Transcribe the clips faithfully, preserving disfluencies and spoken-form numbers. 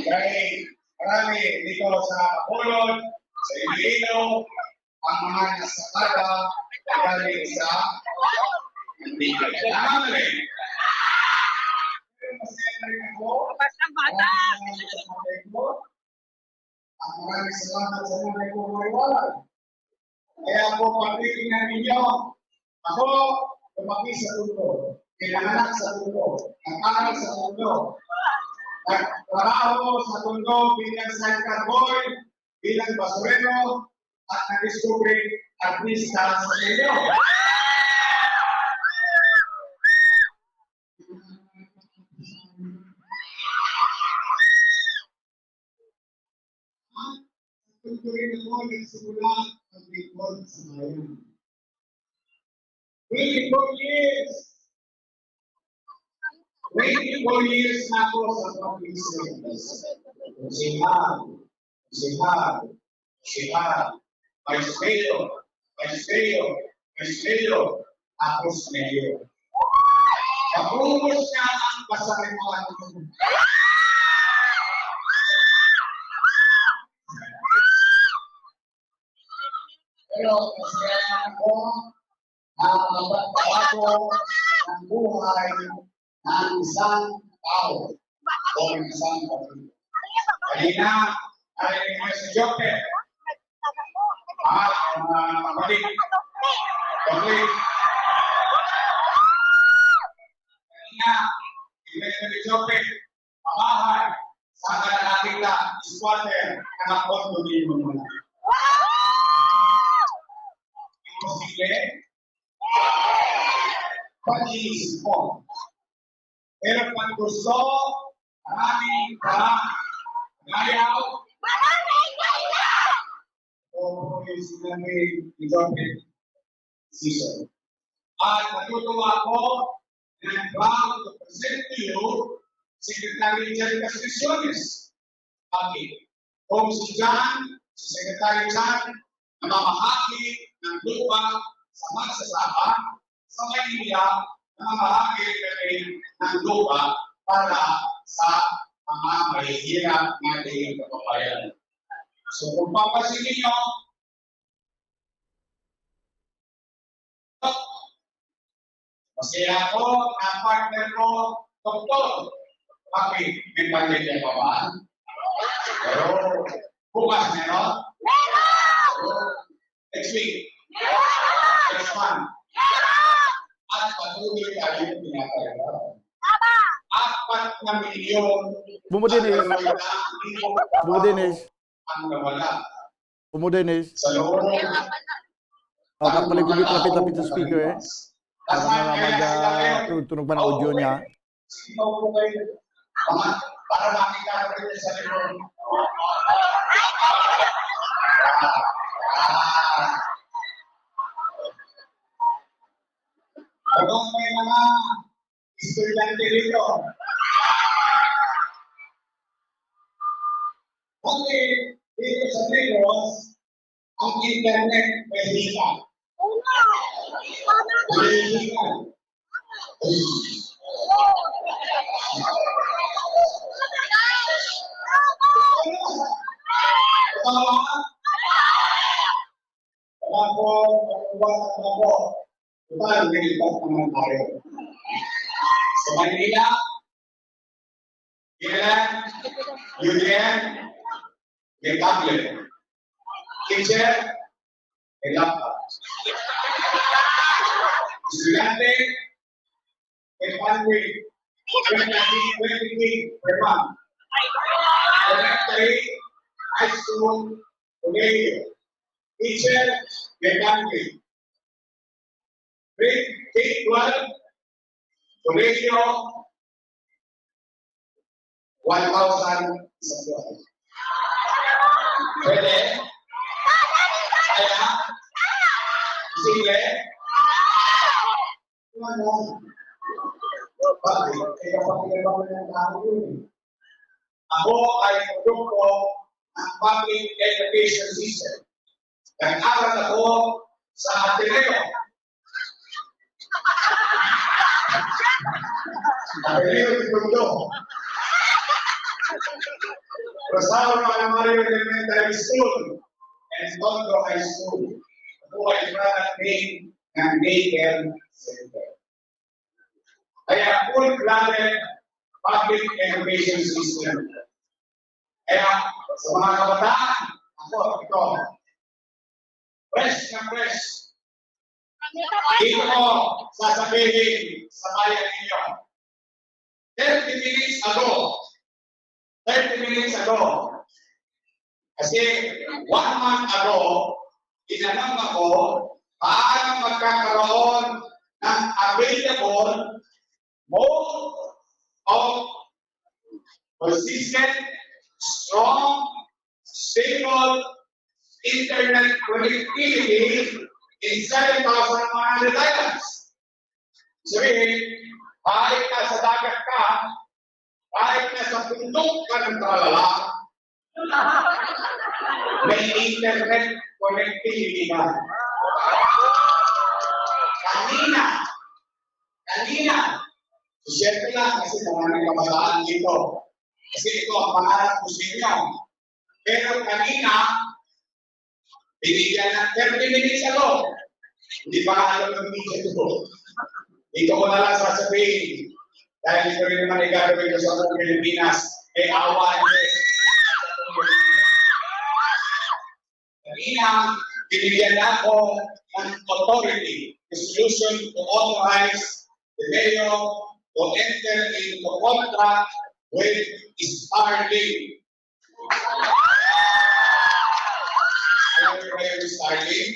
Kay marami dito sa Bacolod, sa Iloilo, ang mga nasakada galing sa Antique. Tama ba rin? Pero masaya na rin ako. Basta bata. Ang mga nasakada ko, ang maraming salamat sa mga nagmamaliwanag. Kaya ako, pagtitingnan ninyo, ako, lumaki sa Tondo, pinanganak sa Tondo, nag-aral sa Tondo, nagtrabaho sa Tondo bilang sidecar boy, bilang basurero, at nag-discovery artista sa Tondo. At sa Tondo rin ako nagsimula ang lingkod sa bayan. Twenty-four years. Twenty-four years na ako sa public service. Konsehal, konsehal, konsehal, vice mayor, vice mayor, vice mayor, tapos mayor. Mapugos na ang pasarimuan. Pero masaya ako na mapagbago ang buhay ng isang tao o ng isang pamilya. Kanina, narinig niyo si Joker. Ah, ang mga kapatid. Kapatid. Kanina, narinig niyo si Joker. Mabahay, sa kalahati na squatter, nakakondominium mo na. Imposible? Pag-iisip mo. Pero pag gusto, maraming paraan. Kaya, o, yung sinabi ni Joker, season. At natutuwa ako na I'm proud to present to you Secretary Jan Castriciones. Bakit? Kung si Jan, si Secretary Jan, namamahagi ng lupa sa magsasaka, sa Maynila, namamahagi kami ng lupa para sa mga mahihirap nating kababayan. So, kung papansin ninyo, masaya ako, ang partner ko, doktor. Bakit? May pandemya pa ba? Pero, bukas meron? Meron! Next week? Meron! Next month? Meron! At patuloy tayo pinapalaban. Tama! Apat na milyon Bumudi ni, ang nawala. Bumudi ni. Ang nawala. Umo, Dennis. Sa loob. Oh, kapalik ko dito, lapit-lapit sa speaker, eh. Para nga mag, ah, tunog-tunog pa ang audio niya. Para makita ko rin sa likod. Habang may mga estudyante rito. Dati, dito sa Negros, ang internet may hika. May hika. Tama? Wala po, wala po. Total, may iba naman tayo. Sa Maynila, P N N, U D N, may tablet. Teacher, may laptop. Estudyante, may pantry. Twenty, twenty gig per month. Elementary, high school, kolehiyo. Teacher, may pantry. Grade K twelve, kolehiyo, one thousand sa buwan. Pwede? Kaya? Sige? Ano? Bakit? Eh, kapag pinagbago ng tao yun eh. Ako ay produkto ng public education system. Nag-aral ako sa Ateneo. Ateneo de Tondo. Rosario Alamario Elementary School, and Tondo High School. Buhay Product Name ng Daycare Center. Kaya full-blooded public education system. Kaya sa mga kabataan, ako, ito, fresh na fresh. Dito ko sasabihin sa bayan ninyo. Thirty minutes ago, thirty minutes ago, kasi one month ago, tinanong ako, paano magkakaroon ng available mode of consistent, strong, stable internet connectivity in seven thousand one hundred islands. Sabihin, kahit nasa dagat ka, kahit nasa bundok ka ng Tralala, may internet connectivity ka. Kanina, kanina, siyempre lang kasi maraming kabataan dito. Kasi ito ang pangarap ko sa inyo. Pero kanina, binigyan ng thirty minutes ago. Hindi pa nga alam ng video ko. Dito ko na lang sasabihin. Dahil ito rin naman ay gagawin ko sa buong Pilipinas. May awa ang Diyos. Kanina, binigyan na ako ng authority, resolution to authorize the mayor to enter into contract with Starlink. Alam niyo ba yung Starlink?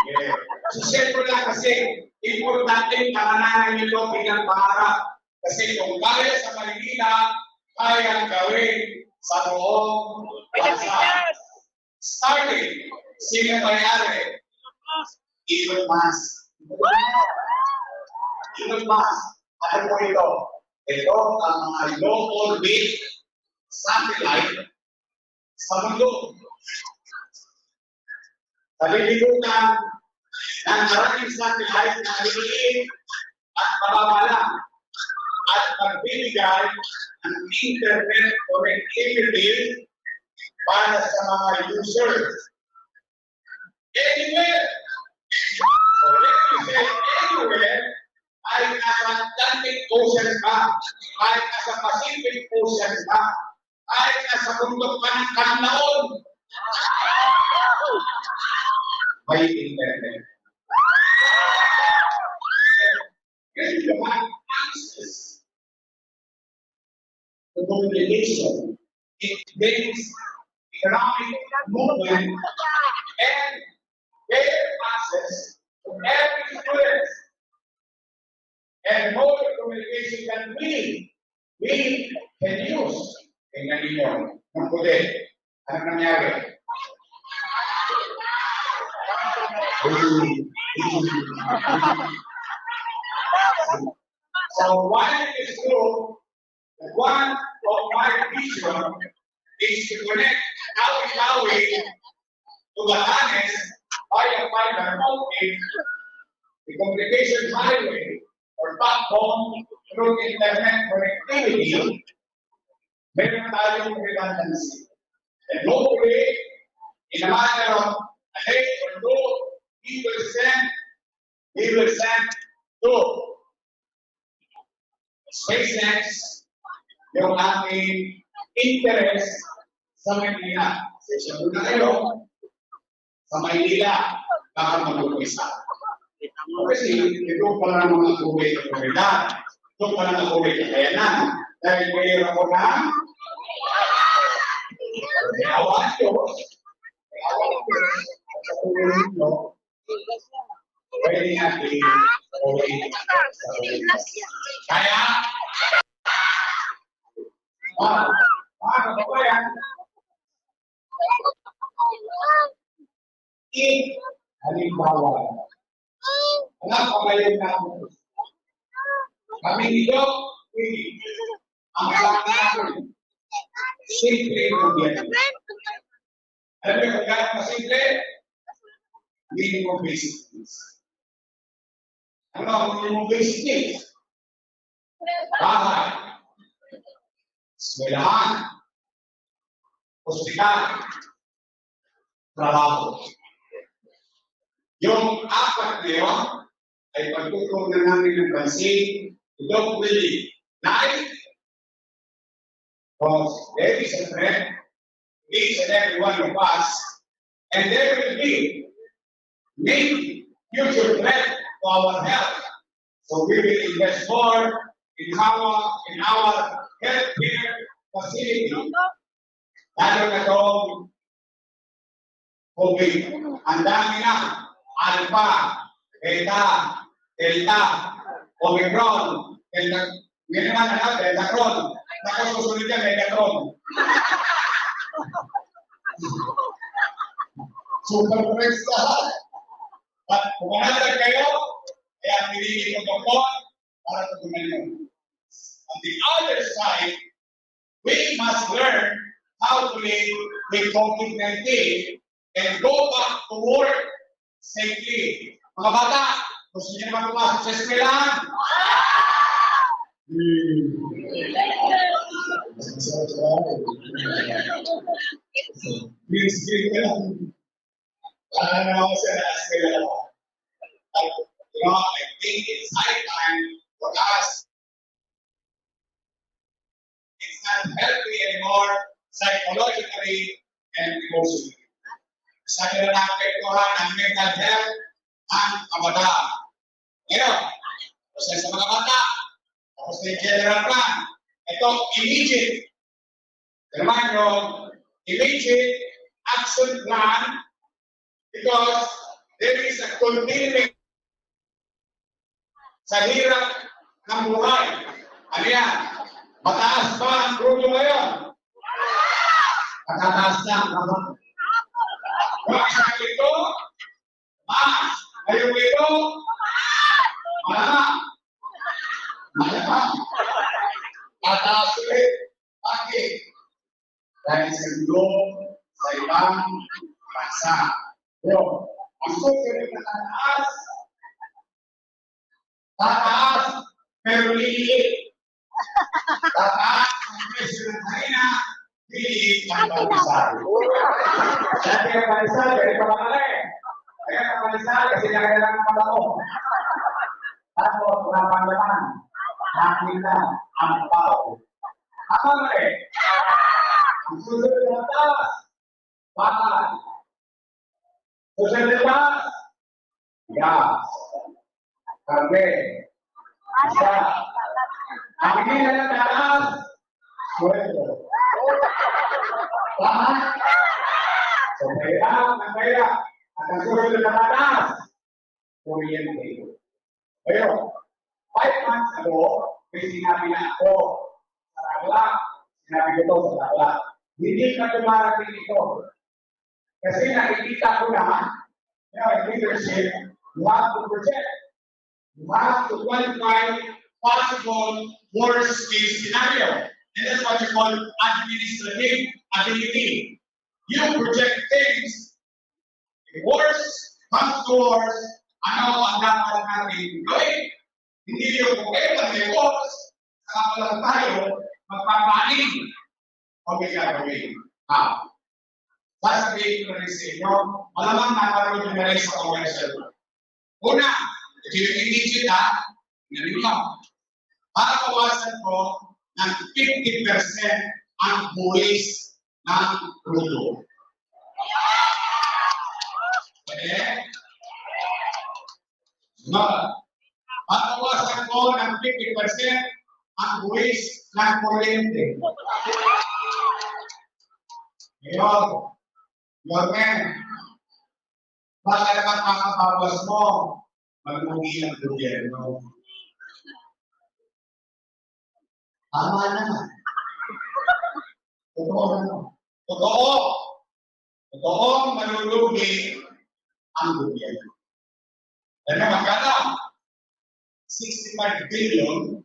Yeah. So, siyempre lang kasi, importante yung pangalangan nyo bilang pangarap. Kasi kung kaya sa Maynila, kaya gawin sa buong bansa. Starlink, sino may-ari? Elon Musk. Elon Musk. Ano po ito? Ito ang mga low orbit satellite sa mundo. Nalilibutan ng maraming satellite na maliliit at mababa lang at magbibigay ng internet connectivity para sa mga users. Anywhere. So, when you say anywhere, kahit nasa Atlantic Ocean ka, kahit nasa Pacific Ocean ka, kahit nasa bundok ka ng Kanlaon, may internet. When you have access to communication, it brings economic movement and fair access to every student. And more communication than we, we can use. Tingnan ninyo, ang puti. Ano nangyari? So, while it is true that one of my vision is to connect Tawi-Tawi to Batanes via fiber optic, the communication highway or backbone through internet connectivity, meron tayong redundancy. And hopefully, in a matter of a day or two, we will send, we will send to SpaceX yung ating interest sa Maynila. Session muna kayo. Sa Maynila, baka mag-umpisa. Kasi ito pa lang mga kuwi ng komunidad. Ito pa lang ang kuwi ng kayanan. Dahil mayor ako na, may awa ko. May awa ko. Sa tulong ninyo, pwede natin gawin sa Pilipinas. Kaya, ah, mga kababayan, if, halimbawa, mga kabayan natin, kami ni Doc, ang anak namin, simple ang biyahe. Alam niyo kung gaano kasimple? Minimum basic needs. Ano ang minimum basic needs? Bahay. eskwelahan, ospital, trabaho. Yung apat na yun ay pagtutuunan namin ng pansin, don't really lie, because there is a threat to each and every one of us, and there will be maybe future threat to our health. So we will invest more in our, in our healthcare facility. Lalo na itong COVID. Ang dami na. Alpha, Beta, Delta, Omicron, Delta, ngayon naman, ano, Deltacron. Tapos susunod yan, Megatron. Super fresh lahat. At kung manatag kayo, kaya pinili ko doktor para sa tumayo. On the other side, we must learn how to live with COVID nineteen and go back to work safely. Mga bata, gusto niyo naman pumasok sa eskwelahan? Hmm. Green screen ka lang. Ano na ako sa eskwelahan? At, you know, I think it's high time for us. It's not healthy anymore, psychologically and emotionally. Sa kailangan ito ang mental health ang kabataan. Ngayon, kasi sa mga bata, tapos na yung general plan, ito, immediate. Kailangan nyo, immediate action plan because there is a continuing sa hirap ng buhay. Ano yan? Mataas ba ang krudo ngayon? Matataas na. Mataas ang ito? Mas. Ngayong ito? Malama. Malama. Mataas ulit. Bakit? Dahil sa gulo sa ibang bansa. Pero, ang susunod na tataas, tataas, pero liliit. Tataas ang presyo ng harina, liliit ang pagkasal. Dati ang pagkasal, dati pa pala eh. Kaya ang pagkasal, kasi kailangan ng panahon. Tapos, wala pang laman. Nakita ang tao. Tama ba eh? Ang susunod na taas, bakal. Susunod na taas, gas. Karne. Isa. Ang hindi na nataas, sweldo. Tama? So, kaya, ang kaya, at ang susunod na taas, kuryente. Pero, five months ago, may sinabi na ako sa Tarlac. Sinabi ko to sa Tarlac. Hindi pa dumarating ito. Kasi nakikita ko na, you know, in leadership, you have to project. You have to qualify possible worst case scenario. And that's what you call administrative ability. You project things. If worse comes to worse, ano ang dapat natin gawin? Hindi yung problema may worse, saka pa lang tayo magpapaning o may gagawin. Ah, sasabihin ko na rin sa inyo, malamang naparoon nyo na rin sa commercial. Una, ito yung immediate, ha? Tingnan ninyo. Babawasan ko ng fifty percent ang buwis ng krudo. Pwede? Sunod. Babawasan ko ng fifty percent ang buwis ng kuryente. Ngayon, Yorme, baka naman kakabawas mo, maglugi ang gobyerno. Tama naman. Totoo naman. Totoo. Totoong malulugi ang gobyerno. Ano, magkano? Sixty-five billion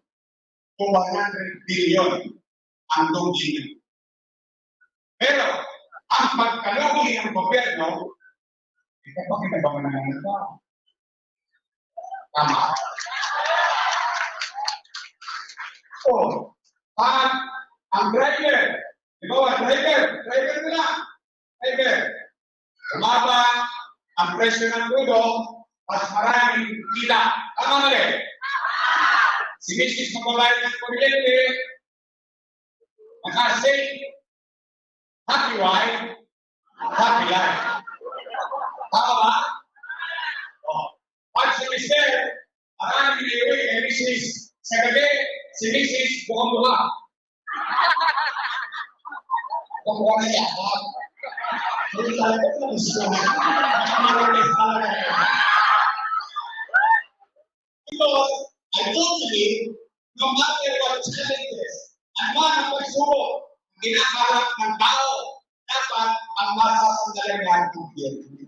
to one hundred billion ang lugi. Pero, ang pagkalugi ng gobyerno, ito pa, kita ba man ang ano? Tama? O, pag Ang driver, di ba, driver, driver nila, driver. Bumaba ang presyo ng krudo, mas maraming kita. Tama, mali? Si misis magbabayad ng kuryente, naka-save. Happy wife, happy life. Tama ba? Oh. Pag si mister, maraming iniuwi kay misis. Sa gabi, si misis, buka-buka. Kung wala niya, ha? Hindi talaga ito gusto. Because I do believe, no matter what challenges, ano man ang pagsubok, ang kinakaharap ng tao, dapat ang masasandalan niya ang gobyerno.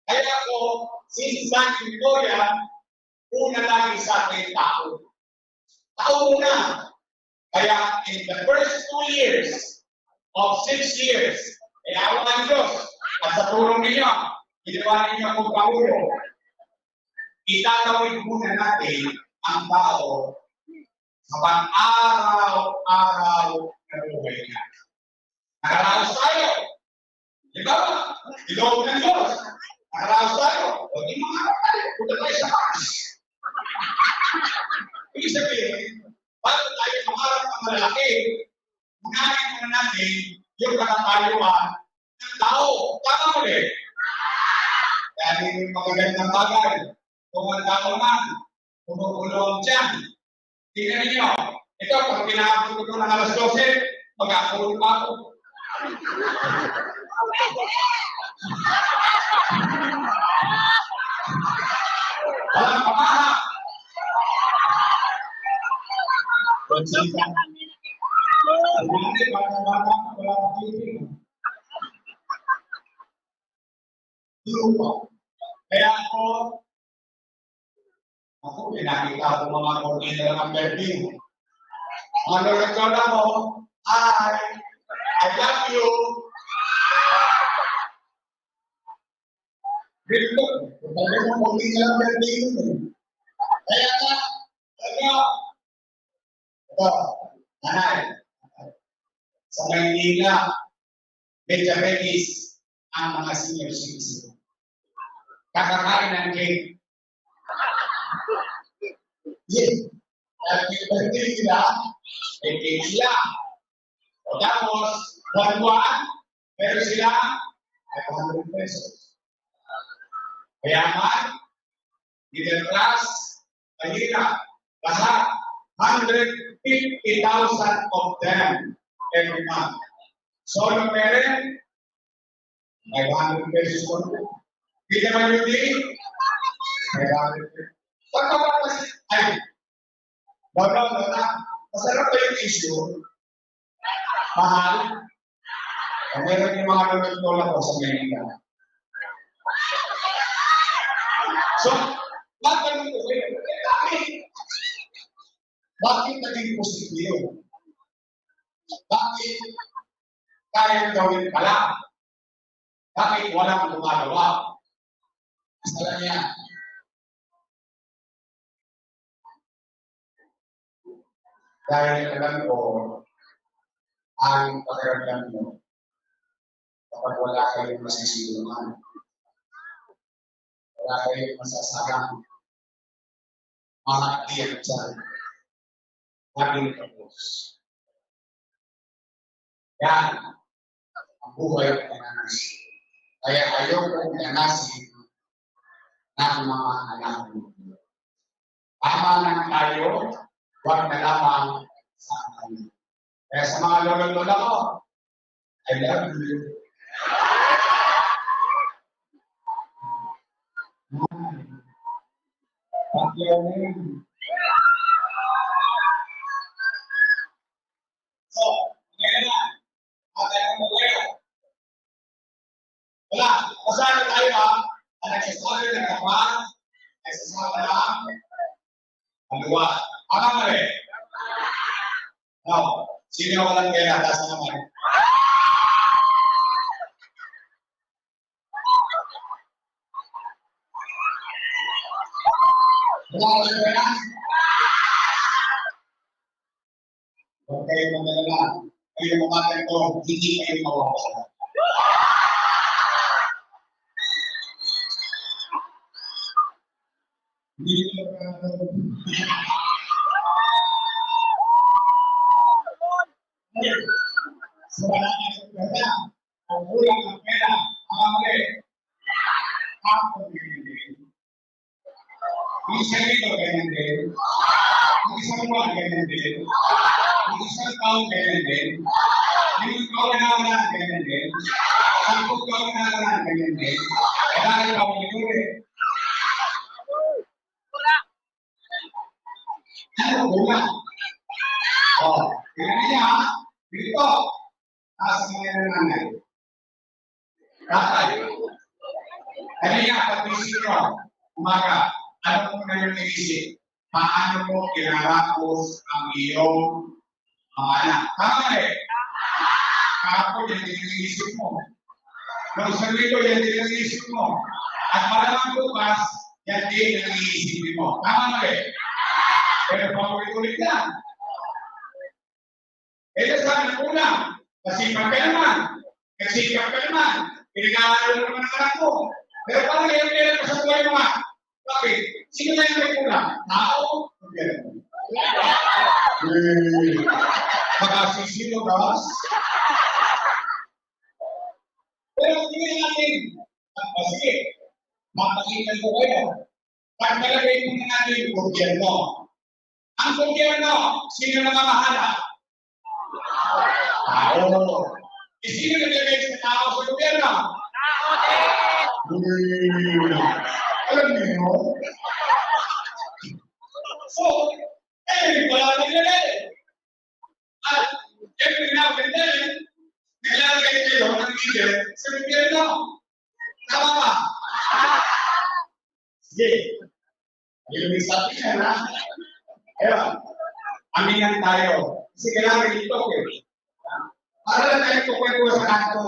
Kaya ako, since San Victoria, una lagi sa akin tao. Tao muna. Kaya in the first two years of six years, kaya ako ang Diyos, at sa tulong ninyo, ginawa ninyo akong Pangulo. Itatawid muna natin ang tao sa pang-araw-araw na buhay niya. Nakaraos tayo. Di ba? Ikaw ng Diyos. Nakaraos tayo. O di, mga kapatid, punta tayo sa Mars. Ibig sabihin, bago tayo mangarap ng malaki, unahin muna natin yung katatayuan ng tao. Tama, mali? Dahil yung magagandang bagay, kung ang tao man, kumukulo ang tiyan. Tingnan ninyo, ito, pag pinaabot ko ng alas dose, mag-akulong pa ako. Walang pamaha. Konsensya. Hindi, bata-bata, wala akong feeling. Trupa. Kaya ako, ako, pinakita ko mga kortina ng perfume. Mga lolo at lola ko, "Hi, I love you." Dito, talaga ng kortina ng perfume. Kaya nga, ano, ito, nanay, sa Maynila, may diabetes ang mga senior citizen. Kakakain ng cake. Yes. Dahil may birthday sila, may cake sila. O tapos, buwan-buwan, meron sila five hundred pesos. Mayaman, middle class, mahirap, lahat, hundred fifty thousand of them every month. Solo parent, five hundred pesos po. P W D, five hundred pesos. Pagkapag-, ay, wala, wala. Masarap ba yung issue? Mahal? Ang meron yung mga lulutol ako sa Maynila. So, matanong ko kayo, eh, bakit? Bakit naging posible yun? Bakit kayang gawin pala? Bakit walang gumagawa? Sa kanya, dahil alam ko ang pakiramdam mo kapag wala kayong masisilungan, wala kayong masasalang, mga tiyan dyan, naging tapos. Yan ang buhay ng nanasi. Kaya ayoko ng nanasi ng mga anak mo. Tama lang tayo, wag na lamang sa akin. Kaya sa mga lolo-lola ko, I love you. Thank you. So, ngayon na. At ano mo ngayon? Wala. Basta ano tayo, ha? Ang nagsasabi ng kapal, nagsasabi ng maluwa. Tama, mali? No. Sino ang walang pera? Taas ang kamay. Wala, wala, wala. Huwag kayong mag-alala. Bakit ko hindi kayo mawawala? Hindi ko sa wala ng pera, ang kulang ng pera, ang hambre, ako din. Ang sarili ko, ganyan din. Ang isang buwan, ganyan din. Ang isang taon, ganyan din. Limang taon na wala, ganyan din. Sampung taon na wala, ganyan din. Dahil pa ang ito eh. Ano, wala. Oh, tingnan niya, ha? Dito. Taas ang kanyang nanay. Tatay. Kanina, pag-isip ko, umaga, ano mo na yung naisip? Paano mo kinarapos ang iyong mga anak? Tama eh. Kahapon, yan din ang iisip mo. Nung saglit ko, yan din ang iisip mo. At malamang bukas, yan din ang iisipin mo. Tama ba eh? Pero paulit-ulit lang. Kaya sa akin, una, masipag ka naman. Nagsikap ka naman. Pinag-aaral mo naman ang anak mo. Pero parang ngayon, kaya ka sa buhay mo nga. Bakit? Sino na yung may kulang? Tao? Gobyerno. Eh, makasisino, guys? Pero tingnan natin. Ah, sige. Mapakinggan ko kayo. Pagkalagay po natin yung gobyerno. Ang gobyerno, sino namamahala? Tao. E sino naglagay sa tao sa gobyerno? Tao din. Hmm. Alam niyo? So, eh, wala nang lalagay. At every now and then, naglalagay kayo ng leader sa gobyerno. Tama ba? Sige. Yung sabi niya na, kaya, aminan tayo. Kasi kailangan ito eh. Para lang tayo kukwento sa kanto.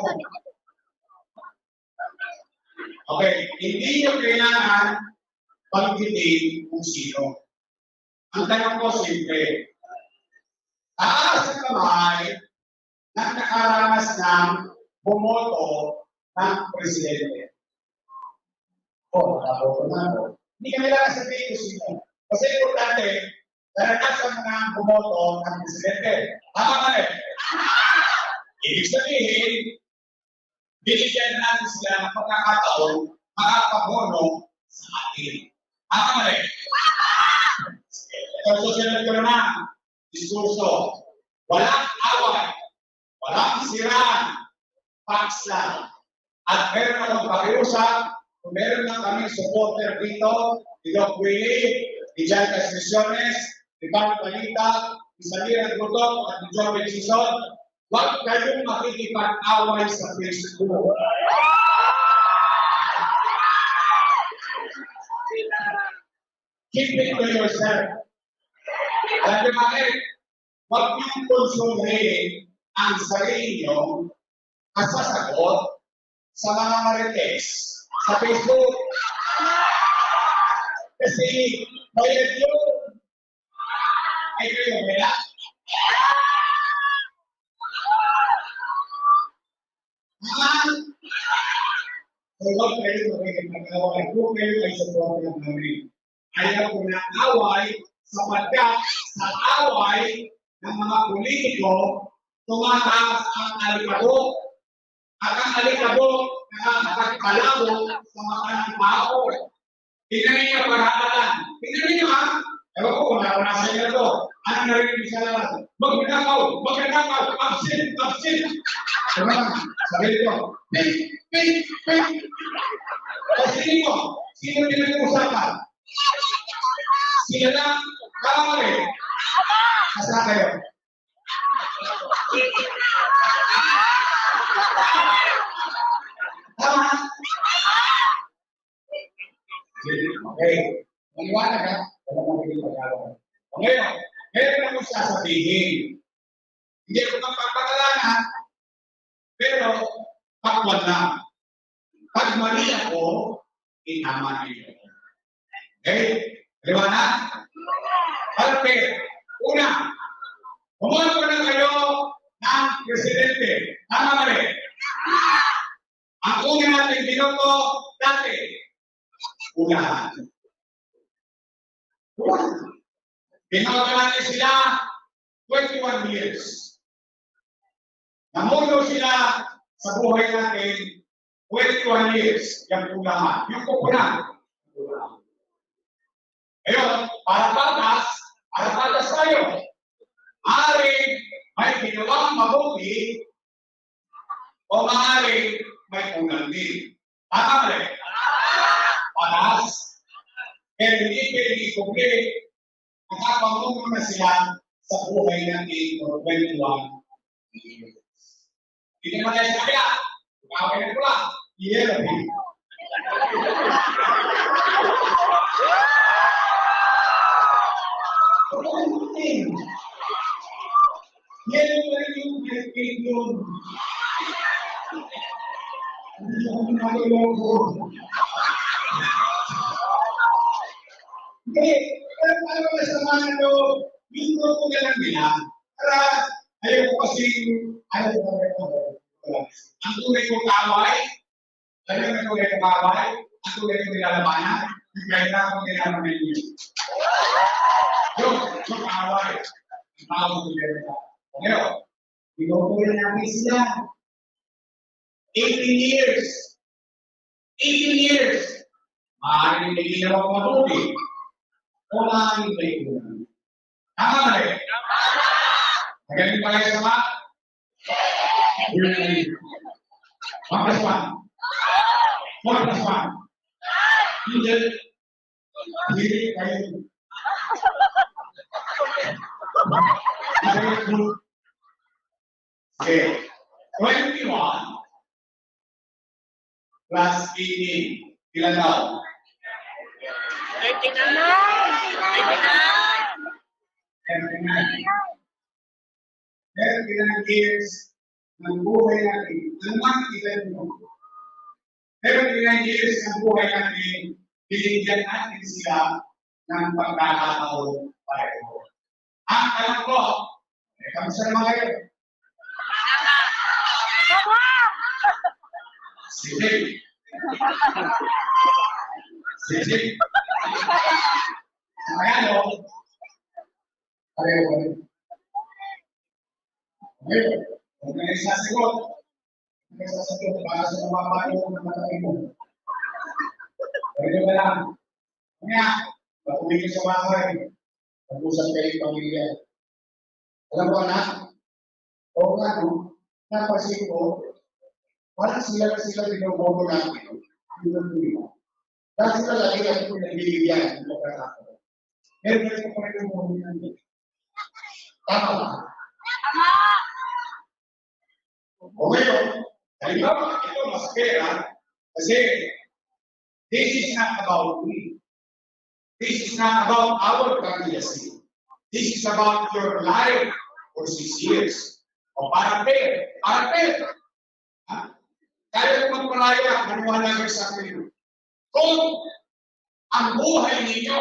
Okay, hindi nyo kailangan banggitin kung sino. Ang tanong ko, simple. Taas ang kamay ng nakaranas ng bumoto ng presidente. O, nakaboto na ako. Hindi kami lang sabihin kung sino. Kasi importante, karanasan na ang bumoto ng presidente. Tama ba eh? Ibig sabihin, binigyan natin sila ng pagkakataon makapagbono sa atin. Tama ba eh? Ito, susunod ko naman. Diskurso. Walang away. Walang siraan. Paksa. At meron akong pakiusap, kung meron lang kami supporter dito, ni Doc Willie, ni John Castriciones, ni Pam Palita, ni Samira Gutok, at ni John Benson, huwag kayong makikipag-away sa Facebook. Keep it to yourself. Alam niyo bakit? Huwag niyong konsumihin ang sarili niyo kasasagot sa mga marites sa Facebook. Kasi bayad yun. Ay, kayo, wala. Ha? So, huwag kayo makikipag-away. Huwag kayo ay support ng namin. Ayaw ko ng away sapagkat sa away ng mga politiko, tumataas ang alikabok. At ang alikabok nakakapagpalabo sa mata ng tao. Tingnan ninyo, para lang. Tingnan ninyo, ha? Ewan ko kung naranasan niyo to. Ano na rin yung sa lahat? Magnakaw! Magnakaw! Absent! Absent! Diba? Sabi nito, pink! Pink! Pink! O sino? Sino pinag-uusapan? Sila lang. Tama ba eh? Asa kayo? Tama? Okay. Maliwanag, ha? Wala mang pwede pag-away. Okay. Meron akong sasabihin. Hindi ko mapagpakalanan, pero takwan lang. Pag mali ako, itama ninyo. Okay? Liwanag? Perfect. Una, kumuha ko na kayo ng ang presidente. Tama ba rin? Ang una natin binoto dati, unahan. Binoto natin sila twenty-one years. Namuno sila sa buhay natin twenty-one years, yung unahan, yung kupunan. Ngayon, para patas, para patas tayo. Maaring may ginawang mabuti o maaring may kulang din. Tama ba? Patas. Pero hindi pwede i-compare. Nakapanguno na sila sa buhay natin for twenty-one years. Hindi naman tayo sa kaya. Ikaw ay nagpula. Iya na din. Yan ang rin yung pinipindon. Hindi ako naloloko. Hindi. Pero ano ba sa mga ano, yung grupo na lang nila, para ayaw ko kasing, ano ba, ang tunay kong away, ano na tunay kong away, ang tunay kong nilalabanan, yung kaya na akong nilalabanan niyo. Yung, yung away, ang tao ko nilalabanan. Pero, tinutuloy natin sila. Eighteen years. Eighteen years. Maaaring may ginawa ko mabuti. O maaaring may kulang. Tama ba rin? Magaling ba kayo sa math? One plus one. Four plus one. Hindi. Hindi kayo. Okay. Twenty-one plus eighteen. Ilan daw? Thirty-nine. Thirty-nine. Thirty-nine. Thirty-nine years ng buhay natin. Ano man ang edad mo? Thirty-nine years ng buhay natin, binigyan natin sila ng pagkakataon pareho. Ang tanong ko, eh, kamusta naman kayo? Sige. Sige. Ano? Pareho kami. Okay. Kung may sasagot, may sasagot para sa mga payo ng mga mo. Pwede ba lang? Nga, pag-uwi ka sa bahay, mag-usap kayo ng pamilya. Alam mo, anak, o nga, no? Napansin ko, parang sila na sila binuboto natin. Hindi na nila. Dahil sila lagi ang pinagbibigyan ng pagkakataon. Pero ito pa rin ang mga niya. Tama ba? Tama! O ngayon, halimbawa, ito mas fair, ha? Kasi, this is not about me. This is not about our candidacy. This is about your life for six years. O para fair, para fair. Ha? Kaya kung magpalaya, maniwala kayo sa akin. Kung ang buhay ninyo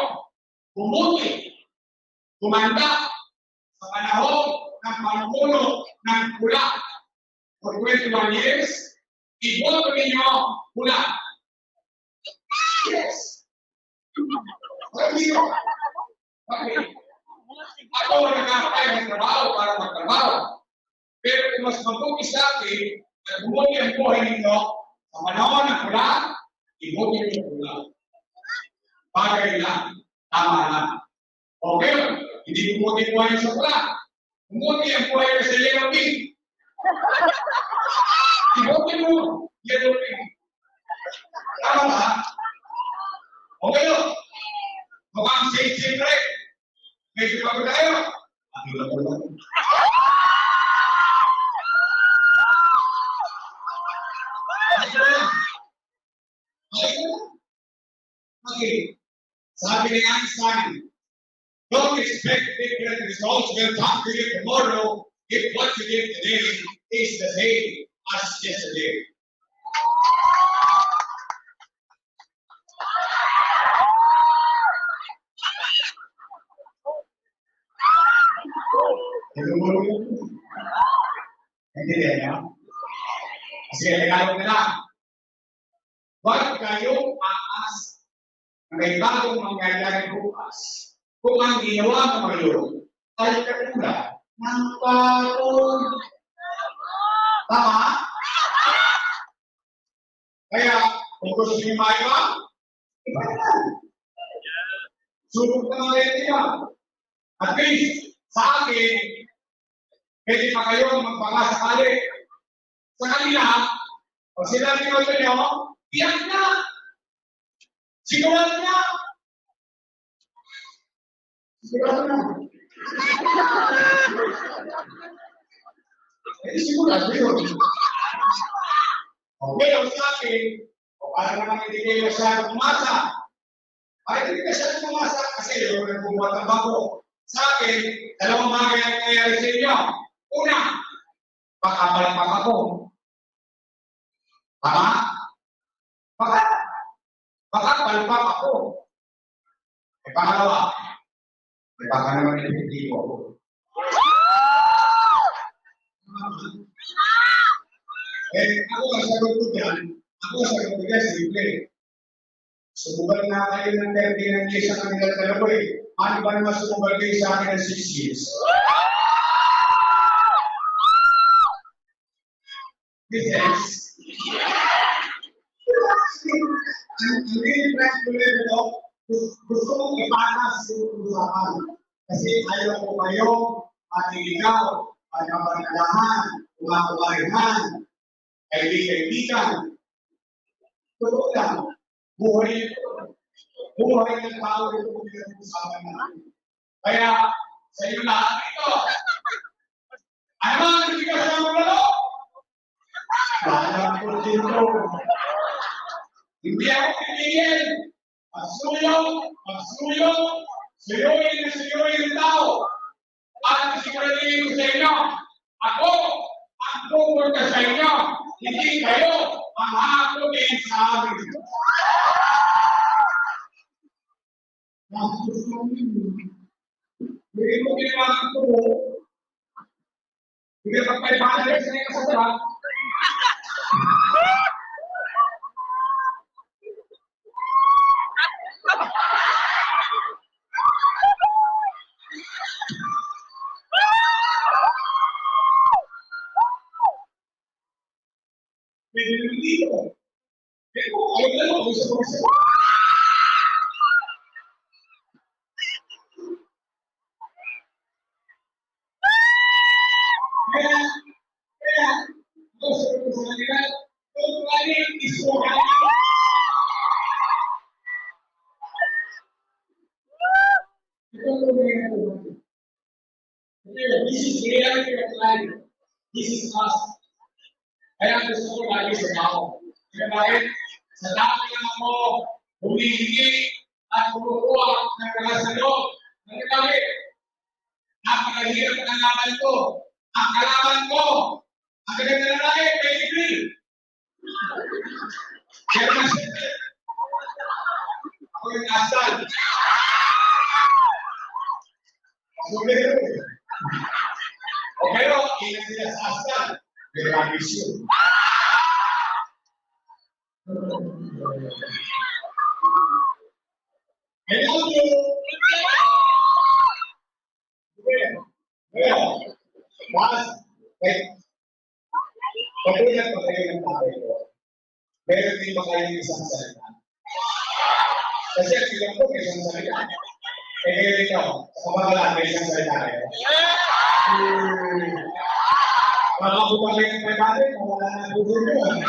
bumuti, gumanda sa panahon ng pamumuno ng pula for twenty-one years, iboto ninyo pula. Yes. Bakit? Bakit? Ako nag-apply ng trabaho para magtrabaho. Pero kung mas mabuti sa akin, at bumuti ang buhay ninyo, sa panahon ng pula, ibuti ninyo pula. Bagay lang, tama lang. Okay, hindi bumuti buhay sa pula. Bumuti ang buhay sa yellow pink. Ibuti mo, yellow pink. Tama ba? Okay, no? Mukhang safe, safe, right? Medyo pagod tayo. Ano na po lang? Okay. Sabi ni Einstein, "Don't expect different results will come to you tomorrow if what you did today is the same as yesterday." Naintindihan niyo? Sige, Tagalog na lang. Huwag kayong aas na may bagong mangyayari bukas. Kung ang ginawa mo ngayon ay katulad ng bagong. Tama? Kaya, kung gusto niyo maiba, iba na lang. Subok na mga yan. At least, sa akin, pwede pa kayong magbaka sakali. Sa kanila, pag sila tinawag nyo, biyak na. Sigurado na. Sigurado na. Eh, sigurado yun. Okay, ang sa akin, o para naman hindi kayo masyadong umasa. Ay, hindi ka siya pumasa kasi yun ang bubuhat ng bangko. Sa akin, dalawang bagay ang nangyayari sa inyo. Una, makapalpak ako. Tama? Maka, makapalpak ako. E pangalawa, may baka naman epektibo. Eh, ako ang sagot ko dyan, ako ang sagot ko dyan, simple. Sumugal na kayo ng thirty-nine years sa kanilang dalawa eh. Ano ba naman sumugal kayo sa akin ng six years? Defense. Ang ang main point ko rin ito, gus- gusto kong ipatas yung usapan. Kasi ayaw ko kayo matiligaw, magkabarkadahan, umakubarihan, kaibigan-kaibigan. Totoo lang. Buhay ito. Buhay ng tao ito kung pinag-uusapan natin. Kaya, sa inyo lahat ito, ano ang bibigas ng ulo? Bahala po dito. Hindi ako pipigil. Pagsuyo, pagsuyo, suyuin na suyuin ang tao. At siguraduhin ko sa inyo, ako ang pupunta sa inyo, hindi kayo ang hahaputin sa amin. Tapos kami, hindi mo kailangan ko, hindi ka pagpaliparan sa inyo sa sarap. Pwede naman dito. Pero ayaw na lang, gusto ko sa. Kaya, kaya, gusto ko sa kanila, kung pwede, gusto ko. Ito po yung Okay, this is reality of life. This is us. Kaya gusto ko lagi sa tao. Kaya bakit? Sa dami ng ako humihingi at kumukuha ng mga salog. Ang dami. Napakahirap ang kalaban ko. Ang kalaban ko, ang kaganda ng langit, may April. Kaya naman, siyempre, ako yung asal. Ako meron. O pero, ingat sila sa asal. Pero ang issue. I love you. Well, mas, kay, katulad pa kayo ng tatay ko. Meron din ba kayong isang salita? Kasi ang ilang ko may isang salita. Eh, ngayon ikaw, sa kabagalan, may isang salita kayo. Hmm. Baka po pag may five hundred, mawala na ang buhay mo. Ha?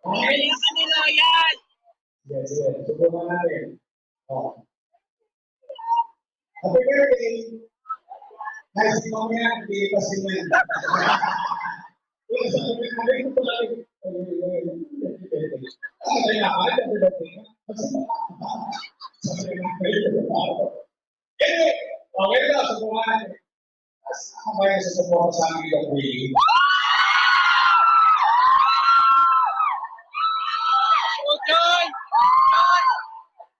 Okay? Kaya kanila yan. Yes, yes. Subukan natin. Oh. Happy birthday. Ay, si Mami, hindi pa si Mami. Yes, happy birthday. Ay, na, ay, happy birthday. Anyway, okay na, subukan natin. Asa ka ba yung sa support sa aming gagawin? Joy! Joy!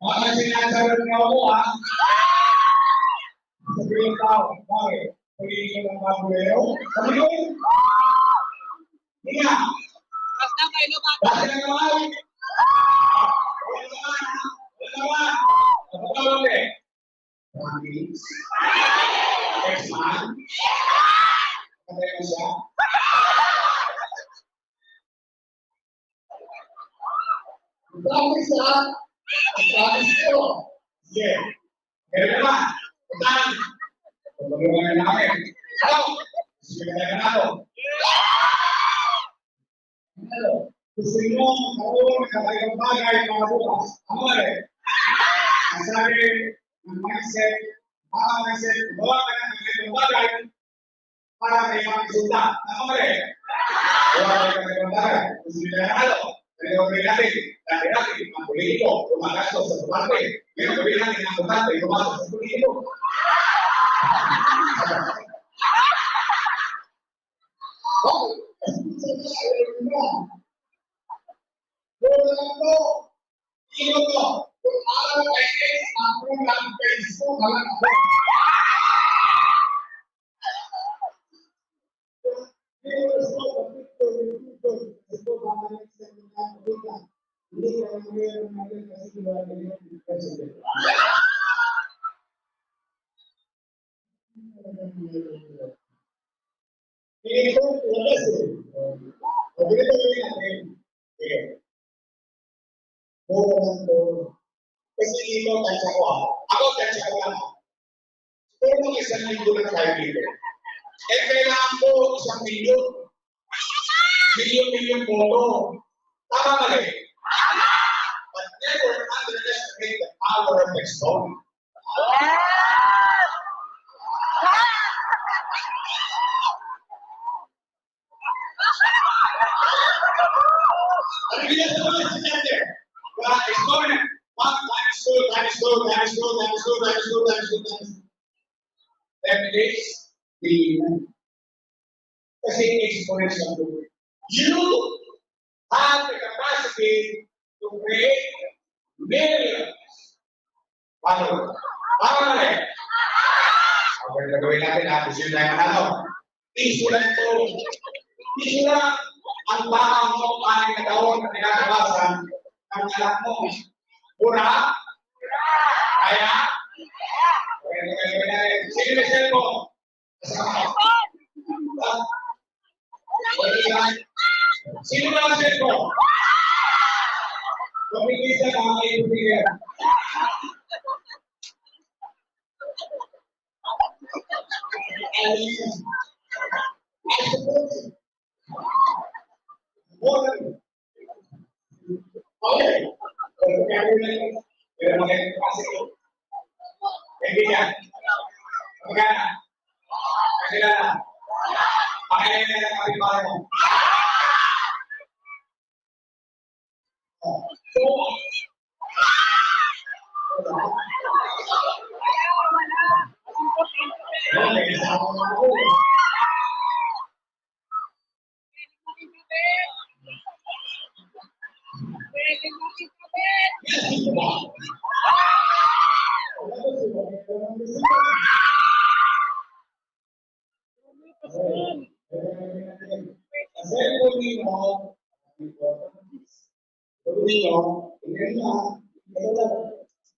Baka sinasabi niyo ako, ha? Sabihin ko, bakit? Pagiging ng mga buwero. Sabi ko, "Hinga." Basta may lumapit. Basta may lumapit. Wala naman. Wala naman. Wala naman, eh. Promise? Yes, ma'am. Patay mo siya? Promise, ha? Promise ko. Sige. Meron naman. Utang. Tulungan na namin. Ano? Sige na ako. Ano? Gusto niyo magkaroon ng kakaibang bagay para bukas? Ang mali. Ang sabi ng mindset, mga mindset, gumawa ka ng kakaibang bagay para may mga resulta. Ang mali. Gumawa ka ng kakaibang bagay. Gusto niyo ng ano? Pero okay natin, dati-dati, ang politiko, gumagastos sa butante. Ngayon, sabihin natin, ang butante, gumagastos sa politiko. Ito, wala siya. Pag ito, wala natin. Okay. Mura lang to. Kasi ito, tansya ko, ah. Ako, tansya ko lang, ah. Siguro mga isang linggo lang tayo dito. Eh, kailangan ko isang milyon. Milyon-milyon boto. Tama, mali? But never underestimate the power of exponent. Ang bilis naman si Duterte. Wala, exponent. One times two times two times two times two times two times two times two. Ten days, billion. Kasi exponential growth. You have the capacity to create millions. Paano? Paano na eh? Okay, gagawin natin, ha? Gusto nyo tayo manalo? Piso lang ito. Piso lang ang tama mo, aning na taon na kinakabasan ng anak mo. Mura? Kaya? Okay, okay, okay, okay. Sino may cellphone? Sino ba ang cellphone? Pamigay sa mga kaibigan. Ay, ay, ay, ay, ay, Ninyo, tingnan niyo, ha. Ito lang.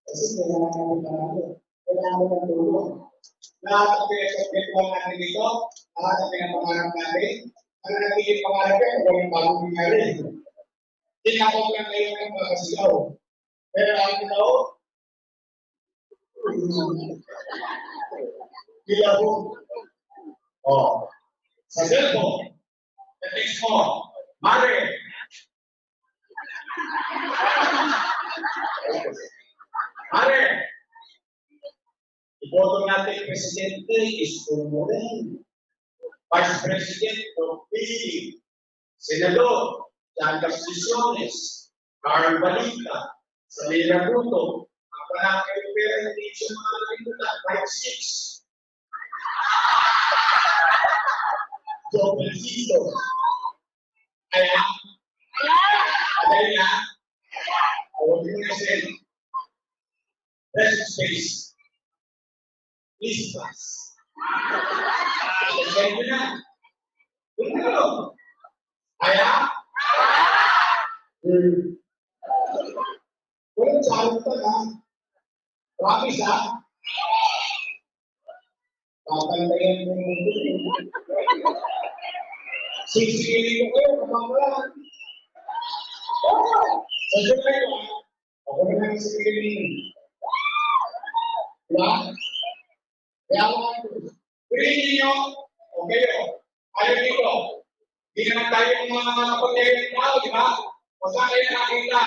Kasi kailangan natin manalo. Kailangan ng tulong. Lahat ng pinagsasabihan natin dito, lahat ng pinapangarap natin, ang nagiging pangarap yan, kung walang bagong nangyari. Tinawag lang ngayon ng mga kasigaw. Pero ang tao, Bilabong. Oh. Sa cellphone. Text mo. Mare. Mare. Iboto natin presidente, Isko Moreno. Vice President, Doc Pili. Senador, John Casticiones, Carl Balita, Salera Guto, ang panakay pera ng Nation, mga kalimutan, five six. Joe Francisco. Kaya, kaya na, o, hindi na siya. Rest in space. Please pass. Ano? Kaya? Hmm. Walang challenge pa na. Promise, ha? Papantayan mo yung mundo. Sisirilin ko kayo, kapamaran. Sa July one, ako na ang sisirilin. Diba? Kaya ako, piliin ninyo, o kayo, ayaw dito. Hindi naman tayo mga, mga kapatid ng tao, di ba? O saan kayo nakakita?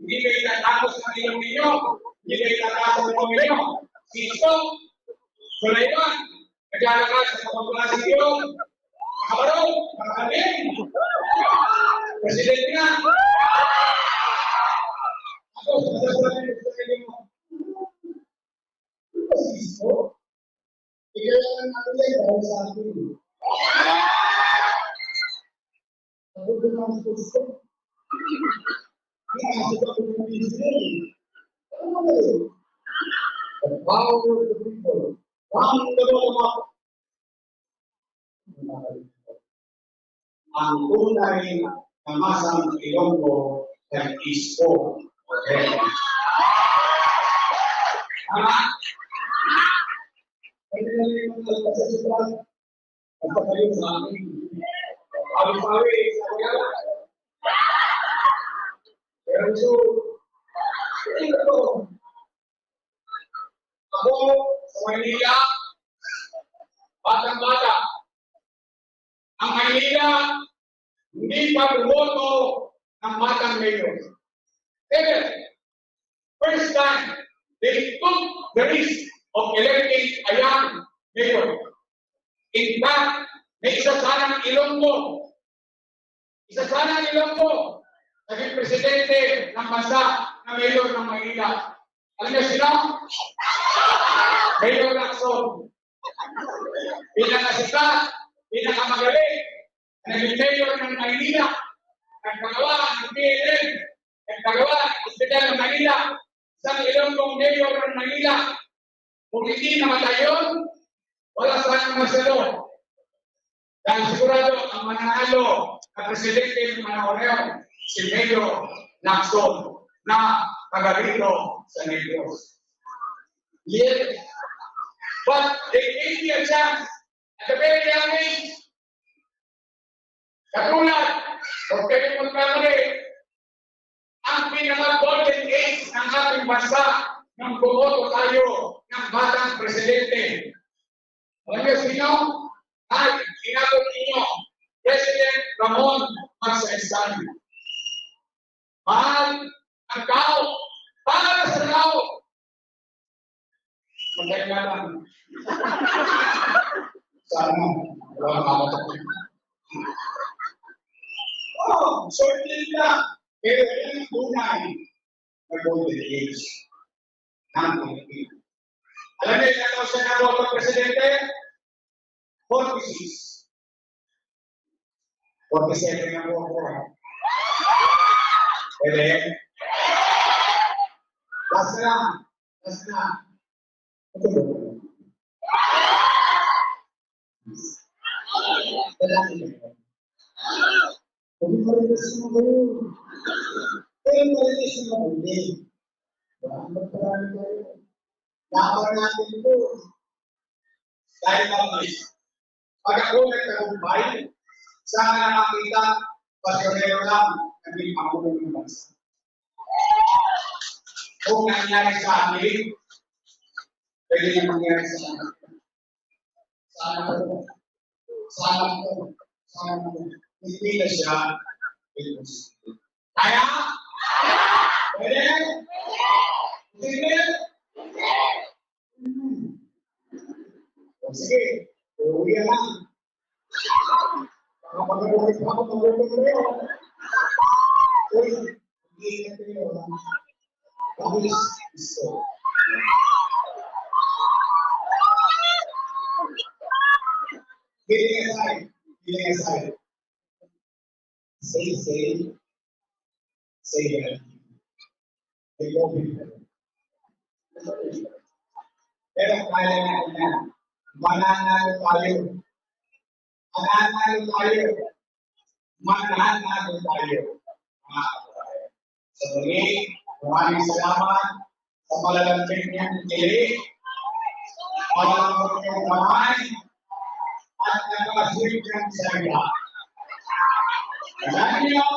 Hindi ba itatapos ang ilong ninyo? Hindi ba itatapos ang ilong ninyo? Sisto, Sulaiman, naglalakad sa kapagpala sa ilong. Makabarong, makakalim. Presidente na. Ako, masasabi ko sa inyo, ano ba, Sisto? Ikaw ang ano yan, dahil sa akin. Ako din ang gusto. Kaya sa pag-ibig ko, ano ba yun? The power of the people. From the bottom up. Ang tunay nga masang Ilonggo kay Isko. Okay. Tama? Kaya na yung mga nagsasabi, basta kayo sa akin. Pawi-pawi, sa kaya. Pero so, ito, ako, sa Manila, batang-bata, ang Manila, hindi pa bumoto ng batang mayor. Ever. First time, they took the risk of electing a young mayor. In fact, may isa sanang Ilonggo. Isa sanang Ilonggo, naging presidente ng bansa na mayor ng Manila. Alam niyo sino? Mayor Lacson. Pinakasikat, pinakamagaling, naging mayor ng Manila. Nagpagawa ng P N L. Nagpagawa ng ospital ng Manila. Isang Ilonggong mayor ng Manila. Kung hindi namatay yun, wala sanang Marcelo. Dahil sigurado ang mananalo na presidente ng panahon na yun, si Mayor Lacson na taga rito sa Negros. Yes. But they gave me a chance at a very young age. Katulad, huwag kayong magkamali, ang pinaka-golden age ng ating bansa nang bumoto tayo ng batang presidente. Alam niyo sino? Ay, ginamit ninyo, President Ramon Magsaysay. Mahal ang tao, para sa tao. Maganda lang. Sana, wala ka. Oh, short lived lang. Pero yan ang tunay na golden age ng Pilipinas. Alam niyo, ilang taon siya naboto presidente? Forty-six. Forty-seven na po ako. Pwede? Last na. Last na. Ito ba? Wala na. Kung marites naman kayo. Kaya marites naman kayo. Baka magparami kayo. Laban natin ito. Dahil lang, pag ako nagtagumpay, sana nakakita, basurero lang, naging pangulo ng bansa. Kung nangyari sa amin, pwede niya mangyari sa amin. Sana po. Sana po. Sana po. Hindi na siya imposible. Kaya? Pwede? Posible? Hmm. O, sige. Uuwi na lang. Makapagkakit pa ako, magutom na yun. Uy, hindi na kayo, ha? Pabilis, gusto. Kidding aside, kidding aside. Say, say, say that. They go people. Pero kaya natin yan. Mananalo tayo. Mananalo tayo. Mananalo tayo. Mga kababayan. So, muli, maraming salamat sa malalapit niyang kilig, malalapit niyang kamay, at nakakaswerte ang salita. Alam niyo,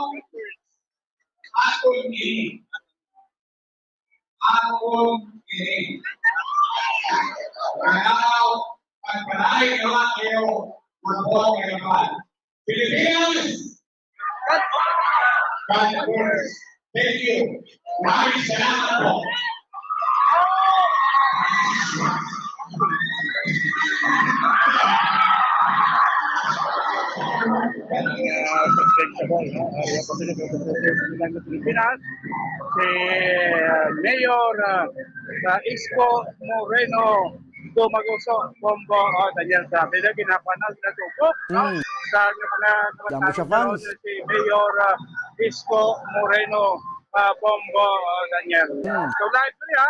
ako ni, ako ni, Mananaw, pagpalain naman kayo ng buong Pilipinas. God first. Thank you. Maraming salamat po. Ang, ah, subject sa ball, no? Area Pacific, Pilipinas, si, ah, Mayor, ah, ah, Isko Moreno Dumaguso, Bombo, oh, Daniel, sa pila ginapanag na tubo, no? Mm. Sa mga Damo siya fans. Si Mayor, ah, Isko Moreno, ah, Bombo, oh, Daniel. Mm. So, live ko niya,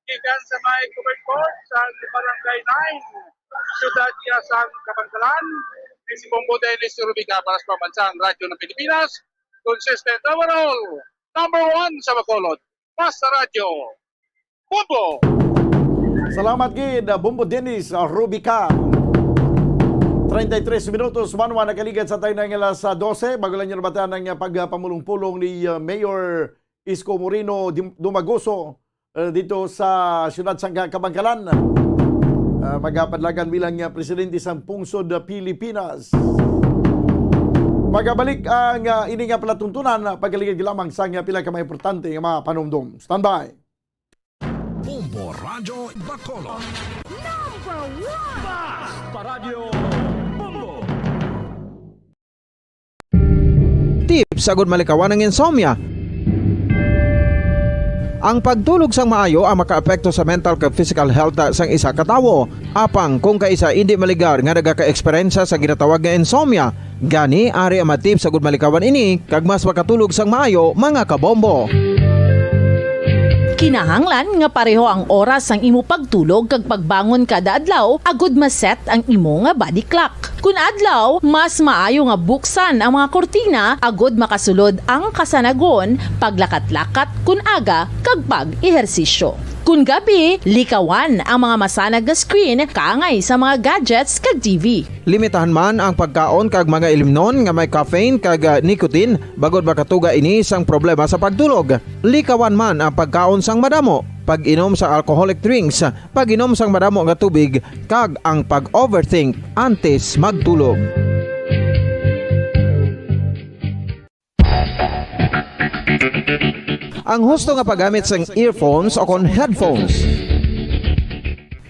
gikan sa may covered court sa Barangay nine, Siyudad niya sa Kabankalan, ni si Bombo Dennis Rubica para sa Pambansang Radyo ng Pilipinas, consistent overall, number one sa Bacolod, Basta Radyo, Bombo! Salamat gid, Bombo Dennis, uh, Rubica. Treinta y tres minutos, manwa nakaligad sa tayo ng alas, uh, dose. Bago lang nyo nabatian ang, uh, pagpamulong-pulong ni, uh, Mayor Isko Moreno Dim- Dumagoso, uh, dito sa siyudad sang Kabangkalan. Uh, magapadlagan bilang, uh, presidente sang Pungsod, uh, Pilipinas. Magabalik ang, uh, ini nga palatuntunan, uh, pagkaligad lamang sa nga pila ka mga importante nga mga panumdom. Standby. Bombo Radyo Bacolod. Number one! Paradyo Bombo! Tips agud malikawan ang insomnia. Ang pagtulog sang maayo ang makaapekto sa mental kag physical health sang isa ka tawo. Apang kung kaisa indi maligar nga nagaka-eksperyensya sa ginatawag nga insomnia, gani ari ang mga tips agud malikawan ini kag mas makatulog sang maayo, mga kabombo. Kinahanglan nga pareho ang oras sang imo pagtulog kag pagbangon kada adlaw agud ma-set ang imo nga body clock. Kun adlaw, mas maayo nga buksan ang mga kurtina agud makasulod ang kasanagon, paglakat-lakat kun aga, kag pag-ehersisyo. Kun gabi, likawan ang mga masanag nga screen kaangay sa mga gadgets kag T V. Limitahan man ang pagkaon kag mga ilimnon nga may caffeine kag, ah, nicotine bangod makatuga ini sang problema sa pagtulog. Likawan man ang pagkaon sang madamo, pag-inom sa alcoholic drinks, pag-inom sang madamo nga tubig, kag ang pag-overthink antes magtulog. Ang husto nga paggamit sang earphones o kon headphones.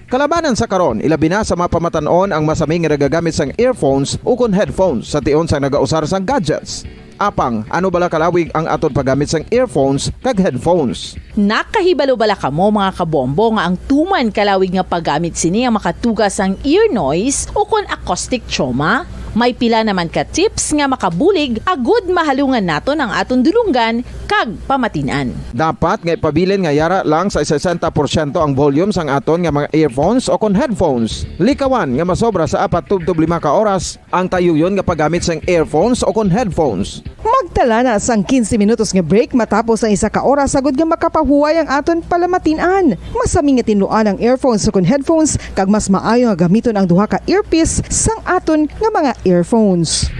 Kalabanan sa karon, ilabi na sa mga pamatan-on ang masami nga nagagamit sang earphones ukon headphones sa tion sang nagausar sang gadgets. Apang, ano bala kalawig ang aton paggamit sang earphones kag headphones? Nakahibalo bala kamo, mga kabombo, nga ang tuman kalawig nga paggamit sini ang makatuga sang ear noise ukon acoustic trauma? May pila naman ka tips nga makabulig agud mahalungan naton ang aton dulonggan kag pamatin-an. Dapat nga ipabilin nga yara lang sa sesenta porsyento ang volume sang aton nga mga earphones o kon headphones. Likawan nga masobra sa apat tubtob lima ka oras ang tayuyon nga paggamit sang earphones o kon headphones. Magtala na sang quince minutos nga break matapos ang isa ka oras agud nga makapahuway ang aton palamatin-an. Masami nga tinluan ang earphones o kon headphones kag mas maayo nga gamiton ang duha ka earpiece sang aton nga mga earphones.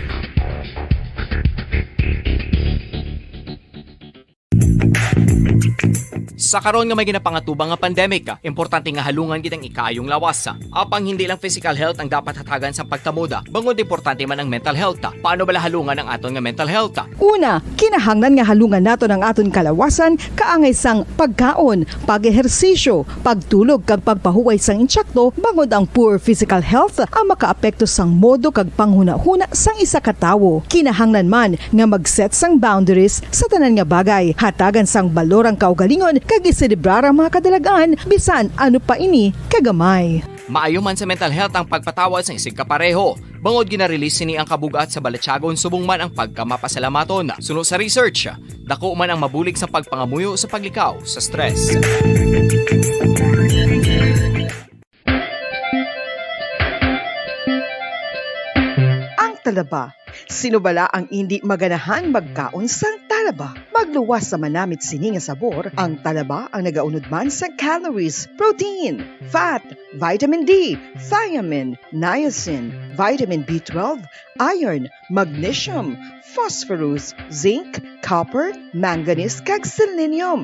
Sa karon nga may ginapangatubang nga pandemic, importante nga halungan gid ang ikaayong lawas. Apang hindi lang physical health ang dapat hatagan sang pagtamod, bangod importante man ang mental health. Paano bala halungan ang aton nga mental health? Una, kinahanglan nga halungan naton ang aton kalawasan kaangay sang pagkaon, pag-ehersisyo, pagtulog kag pagpahuway sang intsakto, bangod ang poor physical health ang makaapekto sang modo kag panghunahuna sang isa ka tawo. Kinahanglan man nga mag-set sang boundaries sa tanan nga bagay, hatagan sang balor ang kaugalingon kag iselebrar ang mga kadalag-an bisan ano pa ini kagamay. Maayo man sa mental health ang pagpatawad sang isigkapareho, bangod gina-release sini ang kabug-at sa balatyagon subong man ang pagkamapasalamaton. Suno sa research, dako man ang mabulig sa pagpangamuyo sa paglikaw sa stress. Ang Talaba. Sino bala ang indi maganahan magkaon sang talaba? Magluwas sa manamit sini nga sabor, ang talaba ang nagaunod man sang calories, protein, fat, vitamin D, thiamine, niacin, vitamin B twelve, iron, magnesium, phosphorus, zinc, copper, manganese, kag selenium.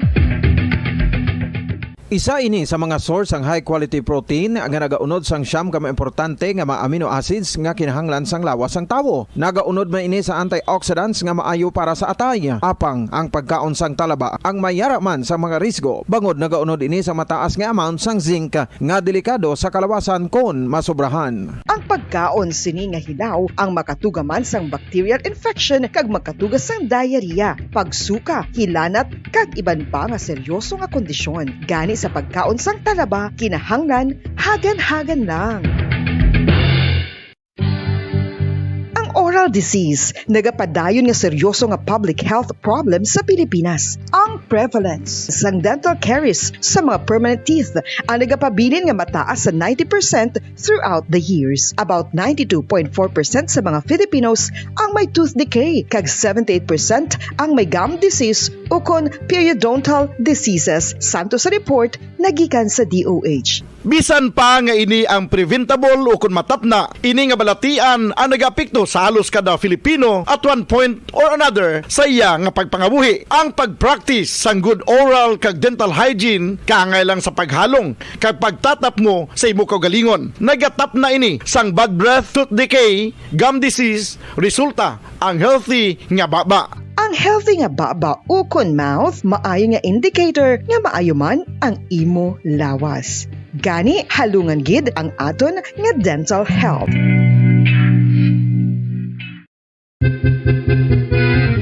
Isa ini sa mga source sang high quality protein nga nagaunod sang siyam ka mga importante nga mga amino acids nga kinahanglan sang lawas sang tawo. Nagaunod man ini sa antioxidants nga maayo para sa atay. Apang ang pagkaon sang talaba ang mayara man sa mga risgo, bangod nagaunod ini sa mataas nga amount sang zinc nga delikado sa kalawasan kon masobrahan. Ang pagkaon sini nga hilaw ang makatuga man sang bacterial infection kag makatuga sang diarrhea, pagsuka, hilanat, kag iban pa nga seryoso nga kondisyon. Gani sa pagkaon sang talaba, kinahanglan hagan-hagan lang. Ang oral disease nagapadayon nga seryoso nga public health problem sa Pilipinas. Ang prevalence sang dental caries sa mga permanent teeth ang nagapabilin nga mataas sa ninety percent throughout the years. About ninety-two point four percent sa mga Filipinos ang may tooth decay, kag seventy-eight percent ang may gum disease ukon periodontal diseases, santo sa report nagikan sa D O H. Bisan pa nga ini ang preventable ukon matapna, ini nga balatian ang nagaapekto sa halos kada Filipino at one point or another sa iya nga pagpangabuhi. Ang pag-practice sang good oral kag dental hygiene kaangay lang sa paghalong kag pagtatapngo sa imo kaugalingon. Nagatapna ini sang bad breath, tooth decay, gum disease, resulta ang healthy nga baba. Ang healthy nga baba ukon mouth maayo nga indicator nga maayo man ang imo lawas. Gani, halungan gid ang aton nga dental health.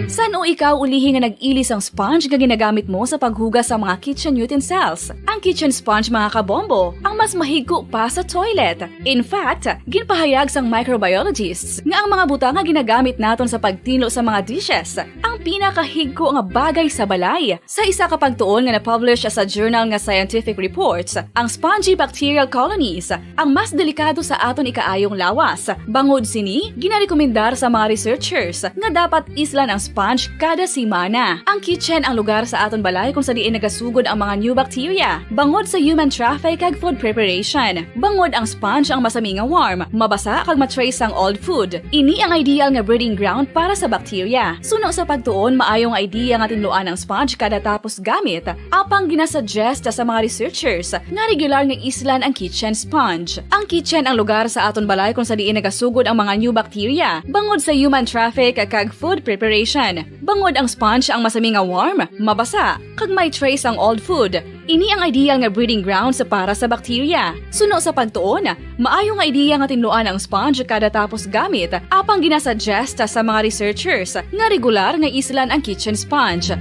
San-o ikaw ulihi nga nag-ili sang sponge nga ginagamit mo sa paghugas sa mga kitchen utensils? Ang kitchen sponge, mga kabombo, ang mas mahigko pa sa toilet. In fact, ginpahayag sang microbiologists nga ang mga butang nga ginagamit naton sa pagtinlo sa mga dishes ang pinakahigko nga bagay sa balay. Sa isa ka pagtuon nga na-publish sa journal nga Scientific Reports, ang spongy bacterial colonies ang mas delikado sa aton ikaayong lawas. Bangod sini, ginarekomendar sa mga researchers nga dapat islan ang sponge kada semana. Ang kitchen ang lugar sa aton balay kung sa diin nagasugod ang mga new bacteria. Bangod sa human traffic kag food preparation, bangod ang sponge ang masami nga warm, mabasa kag ma-trace sang old food. Ini ang ideal nga breeding ground para sa bacteria. Suno sa pagtuon, maayo nga idea nga tinluan ang sponge kada tapos gamit. Apang ginasuggest sa mga researchers nga regular nga islan ang kitchen sponge. Ang kitchen ang lugar sa aton balay kung sa diin nagasugod ang mga new bacteria, bangod sa human traffic kag food preparation. Bangod ang sponge ang masami nga warm, mabasa, kag may trace ang old food. Ini ang ideal nga breeding grounds para sa bacteria. Suno sa pagtuon, maayo nga ideya nga tinluan ang sponge kada tapos gamit, apang ginasuggest sa mga researchers nga regular nga islan ang kitchen sponge.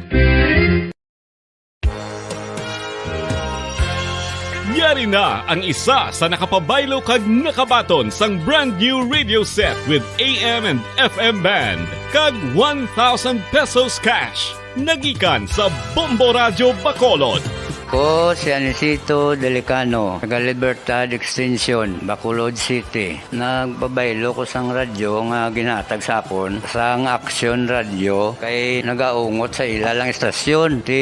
Yari na ang isa sa nakapabaylo kag nakabaton sang brand new radio set with A M and F M band kag one thousand pesos cash. Nagikan sa Bombo Radyo Bacolod. Ko si Anisito Delicano, taga Libertad Extension, Bacolod City. Nagpabaylo ko sang radyo nga ginhatag sa akon sang Action Radio kay nagaungot sa ila lang istasyon. Ti,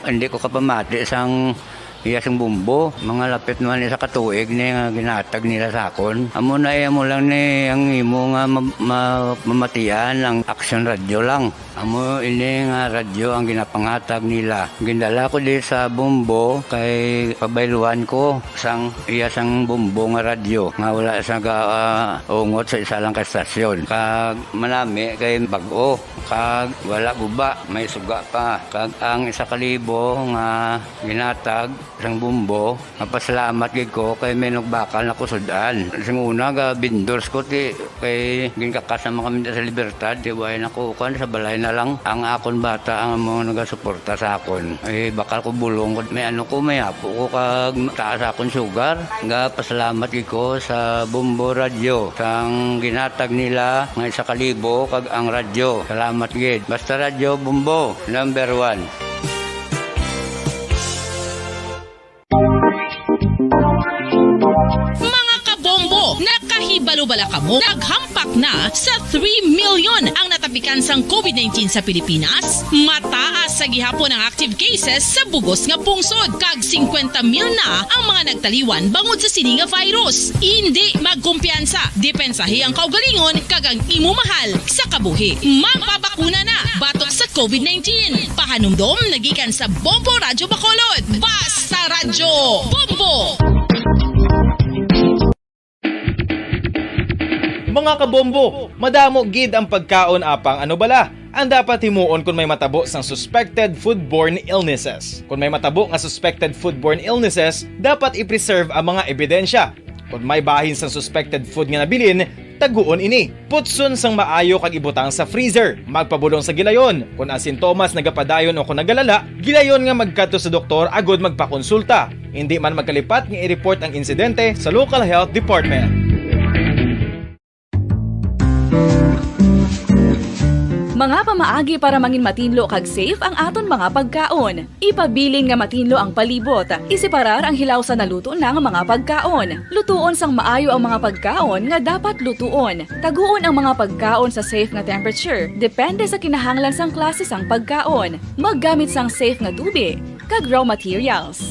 hindi ko kapamati sang iya sing bumbo. Mga lapit naman isa ka tuig ni nga ginhatag nila sa akon. Amo na, eh, amo lang ni ang imo nga ma-, ma-, mamatian ang Action Radio lang. Amo ini nga radyo ang ginapanghatag nila. Gindala ko di sa Bombo kay pabayluhan ko sang iya sang Bombo nga radyo nga wala sa ga, ah, ungot sa isa lang ka estasyon. Kag manami kay bag-o, kag wala guba, may suga pa. Kag ang isa ka libo nga ginhatag sang Bombo, mapasalamat gid ko kay may nagbakal na ko sud-an. Sing una, ga vendors ko, ti, kay ginkakas naman kami sa Libertad, ti, way na ko, kuan, sa balay na lang. Ang akon bata ang mga nagasuporta sa akon. Eh, bakal ko bulong ko, may ano ko, may apo ko, kag taas akon sugar. Ga pasalamat gid ko sa Bombo Radyo, sang ginhatag nila nga isa ka libo, kag ang radyo. Salamat gid. Basta Radyo Bombo, number one. Mga kabombo, nakahibalo bala kamo? Naghampak na sa three Yon ang natapikan sang COVID nineteen sa Pilipinas, mataas sa gihapon ang active cases sa bugos nga pungsod, kag singkwenta mil na ang mga nagtaliwan bangod sa sini nga virus. Indi magkumpiyansa, depensahi ang kaugalingon kag ang imo mahal sa kabuhi. Magpabakuna na batok sa COVID nineteen. Pahanumdom nagikan sa Bombo Radyo Bacolod. Basta Radyo Bombo! Mga kabombo, madamo gid ang pagkaon apang ano bala ang dapat himuon kon may matabo sang suspected foodborne illnesses. Kon may matabo nga suspected foodborne illnesses, dapat i-preserve ang mga ebidensya. Kon may bahin sang suspected food nga nabilin, taguon ini. Putson sang maayo kag ibutang sa freezer. Magpabulong sa gilayon. Kon ang sintomas nagapadayon o kon nagalala, gilayon nga magkadto sa doktor agud magpakonsulta. Indi man magkalipat nga i-report ang insidente sa local health department. Mga pamaagi para mangin matinlo kag safe ang aton mga pagkaon. Ipabilin nga matinlo ang palibot. Iseparar ang hilaw sa naluto na nga mga pagkaon. Lutuon sang maayo ang mga pagkaon nga dapat lutuon. Taguon ang mga pagkaon sa safe nga temperature, depende sa kinahanglan sang klase sang pagkaon. Maggamit sang safe nga tubig kag raw materials.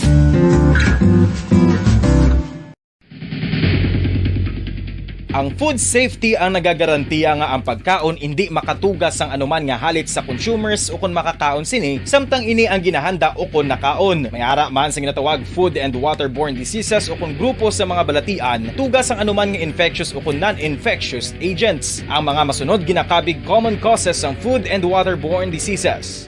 Ang food safety ang nagagarantiya nga ang pagkaon indi makatuga sang anuman nga halit sa consumers ukon makakaon sini, samtang ini ang ginahanda ukon nakaon. May ara man sa ginatawag food and waterborne diseases ukon grupo sa mga balatian, tuga sang anuman nga infectious ukon non-infectious agents. Ang mga masunod ginakabig common causes sang food and waterborne diseases.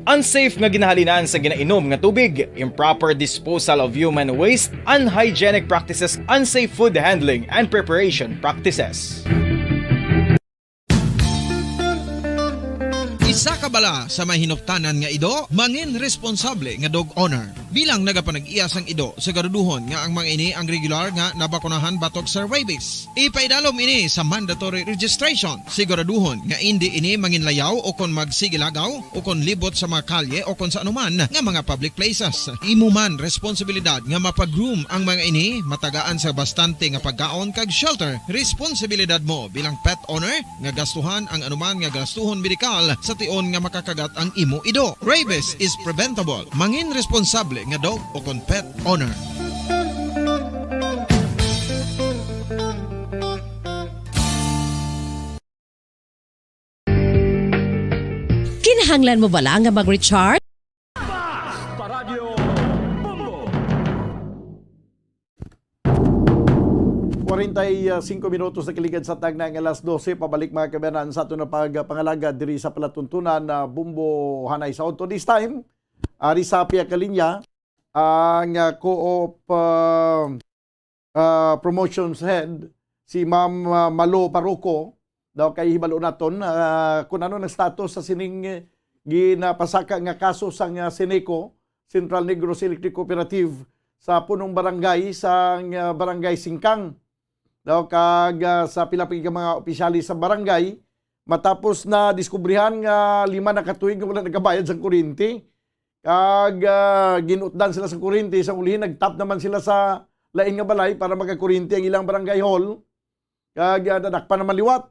Unsafe nga ginahalinan sa ginainom nga tubig, improper disposal of human waste, unhygienic practices, unsafe food handling and preparation practices. Isa ka bala sa may hinuptanan nga ido, mangin responsable nga dog owner. Bilang nagapanag-iya sang ido, siguraduhon nga ang mga ini ang regular nga nabakunahan batok sa rabies. Ipaidalom ini sa mandatory registration. Siguraduhon nga indi ini manginlayaw o kon magsigilagaw o kon libot sa mga kalye o kon sa anuman nga mga public places. Imo man responsibilidad nga mapag-groom ang mga ini, matagaan sa bastante nga pagkaon kag shelter. Responsibilidad mo bilang pet owner nga gastuhan ang anuman nga gastuhon medikal sa tion nga makakagat ang imo ido. Rabies is preventable. Mangin responsable nga dog o kon pet owner. Kinahanglan mo bala nga mag-recharge? Basta Radyo Bombo! Kwarenta y singko minutos na kaligad sa tagna nga alas dose. Pabalik, mga kabayanan, sa aton na pagpangalagad diri sa palatuntunan na Bombo Hanay Saunto. This time, ari sa pihak nga linya, ang, ah, Co-op, ah, ah, Promotions Head, si Ma'am, ah, Malo Parroco, daw kay hibalo naton, ah, kung ano ang status sa sining, eh, ginapasaka nga kaso sang, ah, Ceneco, Central Negros Electric Cooperative, sa punong barangay sang, ah, Barangay Singkang. Daw kag, ah, sa pila pa gid ka mga opisyales sa barangay, matapos na diskubrihan nga lima na ka tuig nga wala nagkabayad sang kuryente. Kag, ah, ginutdan sila sa kuryente, sa ulihi nagtap naman sila sa lain nga balay para magkakuryente ang ilang barangay hall. Kag, ah, nadakpan naman liwat.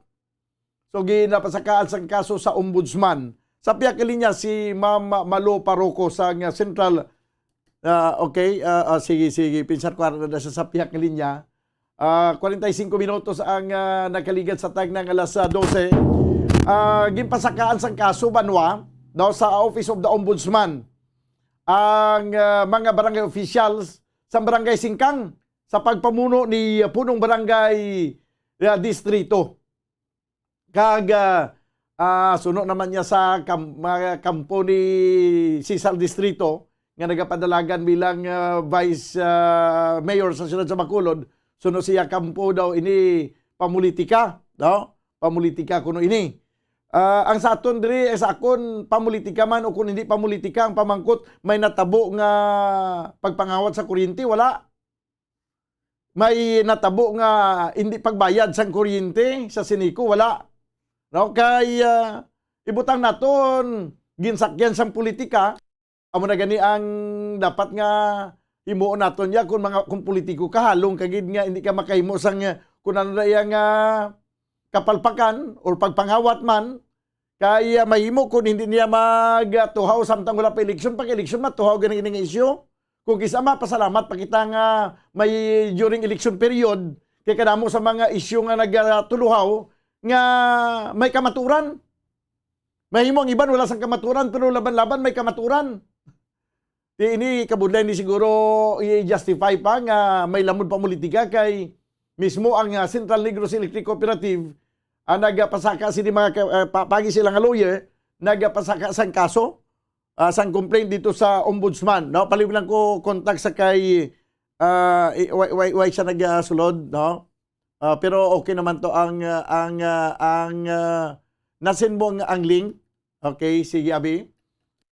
So, ginapasakaan sang kaso sa ombudsman. Sa pihak nga linya si Ma'am Malo Parroco sa nga Central. Ah, okay, ah, ah, sige, sige. Pinsar ko ara na siya sa pihak nga linya. Ah, kwarenta y singko minutos ang, ah, nakaligad sa tagna nga alas, ah, dose. Ah, ginpasakaan sang kaso, Banwa, daw sa Office of the Ombudsman ang, ah, mga barangay officials sa Barangay Singkang sa pagpamuno ni, ah, punong barangay, ah, distrito. Kag, ah, ah, suno naman niya sa kam-, mga kampo ni Cesar Distrito nga nagapadalagan bilang, ah, vice, ah, mayor sa siyudad sa Bacolod, suno siya kampo daw ini pamulitika, no? Pamulitika kuno ini. Ah, ang sa aton diri, eh, sa akon, pamulitika man o kung hindi pamulitika, ang pamangkot, may natabo nga pagpangawat sa kuryente, wala. May natabo nga hindi pagbayad sang kuryente sa Ceneco, wala. No, kay, ah, ibutang naton, ginsakyan sang politika, amo na gani ang dapat nga himuon naton ya, kung mga, kung politiko ka, halong ka gid nga hindi ka makahimo sang, ah, kung ano na iya nga, kapalpakan or pagpangawat man, kay, ah, mahimo kung hindi niya magtuhaw samtang wala pa eleksyon, pag eleksyon matuhaw gani nga isyu. Kung kisa mapasalamat pa kita nga may during election period, kay kadamo sa mga isyu nga nagatuluhaw nga may kamaturan. Mahimo ang iban wala sang kamaturan, pero laban-laban may kamaturan. Di ini kabudlay ni siguro i-justify pa nga may lamod pa politika kay mismo ang, ah, Central Negros Electric Cooperative ang nagapasaka sini mga ka-, ah, pa-, pagi sila nga lawyer, nagapasaka sang kaso, ah, sang complaint dito sa ombudsman, no? Palihog lang ko contact sa kay, ah, i-, why, why, why siya nagasulod, no? Ah, pero okay naman to ang, ah, ang, ah, ang, ah, nasin mo ang, ang link. Okay, sige, abi.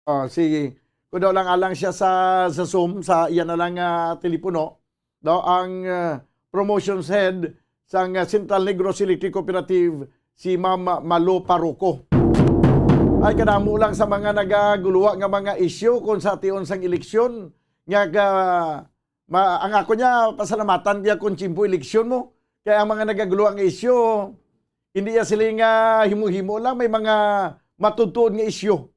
Ah, sige. Kudaw lang alang siya sa, sa Zoom, sa iya na lang, ah, telepono. No, ang, ah, promotions head sang, ah, Central Negros Electric Cooperative, si Ma'am Malo Parroco. Ay, kadamo lang sa mga nagaguluwa nga mga isyu kung sa tion sang eleksyon nga ga-, ma-, ang ako niya, pasalamatan niya kung tiyempo eleksyon mo. Kaya ang mga nagaguluwa nga isyu, hindi ya sila nga himo-himo lang, may mga matutuod nga isyu.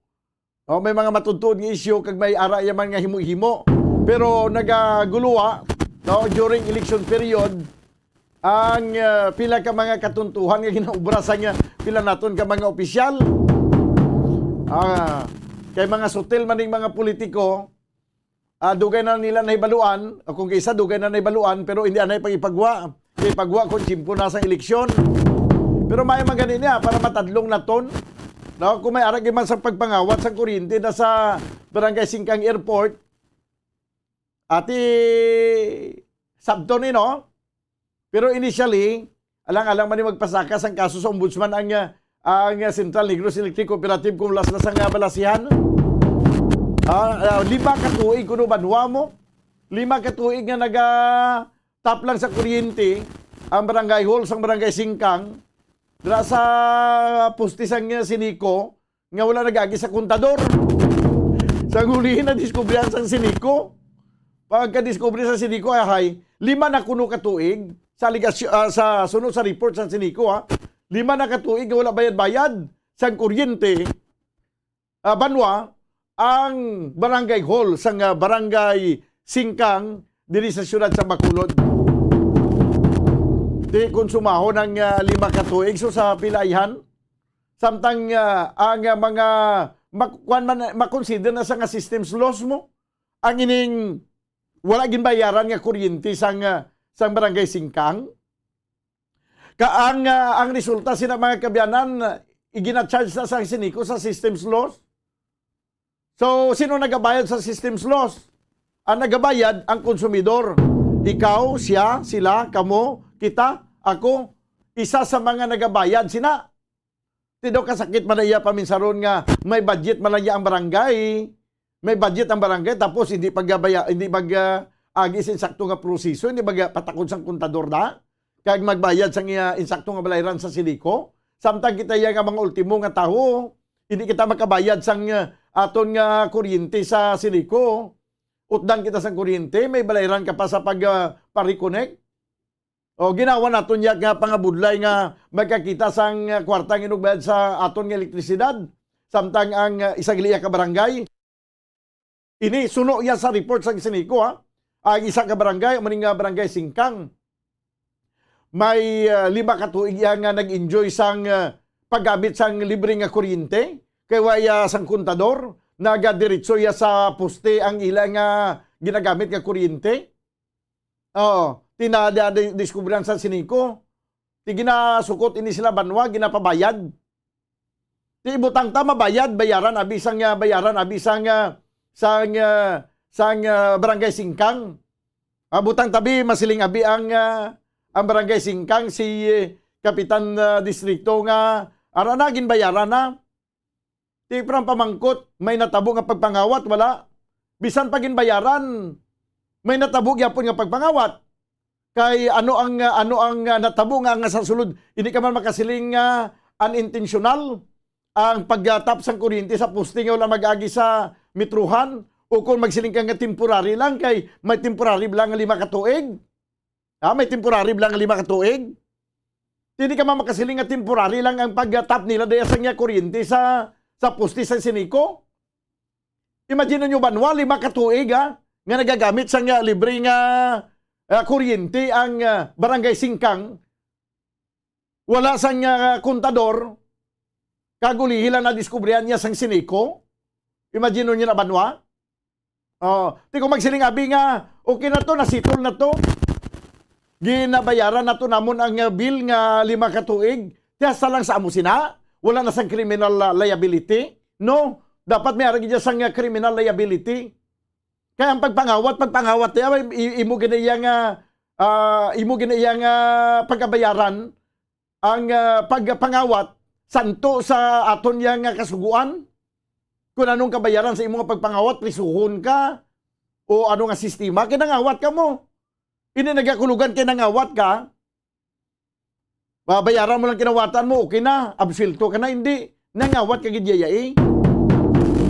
Oh, may mga matutuod nga isyu kag may ara ya man nga himo-himo. Pero nagaguluwa, no, during election period, ang, ah, pila ka mga katuntuhan nga ginaobra sa nga pila naton ka mga opisyal. Ah, kay mga sutil man ning mga politiko, ah, dugay na nila nahibaluan, o kung kisa dugay na nahibaluan, pero hindi anay pag ipagwa. Ipagwa kung tiyempo na sa eleksyon. Pero may man gani niya para matadlong naton. No, kung may arag man sa pagpangawat sa kuryente na sa Barangay Singkang Airport, ati sabton ni, no? Pero initially, alang-alang man ni magpasaka sang kaso sa ombudsman ang, ah, ang Central Negros Electric Cooperative kung las-las ang, ah, balasihan. Ah, ah, lima ka tuig kuno banwa mo. Lima ka tuig nga naga-tap lang sa kuryente ang barangay hall sang Barangay Singkang. Dira sa poste sang, ah, Sinico, nga wala nag-agi sa kontador. Sa hulihin, nadiskubrihan sang Sinico. Pagkadiskubre sa Sinico, ahay, lima na kuno ka tuig sa aligasyon, ah, sa sunod sa report sa Sinico, ha, lima na ka tuig nga wala bayad-bayad sang kuryente, ah, banwa ang barangay hall sang, ah, barangay Singkang diri sa siyudad sa Bacolod. Di konsumahon ang, ah, lima ka tuig. So, sa pilayhan, samtang, ah, ang, ah, mga mak-, kuwan man, makonsider na sa nga systems loss mo ang ining wala ginbayaran nga kuryente sang, ah, sang Barangay Singkang. Ka ang, ah, ang resulta sina mga kaabyanan, ah, igina-charge na sa Sinico sa systems loss. So, sino nagabayad sa systems loss? Ang nagabayad, ang konsumidor. Ikaw, siya, sila, kamo, kita, ako, isa sa mga nagabayad sina. Ti daw kasakit man na iya paminsaron nga may budget man lang iya ang barangay. May budget ang barangay tapos hindi paggabaya, hindi mag, ah, agi sa insakto nga proseso, hindi mag, ah, patakod sang kontador na kag magbayad sang iya insakto nga balayran sa Sinico. Samtang kita iya nga mga ultimo nga tawo, hindi kita makabayad sang, ah, aton nga kuryente sa Sinico. Utdan kita sang kuryente, may balayran ka pa sa pag, ah, pa-reconnect. O, ginawa naton ya nga pangabudlay nga magkakita sang, ah, kwarta nga inugbayad sa aton nga elektrisidad, samtang ang, ah, isang liya ka barangay. Ini suno ya sa report sa Sinico, ha. Ang isa ka barangay, amo ni nga barangay Singkang. May, ah, lima ka tuig iya nga nag-enjoy sang, ah, paggamit sang libre nga kuryente, kay wala sang kontador, nagadiretso ya sa poste ang ila nga ginagamit nga kuryente. Oo, tina-, di-, di-, diskubrihan sa Sinico. Ti ginasukot ini sila banwa, ginapabayad. Ti ibutang ta mabayad, bayaran abi sang, ah, bayaran abi sang, ah, sang, ah, sang, ah, Barangay Singkang. Ah, butang tabi, masiling abi ang, ah, ang Barangay Singkang, si, eh, Kapitan, ah, Distrito nga, ara na, ginbayaran na. Ti parang pamangkot, may natabo nga pagpangawat? Wala. Bisan pa ginbayaran, may natabo gyapon nga pagpangawat. Kay ano ang, ano ang, ah, natabo nga, nga sa sulod, hindi ka man makasiling nga unintentional ang paggatap sang kuryente sa poste nga wala mag-agi sa metrohan, o kung magsiling ka nga temporary lang, kay may temporary lang nga lima ka tuig. Ha, may temporary lang nga lima ka tuig. Hindi ka man makasiling nga temporary lang ang pag-tap nila daya sa nga kuryente sa, sa poste sa Sinico. Imagine nyo, banwa, lima ka tuig, ha, nga nagagamit sa nga libre nga, ah, kuryente ang, ah, Barangay Singkang. Wala sang, ah, kontador, kag ulihi lang nadiskubrihan niya sang Sinico. Imagine nyo na, banwa. Oh, ti kung magsiling abi nga, "Okay na to, nasitol na to. Ginabayaran na to namon ang, ah, bill nga lima ka tuig." Ti hasta lang sa amo sina, wala na sang criminal, ah, liability. No, dapat may arag dyan sang, ah, criminal liability. Kaya ang pagpangawat, pagpangawat, eh, i-, imo gina iya nga, ah, imo gina iya nga pagkabayaran, ang, ah, pagpangawat, santo sa aton iya nga kasuguan. Kung anong kabayaran sa imo nga pagpangawat, prisuhon ka, o ano nga sistema, kinangawat ka mo. Ini nagakulugan kay nangawat ka, babayaran mo lang kinawatan mo, okay na, absuelto ka na, hindi. Nangawat ka gid ya, eh.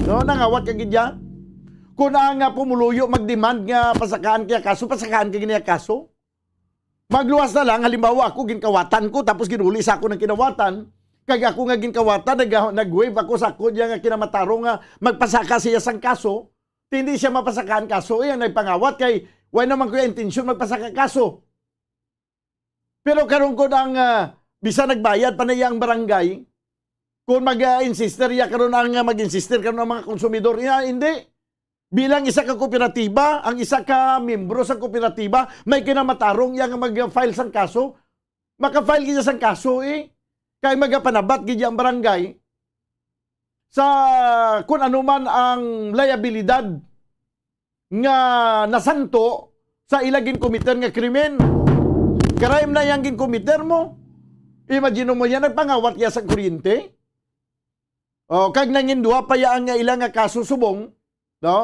No, nangawat ka gid ya. Kung ang, ah, pumuluyo mag-demand nga pasakaan kaya kaso, pasakaan ka gini kaso. Magluwas na lang, halimbawa, ako, ginkawatan ko, tapos ginuli sa ako ng kinawatan, kag ako nga ginkawatan, nag-, nag-waive ako sa ako niya nga kinamatarong nga magpasaka siya sang kaso, hindi siya mapasakaan kaso, iya nagpangawat kay, why naman ko yung intensyon magpasaka kaso? Pero karon ko nang, ah, bisan nagbayad pa na iya ang barangay, kung mag-insister iya karon ang, ah, mag-insister karon ang mga konsumidor, iya, hindi. Bilang isa ka kooperatiba, ang isa ka miyembro sa kooperatiba, may kinamatarong iya nga mag-file sang kaso. Maka-file gid iya sang kaso, eh. Kay magapanabat gid iya ang barangay sa kung ano man ang liabilidad nga nasanto sa ila ginkomiter nga krimen. Crime na yang ginkomiter mo. Imagine mo yan, nagpangawat iya sa kuryente. O, kag nangindua pa ya ang ila nga kaso subong, no?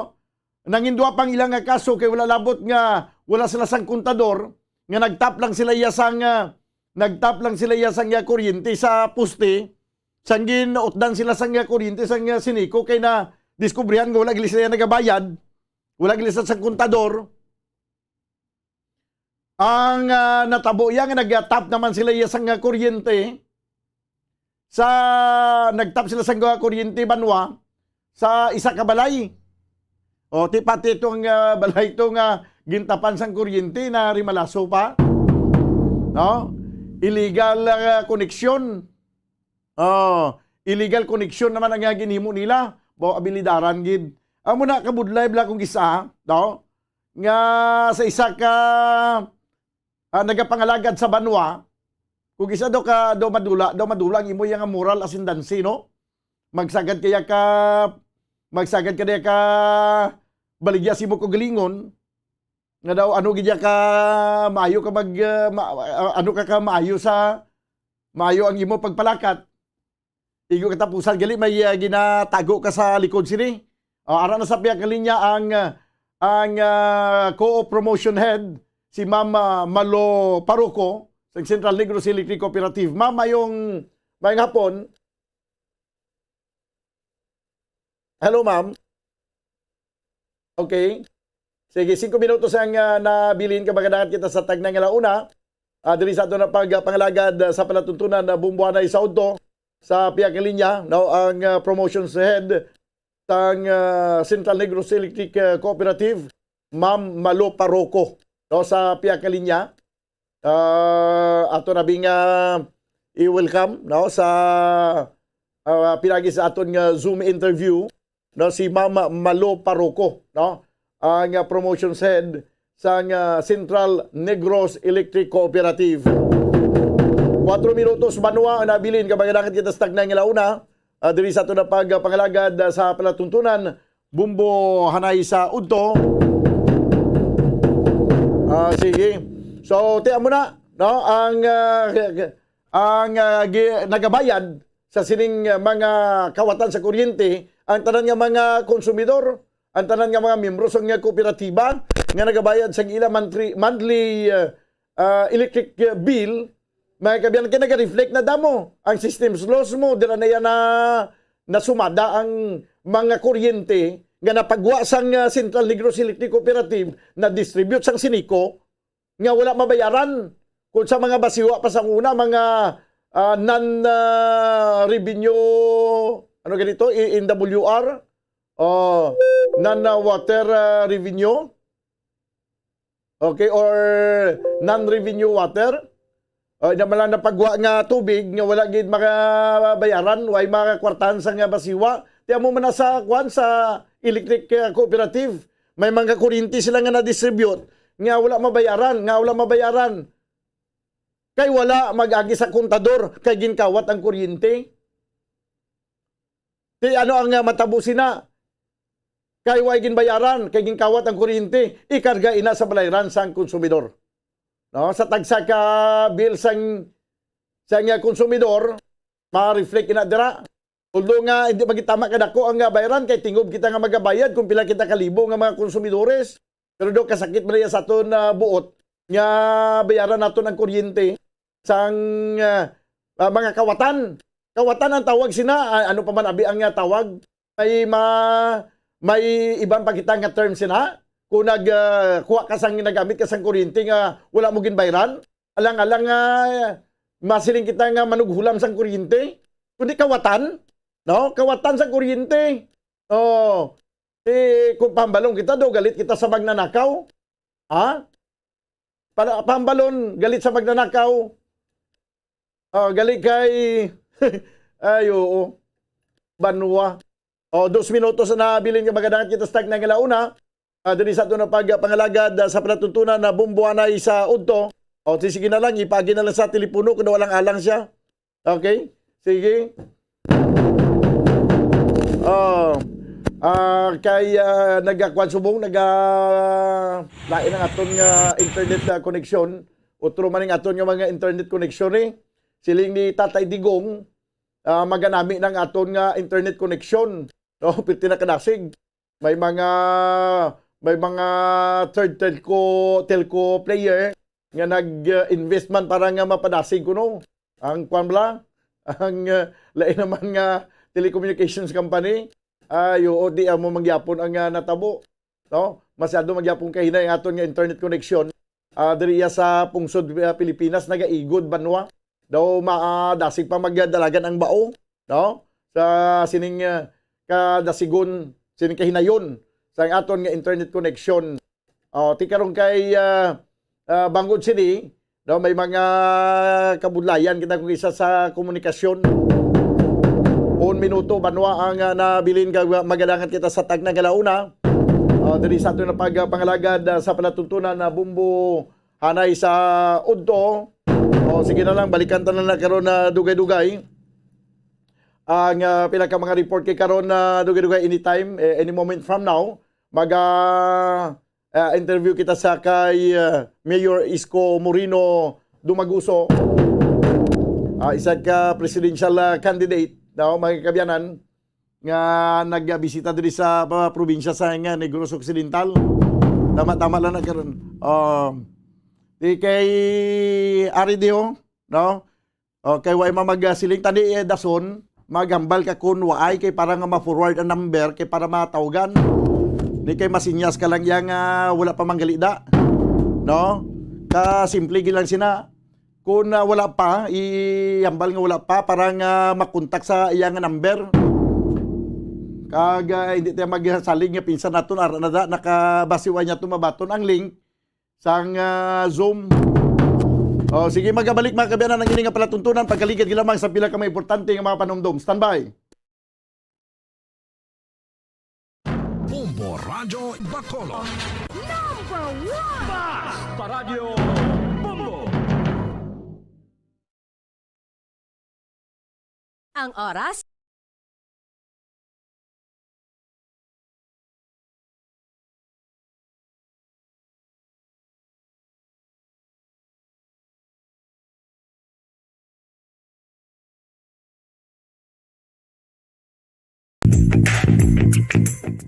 Nangindua pang ila nga kaso kay wala labot nga wala sila sang kontador, nga nagtap lang sila iya sang, ah, nagtap lang sila iya sang, ah, kuryente sa poste, sang gin-utdan sila sang, ah, kuryente sang, ah, Sinico kay na diskubrihan nga wala gid sila nagabayad, wala gid sila sang kontador. Ang, ah, natabo iya nga nag-tap naman sila iya sang, ah, kuryente. Sa, nag-tap sila sang, ah, kuryente banwa sa isa ka balay. O, ti pati itong, ah, balay ito nga gintapan sang kuryente na rimalaso pa. No? Illegal, ah, koneksyon. Oh, illegal connection naman ang, ah, ginhimo nila. Baw abilidaran gid. Amo na kabudlay bala kung isa, no? Nga sa isa ka, ah, nagapangalagad sa banwa, kung isa daw ka, daw madula, daw madula ang imo iya nga moral ascendancy, no? Magsagad kaya ka, magsagad ka diya ka baligya sa imo kaugalingon, nga daw ano gid ya ka maayo ka mag, ah, ma-, ah, ano ka ka maayo sa, maayo ang imo pagpalakat. Igo katapusan gali may, ah, ginatago ka sa likod sini. Ah, ara na sa pihak nga linya ang, ah, ang, ah, co-op promotion head, si Ma'am, ah, Malo Parroco, sa Central Negros Electric Cooperative. Ma'am, mayong, mayong hapon. Hello, ma'am. Okay. Sige, singko minutos ang, ah, nabilin kay magadagat kita sa tagnang alauna. Ah, diri sa ato na pagpangalagad, ah, sa palatuntunan na bumbuhanay sa udto sa pihak nga linya, no, ang, ah, promotions head sang, ah, Central Negros Electric, ah, Cooperative, Ma'am Malo Parroco, no, sa pihak nga linya. Ah, ato na bing, ah, i-welcome, no, sa, ah, pinagi sa aton nga Zoom interview, no, si Ma'am Malo Parroco, no, ang, ah, promotions head sang, ah, Central Negros Electric Cooperative. Kuwatro minutos banwa ang nabilin kay magadagat kita sa tagnang alauna, ah, diri sa ato na pagpangalagad, ah, sa palatuntunan bumbuhanay sa udto. Ah, sige. So, ti amo na, no? Ang, ah, ang, ah, gi-, nagabayad sa sining, ah, mga kawatan sa kuryente, ang tanan nga mga konsumidor, ang tanan nga mga miyembro sa nga kooperatiba nga nagabayad sa ila monthly, monthly, ah, ah, electric, ah, bill, may kabiyan kay naga-reflect na damo ang systems loss mo, dira na yan na nasumada ang mga kuryente nga napagwa sang, ah, Central Negros Electric Cooperative, na-distribute sang Sinico, nga wala mabayaran. Kung sa mga basiwa pa sang una, mga ah, non, ah, revenue, ano ganito, I N W R? Oh, non, ah, water, ah, revenue? Okay, or non-revenue water? O, ina man lang napagwa nga tubig nga wala gid makabayaran, way makakwartahan sa nga basiwa. Ti amo man na sa, kwan, sa electric, ah, cooperative. May mga kuryente sila nga na-distribute nga wala mabayaran, nga wala mabayaran. Kay wala mag-agi sa kontador, kay ginkawat ang kuryente. Ti ano ang, ah, matabo sina? Kay way ginbayaran, kay ginkawat ang kuryente, ikarga ina sa balayran sang konsumidor. No? Sa tagsa ka bill sang, sang, ah, konsumidor, ma-reflect ina dira. Although nga hindi magitama kadako ang, ah, bayaran, kay tingob kita nga magabayad kung pila kita kalibo nga mga konsumidores. Pero do kasakit man iya sa aton, ah, buot nga bayaran naton ang kuryente sang, ah, ah, mga kawatan. Kawatan ang tawag sina, ah, ano pa man abi ang, ah, tawag? May ma-, may iban pa kita nga term sina. Kung nag, ah, kuha ka sang, nagamit ka sang kuryente nga wala mo ginbayran, alang-alang nga masiling kita nga manughulam sang kuryente. Kundi kawatan, no? Kawatan sang kuryente. Oh, eh, kung pahambalon kita, daw galit kita sa magnanakaw. Ha? Para pahambalon, galit sa magnanakaw. Ah, galit kay, ay, oo. Banwa. O, dos minutos na nabilin nga magadangat kita sa tagna nga launa. Ah, diri sa aton nga pagpangalagad, ah, sa palatuntunan na bumbuanay sa udto. O, si-, sige na lang, ipagi na lang sa telepono kung walang alang siya. Okay? Sige. Ah, ah, kay, ah, nagakuan subong, naga-, lain ang aton nga internet, ah, connection. Utro man ang aton nga mga internet connection, eh. Siling ni Tatay Digong, ah, maganami ng aton nga internet connection. No? Pirti na kadasig. May mga, may mga third telco, telco player nga nag-invest man para nga mapadasig kuno ang kwan bala, ang, uh, lain naman nga telecommunications company. Ay, oo, di amo mangyapon ang, uh, natabo, no? Masyado mangyapon kahinay ang aton nga internet connection. Ah, diri iya sa pungsod, ah, Pilipinas, nagaigod banwa. Daw ma-, ah, dasig pa magdalagan ang bao, no? Sa sining, ah, kadasigon, sining kahinayon sa aton nga internet connection. Oh, ti karon kay, ah, ah, bangod sini, no, may mga kabudlayan kita kung isa sa komunikasyon. Un minuto, banwa ang, ah, nabilin kag magadangat kita sa tagna nga launa. Oh, diri sa aton nga pagpangalagad, ah, sa palatuntunan na bumbo hanay sa udto. Oh, sige na lang, balikan ta na lang karon na dugay-dugay ang, ah, pila ka mga report kay karon na dugay-dugay anytime, eh, any moment from now. Mag, ah, ah, interview kita sa kay, ah, Mayor Isko Moreno Dumaguso, ah, isa ka presidential, ah, candidate, no, mga kaabyanan, nga nagbisita diri sa, ah, probinsya sa nga Negros Occidental. Tama-tama lang na karon. Um, di kay Ari Dio, no? Okay, wa man magsiling tani, eh, dason, maghambal ka kun waay kay para nga ma-forward ang number kay para matawagan. Di kay masinyas ka lang iya nga wala pa manggalida. No? Ka simple gid lang sina. Kun, ah, wala pa, ihambal nga wala pa para nga makontak sa iya nga number. Kag, ah, hindi tayo magsalig nga pinsan naton ara na da, nakabasiwa niya to mabaton ang link sang, ah, Zoom. Oh, sige, magabalik, mga kaabyanan, ang ini nga palatuntunan, pagkaligad gilamang sa pila ka mga importante nga mga panumdom. Standby. Bombo Radyo Bacolod. Number one! Basta Radyo Bombo! Ang oras,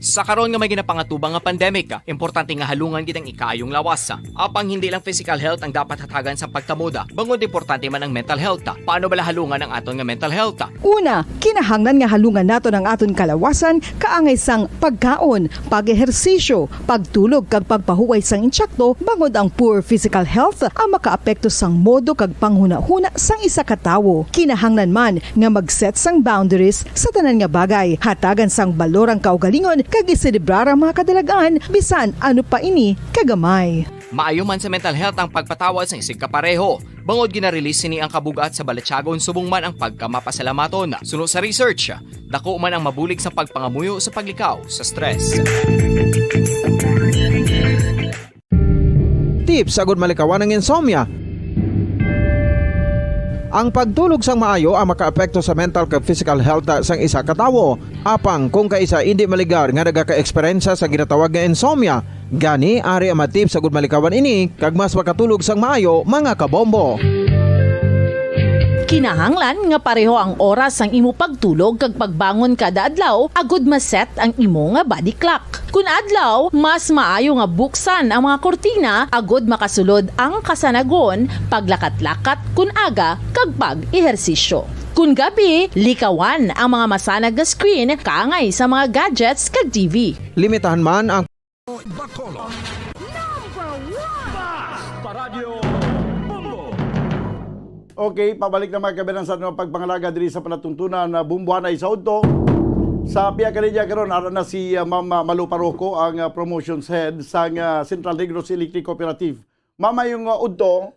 Sa karon nga may ginapangatubang nga pandemic, importante nga halungan gid ang ikaayong lawas. Apang hindi lang physical health ang dapat hatagan sa pagtamuda, bangod importante man ang mental health. Paano bala halungan ang aton nga mental health? Una, kinahanglan nga halungan naton ang aton kalawasan kaangay sang pagkaon, pag-ehersisyo, pagtulog kag pagpahuway sang intsakto, bangod ang poor physical health ang makaapekto sang modo kag panghunahuna sang isa ka tawo. Kinahanglan man nga mag-set sang boundaries sa tanan nga bagay. Hatagan sang balor ang kaugalingon kag iselebrar ang mga kadalag-an, bisan ano pa ini kagamay. Maayo man sa mental health ang pagpatawad sang isigkapareho, bangod gina-release sini ang kabug-at sa balatyagon subong man ang pagkamapasalamaton. Suno sa research, dako man ang mabulig sa pagpangamuyo sa paglikaw sa stress. Tips agud malikawan ang insomnia. Ang pagtulog sang maayo ang makaapekto sa mental kag physical health sang isa ka tawo. Apang kung kaisa indi maligar nga nagaka-eksperyensya sa ginatawag nga insomnia, gani ari ang mga tips agud malikawan ini kag mas makatulog sang maayo, mga kabombo. Kinahanglan nga pareho ang oras sang imo pagtulog kag pagbangon kada adlaw agud ma-set ang imo nga body clock. Kun adlaw, mas maayo nga buksan ang mga kurtina agud makasulod ang kasanagon, paglakat-lakat kun aga, kag pag-ehersisyo. Kun gabi, likawan ang mga masanag nga screen kaangay sa mga gadgets kag T V. Limitahan man ang Bacolod. Number one! Basta Radyo Bombo! Okay, pabalik na mga kabayan sa atong pagpangalaga diri sa palatuntunan na Bumbuanay sa Udto. Sa pihak kaniya karon, ara na si, ah, Ma'am, ah, Malu Parroco, ang, ah, promotions head sang, ah, Central Negros Electric Cooperative. Ma'am, mayong, ah, udto.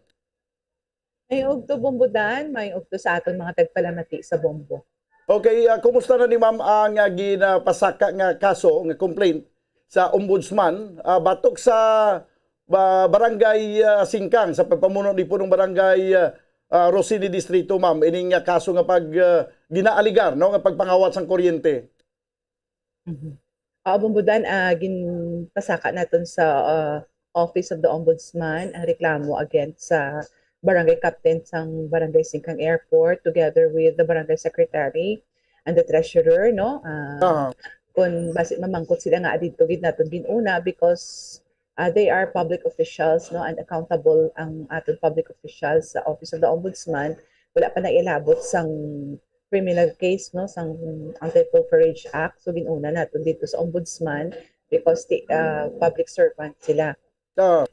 Mayong udto, Bombo Dan, mayong udto sa aton mga tagpalamati sa Bombo. Okay, ah, kumusta na ni Ma'am ang, ah, ginapasaka nga kaso, nga complaint sa Ombudsman, ah, batok sa, ah, Barangay, ah, Singkang, sa pagpamuno ni Punong Barangay, ah, ah, Rosini Distrito, Ma'am, ining, ah, kaso nga pag, ah, ginaaligar, no, nga pagpangawat sang kuryente? Mhm. Ah, Bombo Dan, ah, ginpasaka naton sa, ah, Office of the Ombudsman ang reklamo against sa barangay captain sang Barangay Singkang Airport, together with the barangay secretary and the treasurer, no? Ah, Aha. Kun basi mamangkot sila nga didto gid naton gin-una because, ah, they are public officials, no, and accountable ang aton public officials sa Office of the Ombudsman. Wala pa nailabot sang criminal case, no, sang Anti-Pilferage Act. So, gin-una naton didto sa Ombudsman because ti-, ah, public servant sila. Ah,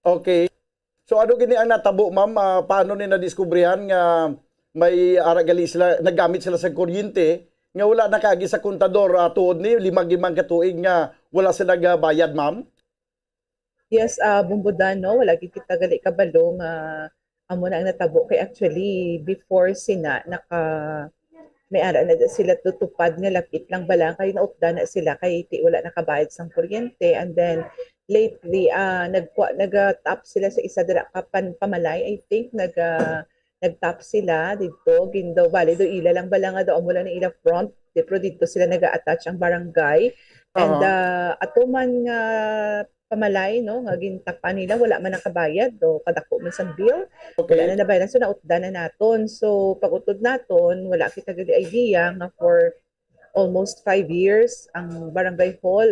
okay. So, ano gini ang natabo, ma'am? Ah, paano ni nadiskubrihan nga may ara gali sila, naggamit sila sa kuryente nga wala nakaagi sa kontador, ah, tuod ni lima gid man ka tuig nga wala sila nagabayad, ma'am? Yes, ah, Bombo Dan, no? Wala gid kita gali kabalo nga amo na ang natabo. Kay actually, before sina, naka, may ara na sila tutupad nga lapit lang bala, kay nautdan na sila, kay ti wala nakabayad sang kuryente. And then, lately, ah, nagkwa-, naga-tap sila sa isa dira ka pan-, pamalay, I think, naga-, nag-tap sila didto, gin-, daw, bali daw ila lang bala nga daw amo lang ang ila front, di, pero didto sila naga-attach ang barangay. And, Aha. ah, ato man nga pamalay, no, nga gintapan nila, wala man nakabayad, o kadako man sang bill, wala Okay. na nabayaran. So, nautdan na naton. So, pag-utod naton, wala kita gali idea nga for almost five years, ang barangay hall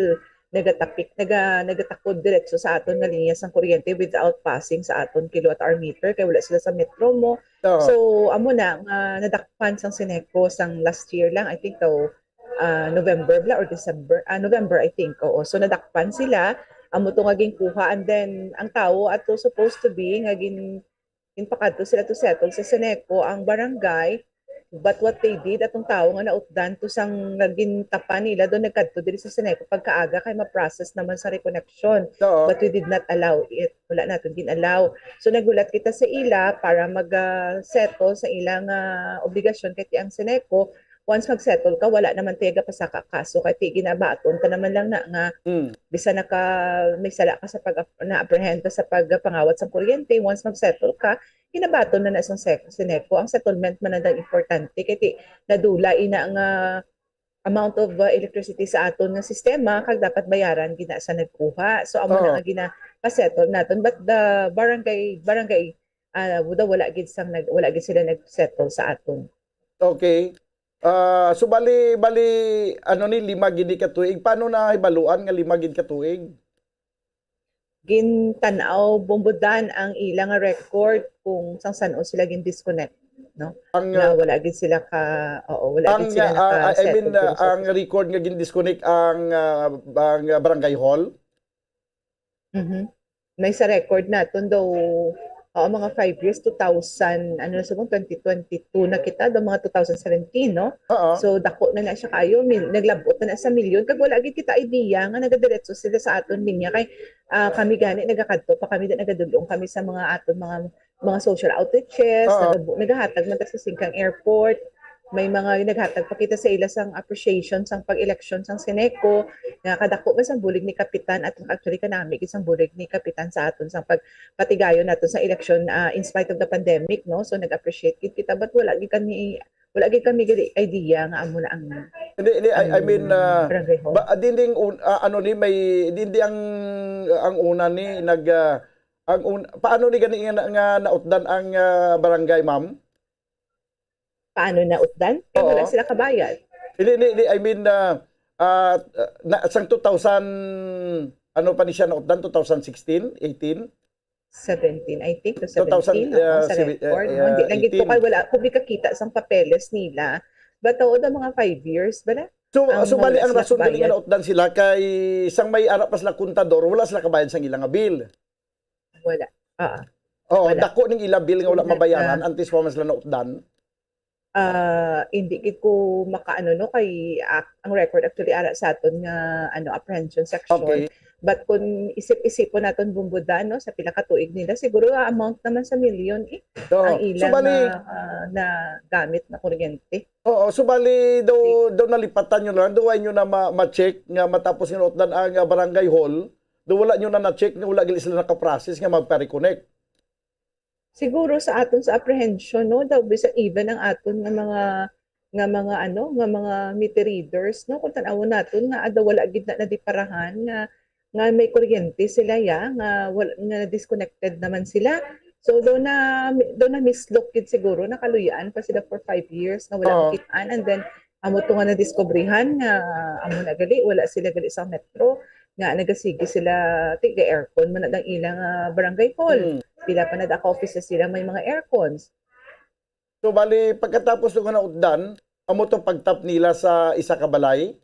nagatapik, naga-, nagatakod diretso sa aton nga linya sang kuryente without passing sa aton kilowatt hour meter, kay wala sila sa metro mo. Oo. So, amo na nga nadakpan sang Ceneco sang last year lang, I think, daw, ah, November bala or December, ah, November, I think, oo. So, nadakpan sila, amo to nga ginkuha, and then ang tawo ato supposed to be nga gin-, ginpakadto sila to settle sa Ceneco, ang barangay. But what they did, atong tawo nga nautdan to sang nga gintapan nila, daw nagkadto diri sa Ceneco pagkaaga kay ma-process naman sa reconnection. Oo. But we did not allow it. Wala naton gin-allow. So, naghulat kita sa ila para mag, ah, settle sa ilang, ah, obligasyon kay ti ang Ceneco, once mag-settle ka, wala naman tayo gapasaka kaso kay ti ginabaton ka naman lang na nga Mm. bisan naka, may sala ka sa pag, na-apprehend ka sa pagpangawat sa kuryente, once mag-settle ka, ginabaton na na sa Sec-, Ceneco. Ang settlement man ang importante kay ti nadula ina nga amount of, uh, electricity sa aton nga sistema kag dapat bayaran gina sa nagkuha. So, amo na Oo. nga ginapasettle naton. But the barangay, barangay, ah, daw wala gid sang nag-, wala gid sila nag-settle sa aton. Okay. Ah, so bali, bali, ano ni, lima gid ni ka tuig. Paano nahibaluan nga lima gid ka tuig? Gintan-aw, Bombo Dan, ang ila nga record kung sang san-o sila gin-disconnect, no? Ang, Nga ah, wala gid sila ka, oo, wala ang, gid sila ah, ah, I naka-settle mean, diri ah, sa ang record nga gin-disconnect ang, ah, ang, ah, barangay hall? Mhm. May sa record naton daw, oo, mga five years, two thousand, ano na subong, twenty twenty-two na kita, daw mga two thousand seventeen, no? Oo. So, dako na na siya kayo, mil-, naglabot na na sa milyon, kag wala gid kita idea nga nagadiretso sila sa aton linya, kay, ah, kami gani nagakadto pa kami, di nagadulong kami sa mga aton mga, mga social outreaches, Oo. nagabu-, nagahatag man ta sa Singkang Airport, may mga naghatag pa kita sa ila sang appreciation sang pag-election sang Ceneco, nga kadako man sang bulig ni Kapitan, at actually kanami gid sang bulig ni Kapitan sa aton sang pagpatigayon naton sa election, ah, in spite of the pandemic, no? So, nag-appreciate gid kita, but wala gid kami, wala gid kami gid idea nga amo na ang, Hindi, hindi, I, I ang mean, ah, barangay hall. Ba, dinding un-, ah, ano ni, may, dindi ang, ang una ni, nag, ah, ang un-, paano ni gani nga, nga nautdan ang, ah, barangay, ma'am? Paano nautdan? Eh, wala Oo. sila kabayad. Hindi, hindi, hindi. I mean, ah, ah, na, sang two thousand, ano pa ni siya nautdan? Two thousand sixteen, eighteen? Seventeen, I think, to Two thousand, seventeen, oo, ah, sa si-, record, ah, no? Hindi lang gid ko eighteen. Kay wala ko gid kakita sang papeles nila. But, oo, daw mga five years, bala? So, Ang so, bali, wala ang sila rason gali nga kabayad. nautdan sila kay sang may ara pa sila kontador, wala sila kabayad sang ila nga bill. Wala. Ah, Oo, wala. dako ning ila bill nga wala Wala. mabayaran, antes pa man sila nautdan. Ah, hindi gid ko makaano, no, kay, ah, ang record actually ara sa aton nga, ano, apprehension section. Okay. But kung isip-isipon naton, Bombo Dan, no, sa pila ka tuig nila, siguro, ah, amount naman sa milyon, eh, So, ang so ilang, bali, ah, ah, nagamit na kuryente. Oo, so bali, daw, Si- daw nalipatan nyo lang, daw ay nyo na ma-, ma-check nga matapos nga nautdan ang, ah, barangay hall, daw wala nyo na na-check nga wala gali sila nakaprocess nga magpa-reconnect. Siguro sa aton sa apprehension, no, daw bisan even ang aton nga mga, nga mga, ano, nga mga meter readers, no, kung tan-awon naton nga, ah, daw wala gid na nadiparahan nga, nga may kuryente sila, ya, nga wal-, nga disconnected naman sila. So, daw na, daw na mislook gid siguro, nakaluy-an pa sila for five years nga wala Oo. makit-an, and then amo to nga nadiskubrihan nga amo na gali, wala sila gali sa metro, nga nagasigi sila, ti, ga-aircon man na dang ilang, ah, barangay hall. Mm. Pila pa na da ka offices sila may mga aircons. So, bali, pagkatapos nga nautdan, amo to pagtap nila sa isa ka balay?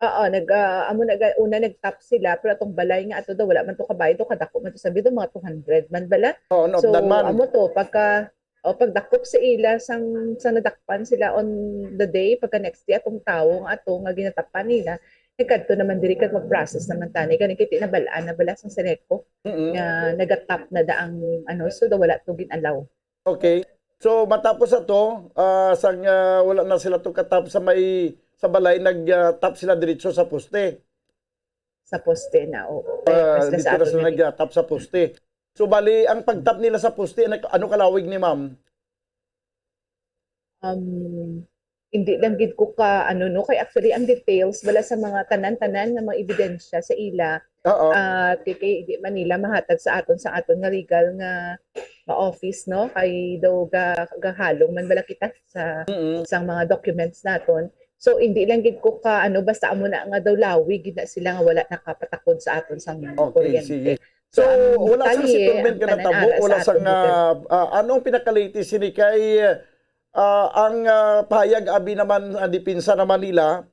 Oo, nag, ah, amo na ga-, una nagtap sila, pero atong balay nga ato daw, wala man to kabayo to, kadako man to sa bidon, mga two hundred man bala. Oo, So, nautdan man. amo to, pagka, o, pagdakop sa ila, sang, sang nadakpan sila on the day, pagka next day, atong tawo nga ato nga ginatapan nila, nagkadto naman diri kag mag-process naman tani. Gani kay tinabal-an na bala sang Ceneco Mm-mm. nga nagatap na da ang, ano, so daw wala to gin-allow. Okay. So, matapos ato, ah, sang, ah, wala na sila to katap sa may, sa balay, nag, ah, tap sila diretso sa poste. Sa poste na, oo. Ah, Kaya sila dito sa na aton sila na nag, ah, tap sa poste. So, bali, ang pagtap nila sa poste, ano, ano kalawig ni ma'am? Um, hindi lang gid ko ka, ano, no, kay actually ang details wala sa mga tanan-tanan nga mga ebidensya sa ila. Oo. Ah, kay, kay di man nila mahatag sa aton, sa aton nga legal nga, nga office, no, kay daw ga-, gahalong man bala kita sa, Mm-mm. sa mga documents naton. So, hindi lang gid ko ka, ano, basta amo na nga daw lawig gid na sila nga wala nakapatakod sa aton sang Okay, kuryente. sige. So, So, ang wala sa detalye, settlement ang nga tanan natabo, ara wala sa sa aton nga, legal. ah, ano ang pinaka-latest sini kay, ah, ang, ah, pahayag abi naman, ang depensa naman nila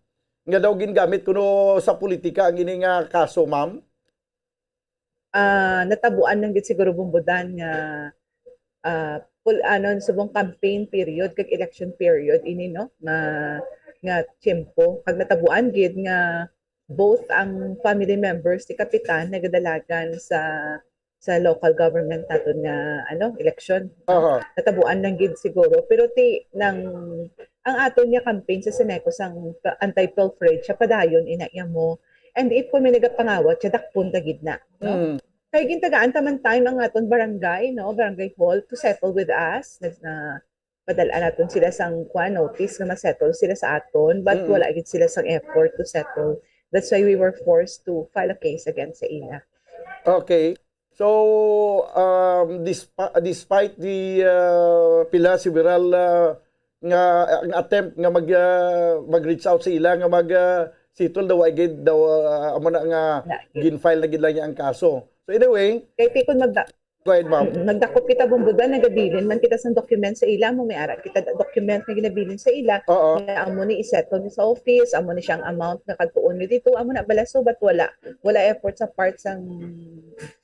nga daw gingamit kuno sa politika ang ini nga kaso, ma'am? Ah, natabuan lang gid siguro, Bombo Dan, nga, ah, pul-, ano, subong campaign period kag election period ini, no, nga, nga tiyempo. Kag natabuan gid nga both ang family members ni Kapitan nagadalagan sa, sa local government naton nga, ano, election, no? Aha. Natabuan lang gid siguro. Pero ti, nang, ang aton nga campaign sa Ceneco sang anti-pilferage, siya padayon ina iya mo. And if kung may nagapangawat siya, dakpon ta gid na, no? Mm. Kay gintagaan ta man time ang aton barangay, no? Barangay hall to settle with us. Nag-, na, padal-an naton sila sang, kuwan, notice nga ma-settle sila sa aton, but Mm. wala gid sila sang effort to settle. That's why we were forced to file a case against sa ila. Okay. So, um, disp-, despite the, uh, pila several, uh, nga, ang attempt nga mag, ah, mag-reach out sa ila nga mag, ah, settle daw, ay gid daw, ah, amo na nga Na, gid. Gin-file na gid lang niya ang kaso. So anyway, Kay ti kun magda-, go ahead, ma'am. Mm, nagdakop kita, Bumbudan, nagabilin man kita sang document sa ila, mo may ara kita da-, document nga ginabilin sa ila, Oo. nga amo ni i-settle ni sa office, amo ni siyang amount nga kagtuon ni dito, amo na bala, so, but wala, wala effort sa part sang,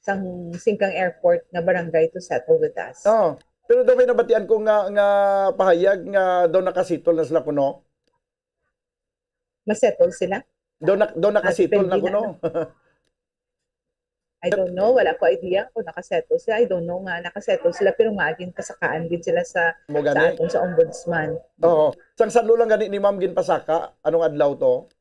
sang Singkang Airport nga barangay to settle with us. Oo. Pero daw may nabatian ko nga, nga pahayag nga daw nakasettle na sila kuno. Masettle sila? Daw na, daw Ah, nakasettle depende na na, kuno. no? I don't know. Wala ko idea kung nakasettle sila. I don't know nga nakasettle sila, pero nga ginpasakaan gid sila sa, Mo sa gani? aton sa ombudsman. Oo. Sang sanlo lang gani ni ma'am ginpasaka? Anong adlaw to?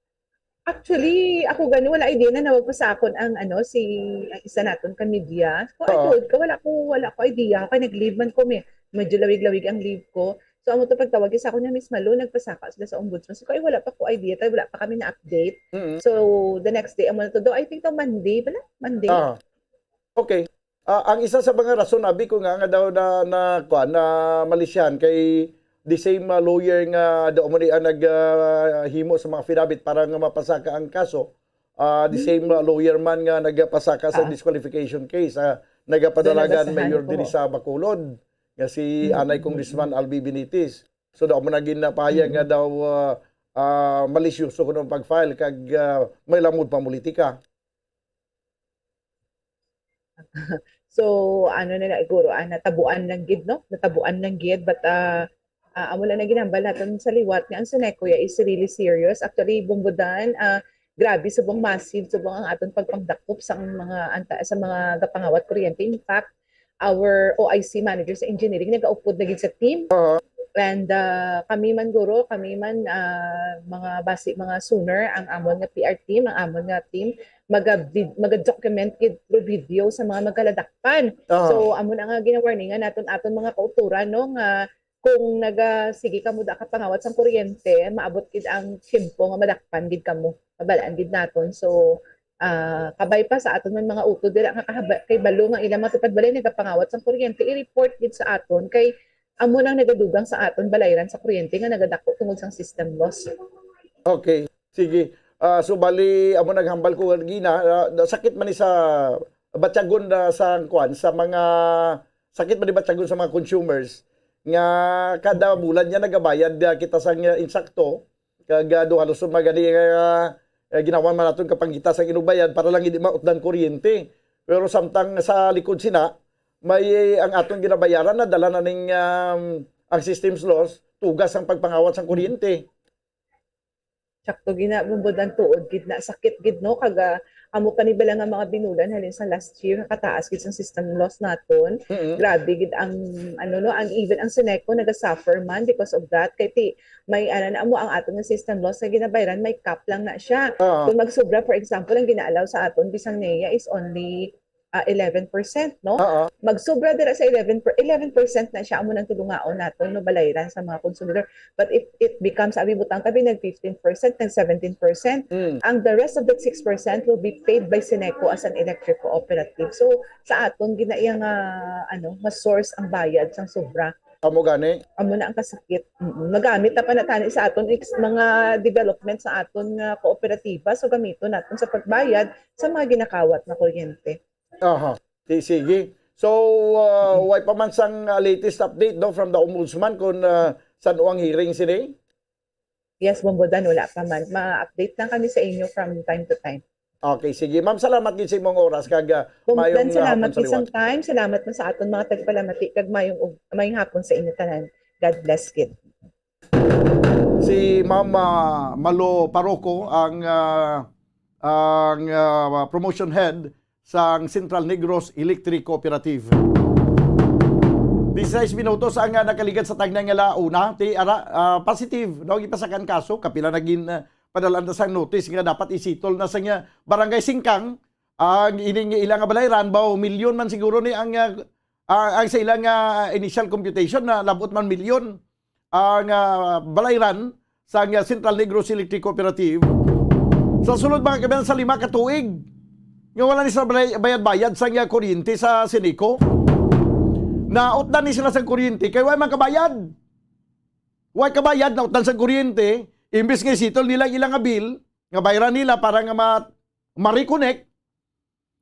Actually, ako gani, wala idea na nawag pa sa akon ang, ano, si, ang isa naton ka media. Ko, ay, Oo. tuod ka, wala ko, wala ko idea. Kay nag-leave man ko, may, medyo lawig-lawig ang leave ko. So, amo to pagtawag sa akon nga, "Miss Malu, nagpasaka sila sa ombudsman." So, ko, ay, wala pa ko idea, kay wala pa kami na-update. Mm. So, the next day, amo na to. Though, I think, daw Monday pala? Monday? Ah. Okay. Ah, ang isa sa mga rason, abi ko nga, nga daw na, na, kuwan, na malisyan kay the same, ah, lawyer nga daw mo ni ang nag, ah, himo sa mga affidavit para nga mapasaka ang kaso. Ah, the same, ah, lawyer man nga nagpasaka sa Ah. disqualification case, ah, nagapadalagan Doon nabasahan mayor ko. diri sa Bacolod, nga si Mm, Anay mm, Congressman mm. Albi Benitez. So, daw mo na ginapahayag nga Mm. daw, ah, ah, malisyoso kuno ang pag-file kag, ah, may lamod pang politika. So, ano na, na, siguro, ah, natabuan lang gid, no? Natabuan lang gid, but, ah, ah, amo lang na ginambal naton sa liwat nga ang Suneco ya is really serious. Actually, Bumbudan, ah, grabe, subong massive, subong ang aton pagpangdakop sa mga anta-, sa mga gapangawat kuryente. In fact, our O I C manager sa engineering nagaupod na gid sa team. Oo. And, ah, kami man guro, kami man, ah, mga basi, mga sooner ang amon nga P R team, ang amon nga team, maga-vid-, maga-document gid through video sa mga magaladakpan. Aha. So, amo na nga ginawarningan naton aton mga kauturan, no, nga kung naga-, sige kamo da ka pangawat sang kuryente, maabot gid ang tiyempo nga madakpan gid kamo. Mabalaan gid naton. So, ah, kabay pa sa aton man mga utod dira nga kahaba-, kay balo nga ilang mga tupad balay nagapangawat sang kuryente, i-report gid sa aton kay amo nang nagadugang sa aton balayran sa kuryente nga nagadako tungod sang system loss. Okay. Sige. Ah, so bali, amo naghambal ko gina, ah, sakit man ni sa batyagon na sa kuwan, sa mga, sakit man ni batyagon sa mga consumers nga kada bulan niya nagabayad, ah, kita sang, ah, insakto, kag, ah, duha lusod man gani, ah, ah, ginawan man naton kapangita sang inubayan para lang hindi mautdan kuryente. Pero samtang sa likod sina, may, ang aton ginabayaran na dala na ning, um, ang systems loss, tugas ang pagpangawat sang kuryente. Sakto gid na, Bumbudan, tuod gid na, sakit gid, no? Kag, ah, amo pa ni bala nga mga binulan halin sa last year, kataas gid sang system loss naton. Mm-mm. Grabe gid ang, ano, no, ang, even ang Suneco naga-suffer man because of that. Kay ti, may, ano, na, amo ang aton nga system loss nga ginabayran, may cap lang na siya. Ah. Kung magsobra, for example, ang gina-allow sa aton bisang neya is only, ah, eleven percent, no? Oo. Magsobra dira sa eleven per-, eleven percent na siya, amo nang tulungaon naton, no, balayran sa mga konsumidor. But if it becomes, abi, butang tabi, nag fifteen percent, nag seventeen percent, Mm. ang the rest of that six percent will be paid by Suneco as an electric cooperative. So, sa aton, gina-, iya nga, ano, mas source ang bayad sang sobra. Amo gani? Amo na ang kasakit. Mm-mm. Magamit na pa na tani sa aton ex-, mga development sa aton nga kooperatiba. So, gamiton naton sa pagbayad sa mga ginakawat na kuryente. Aha. Si-, sige. So, uh, Mm. way pa man sang, uh, latest update, no, from the Ombudsman kung, uh, san-o ang hearing sini? Yes, Bumbudan, wala pa man. Ma-update lang kami sa inyo from time to time. Okay, sige. Ma'am, salamat gid sa imong oras kag, uh, Bumbudan, mayong, uh, salamat hapon sa gid sang liwat. Time. Salamat man sa aton mga tagpalamati kag mayong ug-, mayong hapon sa inyo tanan. God bless gid. Si Ma'am, ah, Malo Paroco ang, ah, ang, ah, promotion head sang Central Negros Electric Cooperative. Disisais minutos ang, ah, nakaligad sa tagnay nga la una. Ti ara, ah, positive, no, gipasakan kaso, kapila na gin, ah, padalaan na sang notice nga dapat isitol na sa nga Barangay Singkang ang ining ilang nga balayran, baw milyon man siguro ni ang, ah, ah, ang sa ilang, ah, initial computation na labot man milyon ang, ah, balayran sang, ah, Central Negros Electric Cooperative. Sa sulod, mga kaibigan, sa lima ka tuig nga wala ni sila balay-, bayad-bayad sang, ah, kuryente sa Suneco, nautdan ni sila sa kuryente kay wala man kabayad. Way kabayad, nautdan sang kuryente, imbis nga i-settle nila ang ila nga bill, nga bayran nila para nga ma-, ma-reconnect,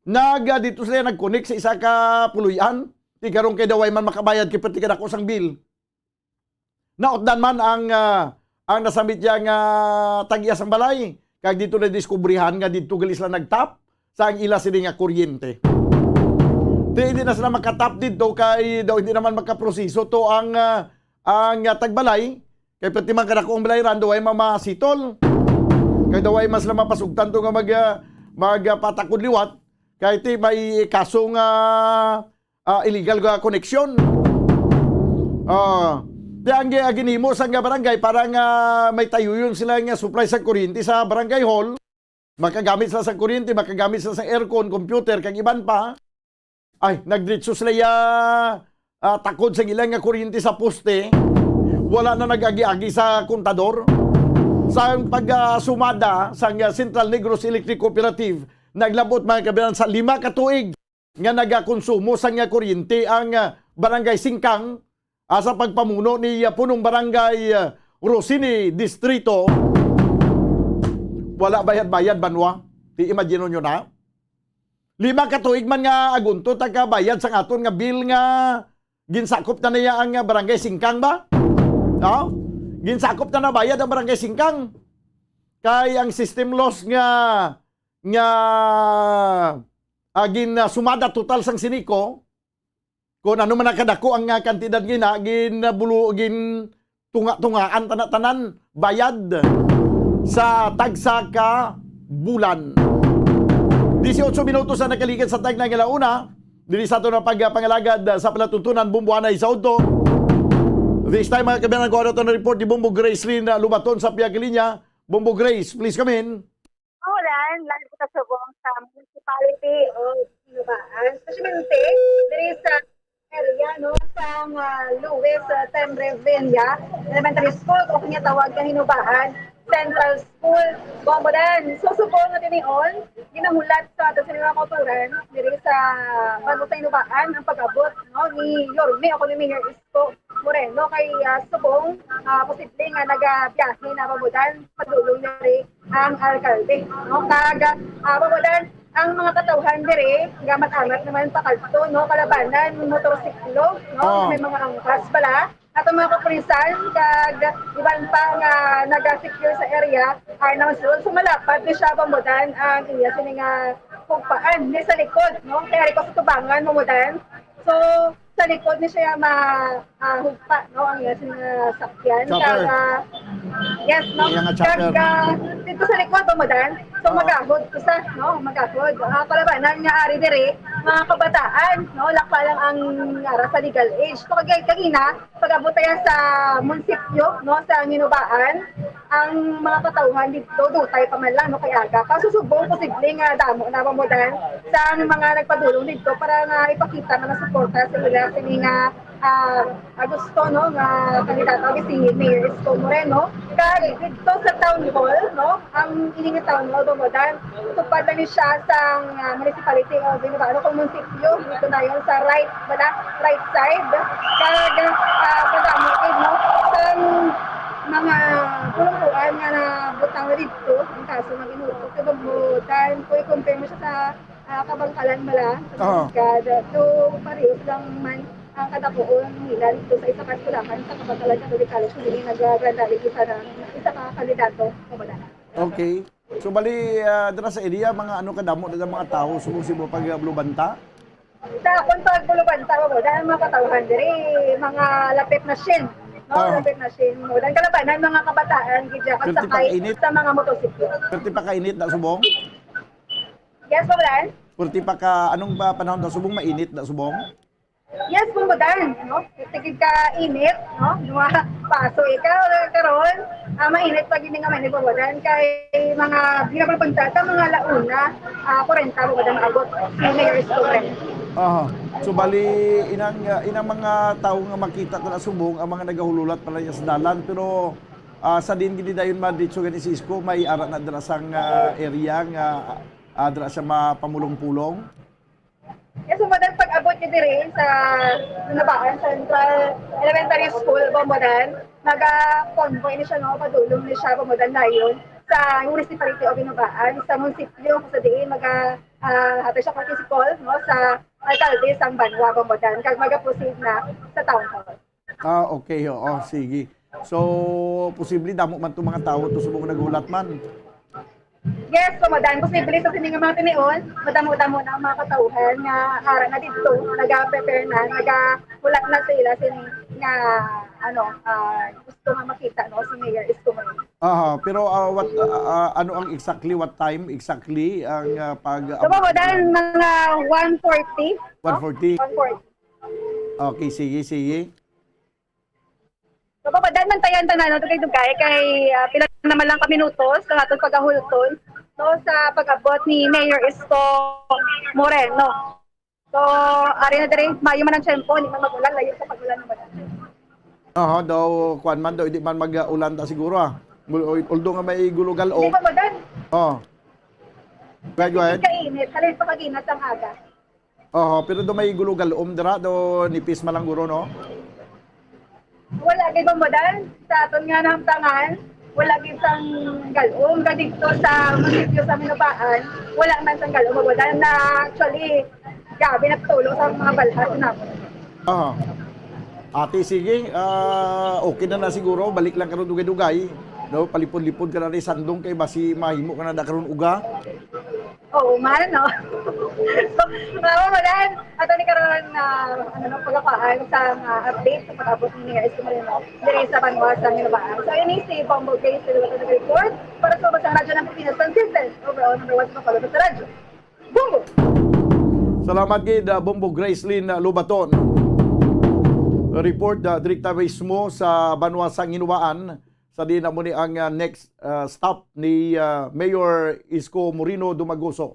nag, ah, dito sila nag-connect sa isa ka puloy-an. Di karon kay daw way man makabayad kay perti kadako sang bill. Nautdan man ang, ah, ang nasambit niya nga tag-iya sang balay. Kag dito nadiskubrihan nga dito gali sila nagtap sa ang ila sini nga kuryente. Di, hindi na sila makatap dito kay daw hindi naman makaproseso to ang, ah, ang, ah, tagbalay. Kay pati man kadako ang balay ran, daw way mamasitol. Kay daw way mas lang mapasugtan to nga mag, ah, mag, ah, patakod liwat. Kay ti may kaso nga, ah, illegal nga koneksyon. Ah, ti ang gi-, ginhimo sang barangay para nga may tayuyon sila nga supply sa kuryente sa barangay hall. Makagamit sila sa kuryente, makagamit sila sa aircon, computer, kag iban pa. Ay, nagdiretso sila ya, ah, takod sa ilang nga kuryente sa poste. Wala na nag-agi-agi sa kontador. Sa pag, ah, sumada sa nga Central Negros Electric Cooperative, naglabot, mga kabayan, sa lima ka tuig nga nagakonsumo sa nga kuryente ang, ah, Barangay Singkang, ah, sa pagpamuno ni, ah, Punong Barangay, ah, Rosini Distrito. Wala bayad-bayad, banwa. Ti, imagine nyo na. Lima ka tuig man nga agunto ta ka bayad sang aton nga bill nga ginsakop na niya ang, ah, Barangay Singkang ba? No? Ginsakop na nabayad ang Barangay Singkang. Kay ang system loss nga, nga, ah, gin, ah, sumada total sang Sinico, kung ano man ang kadako ang, ah, kantidad gina, gin, ah, bulu-, gin tunga-tungaan tanan-tanan bayad sa tagsa ka bulan. Dieciocho minutos ang nakaligid sa tagna nga launa. Diri sa aton nga pagpangalagad sa palatuntunan, Bombo Anay sa Udto. This time, mga kabayan, kuha naton ang report ni Bombo Grace Lynn Lubaton sa pihak linya. Bombo Grace, please come in. Ulan, lalo sa subong sa municipality of Sinubaan. Especially diri sa area, no, sa, ah, Luis, ah, Tembre Villa Elementary School, o kanya tawag na Hinubaan Central School, Bombodan. So, subong na tinion, ginahulat sa ato sa mga kauturan, diri sa Banwa sa Hinubaan, ang pag-abot, no, ni Yorme o ni Mayor Isko Moreno kay, ah, subong, ah, posible nga nagabiyahe na Bombodan, padulong diri ang alkalde, no? Kag, ah, Bombodan, ang mga katawhan diri, gamat-amat naman pakadto, no? Kalabanan, motorsiklo, no? Oh. May mga angkas pala. At ang mga kapulisan, kag iban pa nga naga-secure sa area, ay nang sulod sa malapad ni siya, Bombodan, ang iya sini nga hugpaan, ni sa likod, no? Kaya rin ko sa tubangan, Bombodan. So, sa likod ni siya ma-, ah, hugpa, no, ang iya sini nga sakyan. Chopper. Kag, ah, yes, no? Iya nga chopper. Kag, ah, dito sa likod, Bombodan. So, oh, magahod, isa, no? Magahod. Ah, kalabanan nga ari diri, mga kabataan, no? Lakpa lang ang ara sa legal age. So, kag-, kagina, pag-abot tayo sa munisipyo, no, sa Hinubaan, ang mga katawhan dito, dutay pa man lang, no, kay aga. Kaso subong, posible nga damo na, Bombodan, sa mga nagpadulong dito para nga ipakita nga nasuporta sa ila sini nga, ah, Agosto, no, nga kandidato, kag si Mayor Isko Moreno. Kag dito sa Town Hall, no, ang ini nga Town Hall, Bombodan, tupad lang ni siya sa, ah, Municipality of Hinubaan, kung munisipyo, dito na yun sa right, wala, right side. Kag, ah, madamo gid, no, sang mga pulong-puan nga nabutang na dito, ang kaso nga ginutok kay Bombodan, kung i-compare mo siya sa, ah, Kabangkalan bala, sa, aha, Baliskad. So, parehas lang man ang kadakuon nila dito sa isa ka eskwelahan sa Kabangkalan Catholic College, kung dili nag-, ah, Grand Rally, isa na, isa ka kandidato, Bombodan. Okay. So, bali, ah, dira sa area, mga ano kadamo na mga tawo subong sa imo pagbulubanta? Sa akon pagbulubanta, Bombodan, mga katawhan diri, mga lapit na shin, no? Ah. Lapit na shin. Bombodan, kalabanan, mga kabataan, gid dyan, kag sakay sa mga motorsiklo. Perti pa kainit na subong? Yes, Bombodan. Perti pa ka, anong pa-, panahon na subong? Mainit na subong? Yes, Bombodan, no? Tigid ka init, no? Mga paso ikaw, karon, ah, mainit pa gini nga mainit, Bombodan, kay mga ginapunta ta, mga launa, ah, kwarenta, Bombodan, maabot si Mayor Isko Moreno. Aha. So, bali, inang, ah, inang mga tawo nga makita ta na subong, ang mga nagahululat pala niya sa dalan, pero, ah, sa din gini dayon maditso gani si Isko, may ara na dala sang, ah, area nga, ah, dala siya mapamulong-pulong? Yes, Bombodan, pag-abot niya diri sa Nabaan Central Elementary School, Bombodan, Maga-convoy ni siya, no, padulong ni siya, Bombo Dan, dayon sa Municipality of Hinubaan, sa munisipyo kung sa diin maga, ah, hatag siya pag-call, no, sa alkalde sang banwa, Bombo Dan, kag maga-proceed na sa town hall. Ah, okay, oo, sige. So, posible damo man to mga tawo to subong naghulat man. Yes, Bombo Dan, posible sa sini nga mga tinion, madamo-damo na ang mga katawhan nga ara na didto, naga-prepare na, nagahulat na sila sini nga, ano, ah, gusto nga makita, no, si Mayor Isko Moreno. Aha, pero, ah, what, ah, ah, ano ang exactly, what time exactly ang, ah, pag So, Bombo Dan, mga one forty, no? One forty. One forty. Okay, sige, sige. So, Bombo Dan, mantayan ta na, no, dugay-dugay kay, ah, pila naman lang ka minutos sa atong pagahulton, no, sa pag-abot ni Mayor Isko Moreno. So, ari na diri, maayo man ang tiyempo, di man mag-ulan, layo sa pag-ulan naman. Aha, daw, kuwan man daw, hindi man mag-ulan ta siguro, ah. Mul-, although nga may gulo-galom. Hindi, Bombo Dan. Oh. Go ahead, go ahead. Kainit, halin pa kaginat ang aga. Oho, pero do may gulo-galom dira, do nipis man lang guro, no? Wala gid, Bombo Dan, sa aton nga nahamtangan, wala gid sang galom. Kadto sa munisipyo sa Hinubaan, wala man sang galom, Bombo Dan, na actually, grabe, natulog sa mga balhas namon. Aha. Ate, sige, ah, okay na na siguro. Balik lang karon dugay-dugay, no? Palipod-lipod ka na rin, sandong kay basi mahimo ka na da karon uga. Oo man, no? So, mga Bombo Dan, ato ni karon, ah, ano, no, pagkakuhaan sa, ah, update sa pag-abot ni Mayor Isko Moreno diri sa banwa sa Hinubaan. So, ini si Bombo Grace Silva sa report para sa Ubos ang Radyo ng Pilipinas, consistent, overall number one sa Bacolod sa radyo. Bombo! Salamat gid, ah, Bombo Gracelyn, ah, Lobaton. Report, ah, direkta mismo sa banwa sang Hinubaan, sa diin na mo ni ang, ah, next, ah, stop ni, ah, Mayor Isko Moreno Dumagoso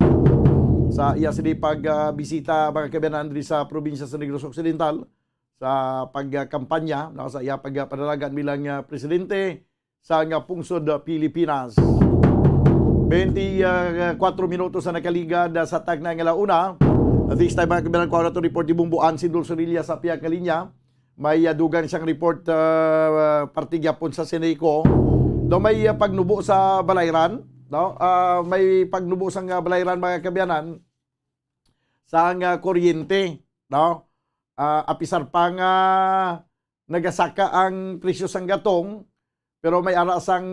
sa iya sini pag, ah, bisita, mga kabayanan, diri sa probinsya sa Negros Occidental sa pagkampanya, no, sa iya pagpadalagan bilang, ah, presidente sa nga pungsod, ah, Pilipinas. Twenty-four minutos na nakaligad, ah, sa tagna nga launa. At this time, mga kabayanan, kuha na to report ni Bombo Ansin Dulce Rilla sa pihak nga linya. May, ah, dugang siyang report, ah, parte gyapon sa Ceneco. Daw may, ah, pagnubo sa Balayran, no? Ah, may pagnubo sa nga Balayran, mga kabayanan, sa nga kuryente, no? Ah, apisar pa nga nagasaka ang presyo sang gatong, pero may ara sang,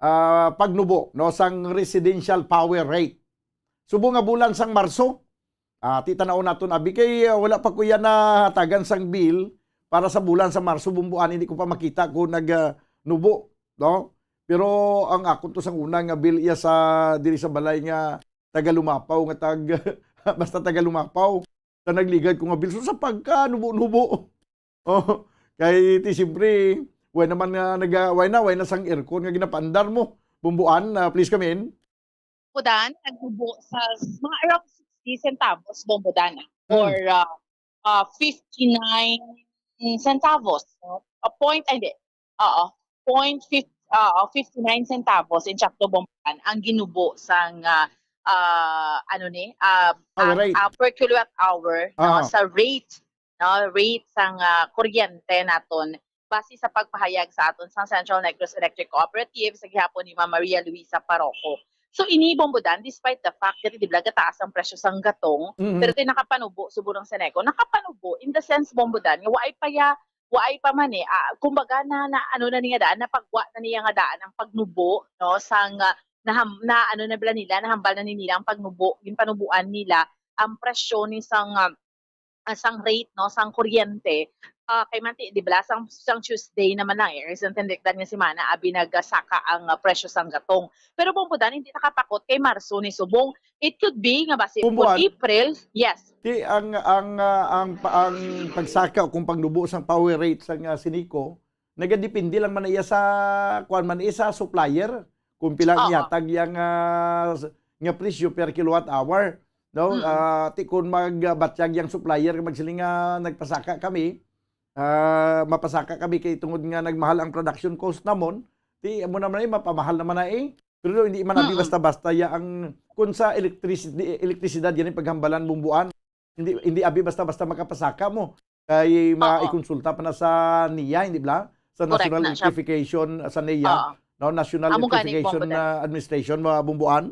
ah, pagnubo, no, sang residential power rate. Subong nga bulan sang Marso, ah, ti tan-aw naton, abi, kay, ah, wala pa ko yan nahatagan sang bill para sa bulan sa Marso, Bombo An, hindi ko pa makita kung nag, ah, nubo, no? Pero ang akon to sang una nga bill iya sa diri sa balay nga taga Lumapaw, nga tag, basta taga Lumapaw. Sa nagligad ko nga bill, so sa pagka nubo-nubo. Oh, kay ti siyempre, way naman nga naga-, way na, way na sang aircon nga ginapaandar mo. Bombo An, ah, please come in. Bombo Dan, nagnubo sa mga around sixty centavos, Bombo Dan, ah, Hmm. or, ah, ah, fifty-nine centavos, no? A point, ay, hindi. Oo, point fif-, oo, fifty-nine centavos, insakto, Bombo Dan, ang ginubo sang, ah, ah, ano ni, ah, Hour ah, rate. ah, per kilowatt hour, no, Ah. sa rate, no, rate sang, ah, kuryente naton base sa pagpahayag sa aton sang Central Negros Electric Cooperative sa gihapon ni Ma'am Maria Luisa Paroco. So, ini, Bombo Dan, despite the fact that, di ba, gataas ang presyo sang gatong, Mhm. pero ti nakapanubo, subong sang Ceneco, nakapanubo in the sense, Bombo Dan, nga waay pa ya, waay pa man eh, ah, kumbaga na, na, ano na niya daan, napagwa na niya nga daan ang pagnubo, no, sang, ah, naham-, na, ano na bala nila, nahambal na ni nila ang pagnubo, ginpanubuan nila ang presyo ni sang, ah, ah, sang rate, no, sang kuryente. Ah, kay manti, di bala, sang, sang Tuesday naman lang, eh, sa tindigdan nga semana, abi nagasaka ang, ah, presyo sang gatong. Pero, Bombo Dan, hindi nakapakot kay Marso ni subong. It could be nga basi Bombo pon An. April, yes. Ti ang, ang, ah, ang pa-, ang pagsaka o kung pagnubo sang power rate sang, ah, Ceneco, nagadepende lang man iya sa, kuwan man, iya sa supplier, kung pila ang Oo. ihatag yang, ah, s-, nga presyo per kilowatt hour, no? Mm. Ah, ti kun magbatyag yang supplier, magsiling nga nagpasaka kami, ah, mapasaka kami kay tungod nga nagmahal ang production cost namon, ti amo naman ay mapamahal naman na eh. Pero hindi man abi Mm-mm. basta-basta ya ang, kung sa electricity, elektrisidad, yan ang paghambalan, Bombo An. Hindi, hindi abi basta-basta makapasaka mo. Kay Oo. maikonsulta pa na sa niya, hindi bala? sa Correct National na siya. Electrification, sa NEA, Oo. no? National Amo gani, Electrification Bombo Dan. na Administration, mga Bombo Ann?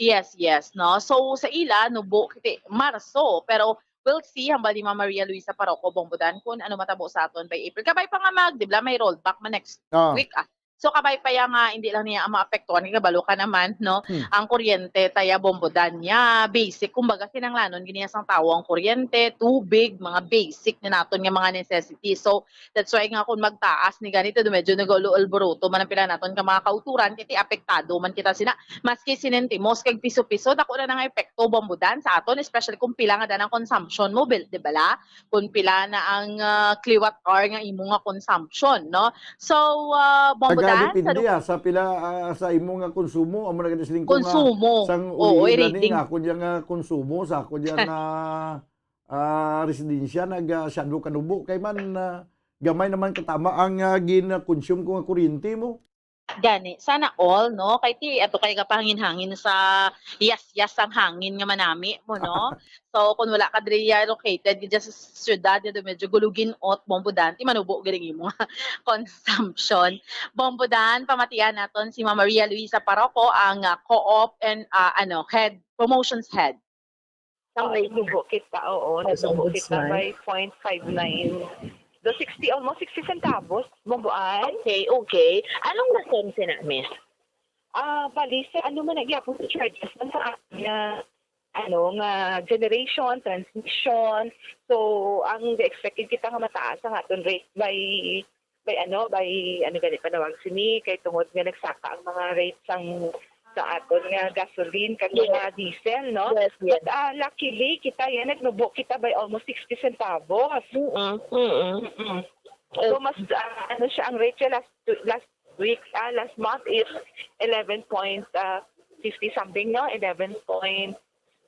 Yes, yes, no? So, sa ila, nubo, kiti, Marso, pero we'll see, hambal ni Ma'am Maria Luisa Paroco, Bombo Dan, kung ano matabo sa aton by April. Kabay pa nga mag, di ba, may rollback man next Ah. week, ah. So, kabay pa ya nga, hindi lang niya ang maapektuhan, kay kabalo ka naman, no? Hmm. Ang kuryente, taya, Bombo Dan, niya, basic, kumbaga, kinanglanon gini sang tawo ang kuryente, tubig, mga basic na naton nga mga necessities. So, that's why nga kung magtaas ni ganito, medyo nag-ulo-, alboroto man ang pila naton ka mga kauturan, kay ti apektado man kita sina, maski sinentimos kag piso-piso, dako na nga epekto, Bombo Dan, sa aton, especially kung pila nga dan ang consumption mo, bil-, di ba la? Kung pila na ang, ah, kilowatt hour nga imo nga consumption, no? So, ah, Bombo Taga Dan, sa depende, du- ah, sa pila, ah, sa imo nga konsumo, amo na gani siling ko nga Konsumo. sang Oo, ulihi gani, reading. Nga ako diya nga konsumo, sa ako diya nga, ah, residensya, nag, ah, siyado kanubo. Kay man, ah, gamay naman katama ang, ah, gin-consume ko nga kuryente mo. Gani, sana all, no? Kay ti, ato kay kapahangin-hangin sa yas-yas ang hangin nga manami mo, no? So, kung wala ka diri ya located, dyan sa syudad, nga medyo gulugin-ot, Bombo Dan, ti manubo gid ang imo nga consumption. Bombo Dan, pamatian naton si Ma'am Maria Luisa Paroco, ang, ah, co-op and, ah, ano, head, promotions head. Sa Ah, may nagsubo kita, oo, House nagsubo kita Ombudsman. by point five nine. The sixty, almost sixty centavos, Bombo Ann. Okay, okay. Anong rason sina, miss? Ah, bali, sa ano man, nagyapon sa charges man sa akin nga, ano, nga generation, transmission. So, ang expected kita nga mataas ang aton rate by, by ano, by, ano gani panawag sini, kay tungod nga nagsaka ang mga rates sang, sa aton nga gasoline kag Yes. mga diesel, no? Yes, yes. But, ah, luckily, kita yan, nagnubo kita by almost sixty centavos. Mm-mm, mm-mm. Mm-mm. So, Eh, mas, ah, ano siya, ang rate siya last, last week, ah, last month is eleven point, ah, fifty something, no? Eleven point,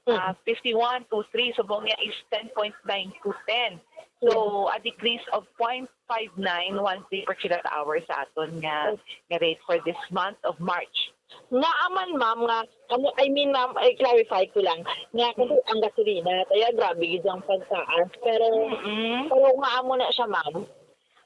ah, Mm. fifty-one two three. So, subong niya is ten point nine to ten. So, a decrease of point five nine one three per kilowatt hour sa aton nga, Okay. nga rate for this month of March. Ngaa man, ma'am, nga, ano, I mean, ma'am, i-clarify ko lang, nga kasi ang gasolina, kaya grabe gid ang pagtaas. Pero, Mm-mm. pero ngaa mo na siya, ma'am?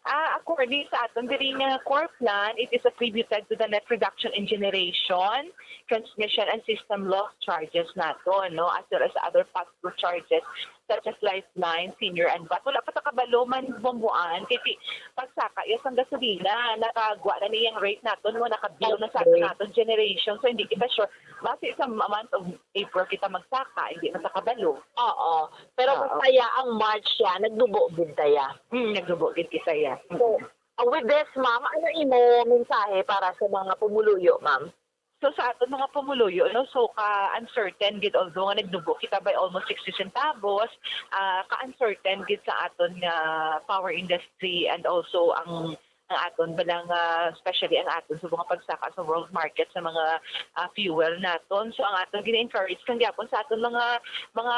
Ah, according sa aton diri nga core plan, it is attributed to the net reduction in generation, transmission, and system loss charges nato, no, as well as other pass-through charges such as lifeline, senior, and vat. Wala pa ta kabalo man, Bombo Ann, kay ti-, pagsaka iya sang gasolina, nakagwa na niyang rate naton, no, nakabill na sa Okay. aton generation, so hindi kita sure. Base sa month of April kita magsaka, hindi man ta kabalo. Oo. Pero Oo. basta ya ang March siya, nagdubo gid ta ya. Hmm, nagdubo gid kita ya. So, Mm. uh, with this, ma'am, ano imo mensahe para sa mga pumuluyo, ma'am? So, sa aton mga pumuluyo, no, so ka-uncertain gid, although nga nagdubo kita by almost sixty centavos, ah, ka-uncertain gid sa aton nga power industry and also ang, ang aton bala nga, especially ang aton sa mga pagsaka sa world market sa mga, ah, fuel naton. So, ang aton gina-encourage kang gyapon sa aton mga, mga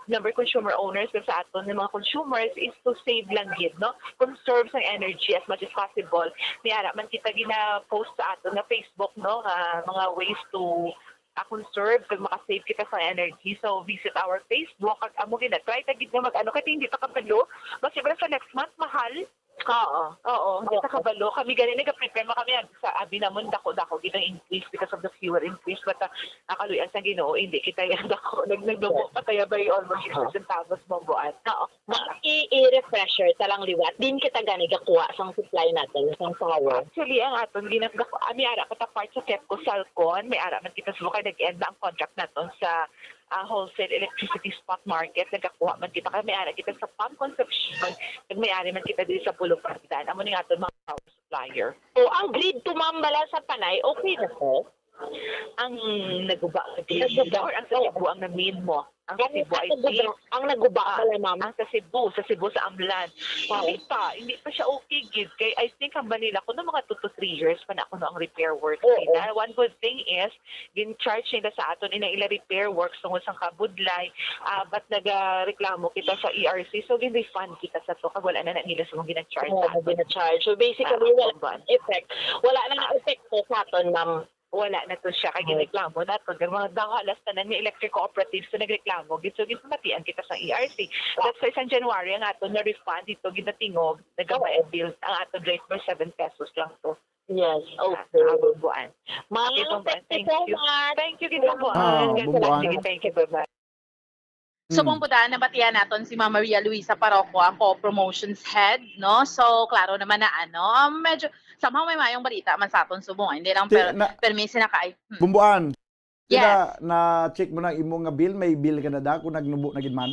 member consumer owners, kag sa aton nga mga consumers is to save lang gid, no? Conserve sang energy as much as possible. May ara man kita gina-post sa aton nga Facebook, no, nga mga ways to, ah, conserve kag maka-save kita sa energy. So, visit our Facebook. Kag amo gina-try ta gid nga mag-ano, kay hindi ta kabalo. Basi ba sa next month, mahal? Oo. Oo, hindi ta Oo. kabalo. Kami gani, nag-prepare man kami, sa abi namon, dako-dako gid ang increase because of the fuel increase. But, ah, ang kaluy-an sang Ginoo, hindi kita yan dako. Nag-, nagdubo pa kaya by almost Oo. sixty centavos, Bombo Ann. Oo. Ma'am, i-, i-refresher ta lang liwat. Din kita gani gakuha sang supply naton, sang power. Actually, ang aton ginagawa, ah, may ara pa ta part sa KEPCO Salcon, may ara man kita sa kay nag-end na ang contract naton sa, ah, wholesale electricity spot market. Nagakuha man kita kay may ara kita sa pump consumption, kag may ari man kita diri sa Pulupandan. Amo ni nga aton mga power supplier. O, ang grid to, ma'am, bala sa Panay, okay na to? Ang naguba ka din, Naguba. Or ang sa Oo. Cebu ang na-mean mo? Ang sa Ang, Cebu, ang I naguba, think. Ang naguba Ah, pala, ma'am. Ang sa Cebu, sa Cebu, sa Amlan. Oo. Hindi pa, hindi pa siya okay gid. Kay, I think, ang Manila, kuno mga two to three years pa na kuno ang repair work Oo. nila. One good thing is, gin-charge nila sa aton inang ila repair works tungod sa kabudlay. Ah, but nagareklamo kita sa E R C, so gin-refund kita sa to. Kag wala na, na nila sa mga gina-charge Oo, sa aton. Gina-charge. So, basically, Ah, wala kumbahan. effect. Wala na Ah. epekto sa aton, ma'am. wala na to siya kay gireklamo nato. Ang mga daw halos tanan nga electric cooperatives na nagreklamo gid, so ginpamatian kita sa E R C. That's why sa January ang aton na refund dito ginatingog nagamayan bill ang aton rate for seven pesos lang to. Yes, Ah, okay. ah, Bumbuan. Ma'am, Okay, Bumbuan. thank you so much. Thank you gid, Bumbuan. Ah, Thank you, Bumbuan. Thank you, bye-bye. So, Mm. Bumbudan, nabatian naton si Ma'am Maria Luisa Paroco, ang co-promotions head, no? So, klaro naman na, ano, um, medyo, somehow may mayong balita man sa aton subong. Hindi lang Si, per, na, permi sinakaay. Hmm. Bumbuan, Yes. na, na-check mo na imo nga bill, may bill ka na da kung nagnubo na gid man?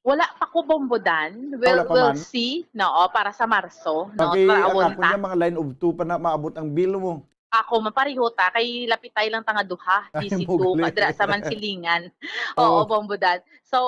Wala pa ko, Bumbudan. Wala We'll, pa we'll man? see, no, para sa Marso, no? Okay, Para ang awon ako ta. Niya, mga line of two pa na maabot ang bill mo. Ako, mapariho ta, kay lapitay lang tanga duha, Ay, D C mo two, gali. Kadra sa Mansilingan. Oo. Oo, Bumbudan. So,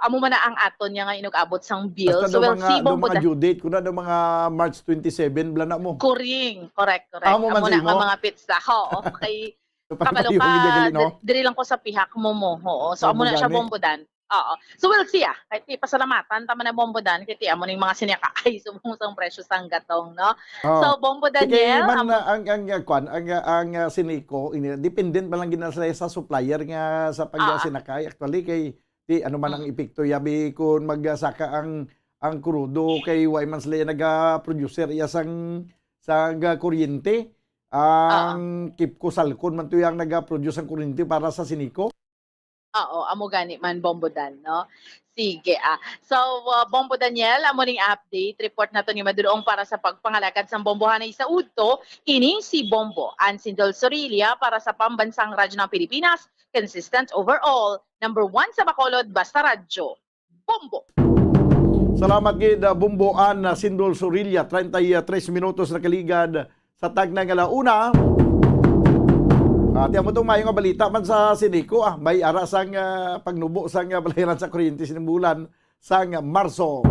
amo man na ang aton niya nga inugabot sang bill. Basta So, daw we'll mga, see, daw mga Bumbudan. due date, kung na daw mga March twenty-seven, bala na mo. Correct, correct, correct. Amo man Amo sa na imo? ang mga pizza. Oo, kay So, kabalo pagpayong ka, niya gali, no? dir- diri lang ko sa pihak mo mo. Oo. So, amo Amo na siya, gani. Bumbudan. Oo. So, we'll see, ah. Kay ti pasalamatan, tama na, Bumbudan. Kay ti amo ning mga sinakaay, subong sang presyo sang gatong, no? Oh. So, Bumbudan, Sige, Daniel, man, amo uh, ang, ang, uh, kwan, ang, uh, ang, uh, Sinico, ini, dependent pa lang gina sila sa supplier nga sa Ah. pagsinakay. Actually, kay, di, ano man Mm. ang epekto, yabi, kung magsaka ang, ang krudo, kay why man sila naga-producer iya sang, sang, uh, kuryente. Ang Kipco Salcon man to yung naga-produce ang kuryente para sa Sinico. Oo, amo gani man, Bombo Dan, no? Sige, ah. So, uh, Bombo Daniel, amo ning update report nato ni Madulong para sa pagpangalagad sang bombohanay sa udto. Ini si Bombo Ansindol Sorilla para sa Pambansang Radyo ng Pilipinas, consistent overall, number one sa Bacolod, basta radyo. Bombo! Salamat gid, uh, Bombo An, uh, Sindol Sorilla, treinta y tres minutos na kaligad sa tagnay nga launa. Ah, tiyan mo itong mayo nga balita man sa Sinico, ah, may ara sang, ah, pagnubo sang, ah, balayran sa kuryente sining bulan sang Marso.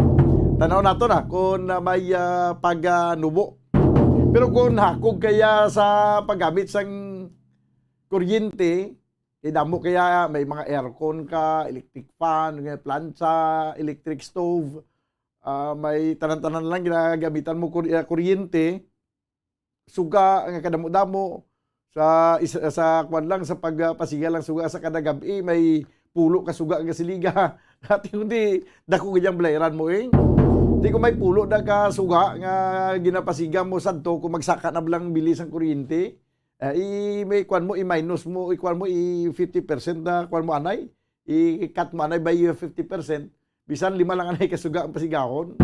Tanaw nato na kung, ah, may, ah, pagnubo. Pero kung hakog kaya sa paggamit sang kuryente, kay damo kaya may mga aircon ka, electric fan, may plancha, electric stove, ah, may tanan-tanan lang ginagamitan mo kur-, ah, kuryente, suga nga kadamo-damo sa is-, sa kwan lang, sa pagpasiga lang suga sa kada gab-i, may pulo ka suga nga siliga. Dati kundi dako gid ang balayran mo, eh. Di ko may pulo na ka suga nga ginapasiga mo sadto kung magsaka na lang bili sang kuryente. Eh, i-, may kwan mo, i-minus mo, i-kwan mo, i-fifty percent na kwan mo anay. I-cut mo anay by fifty percent. Bisan lima lang anay ka suga ang pasigahon.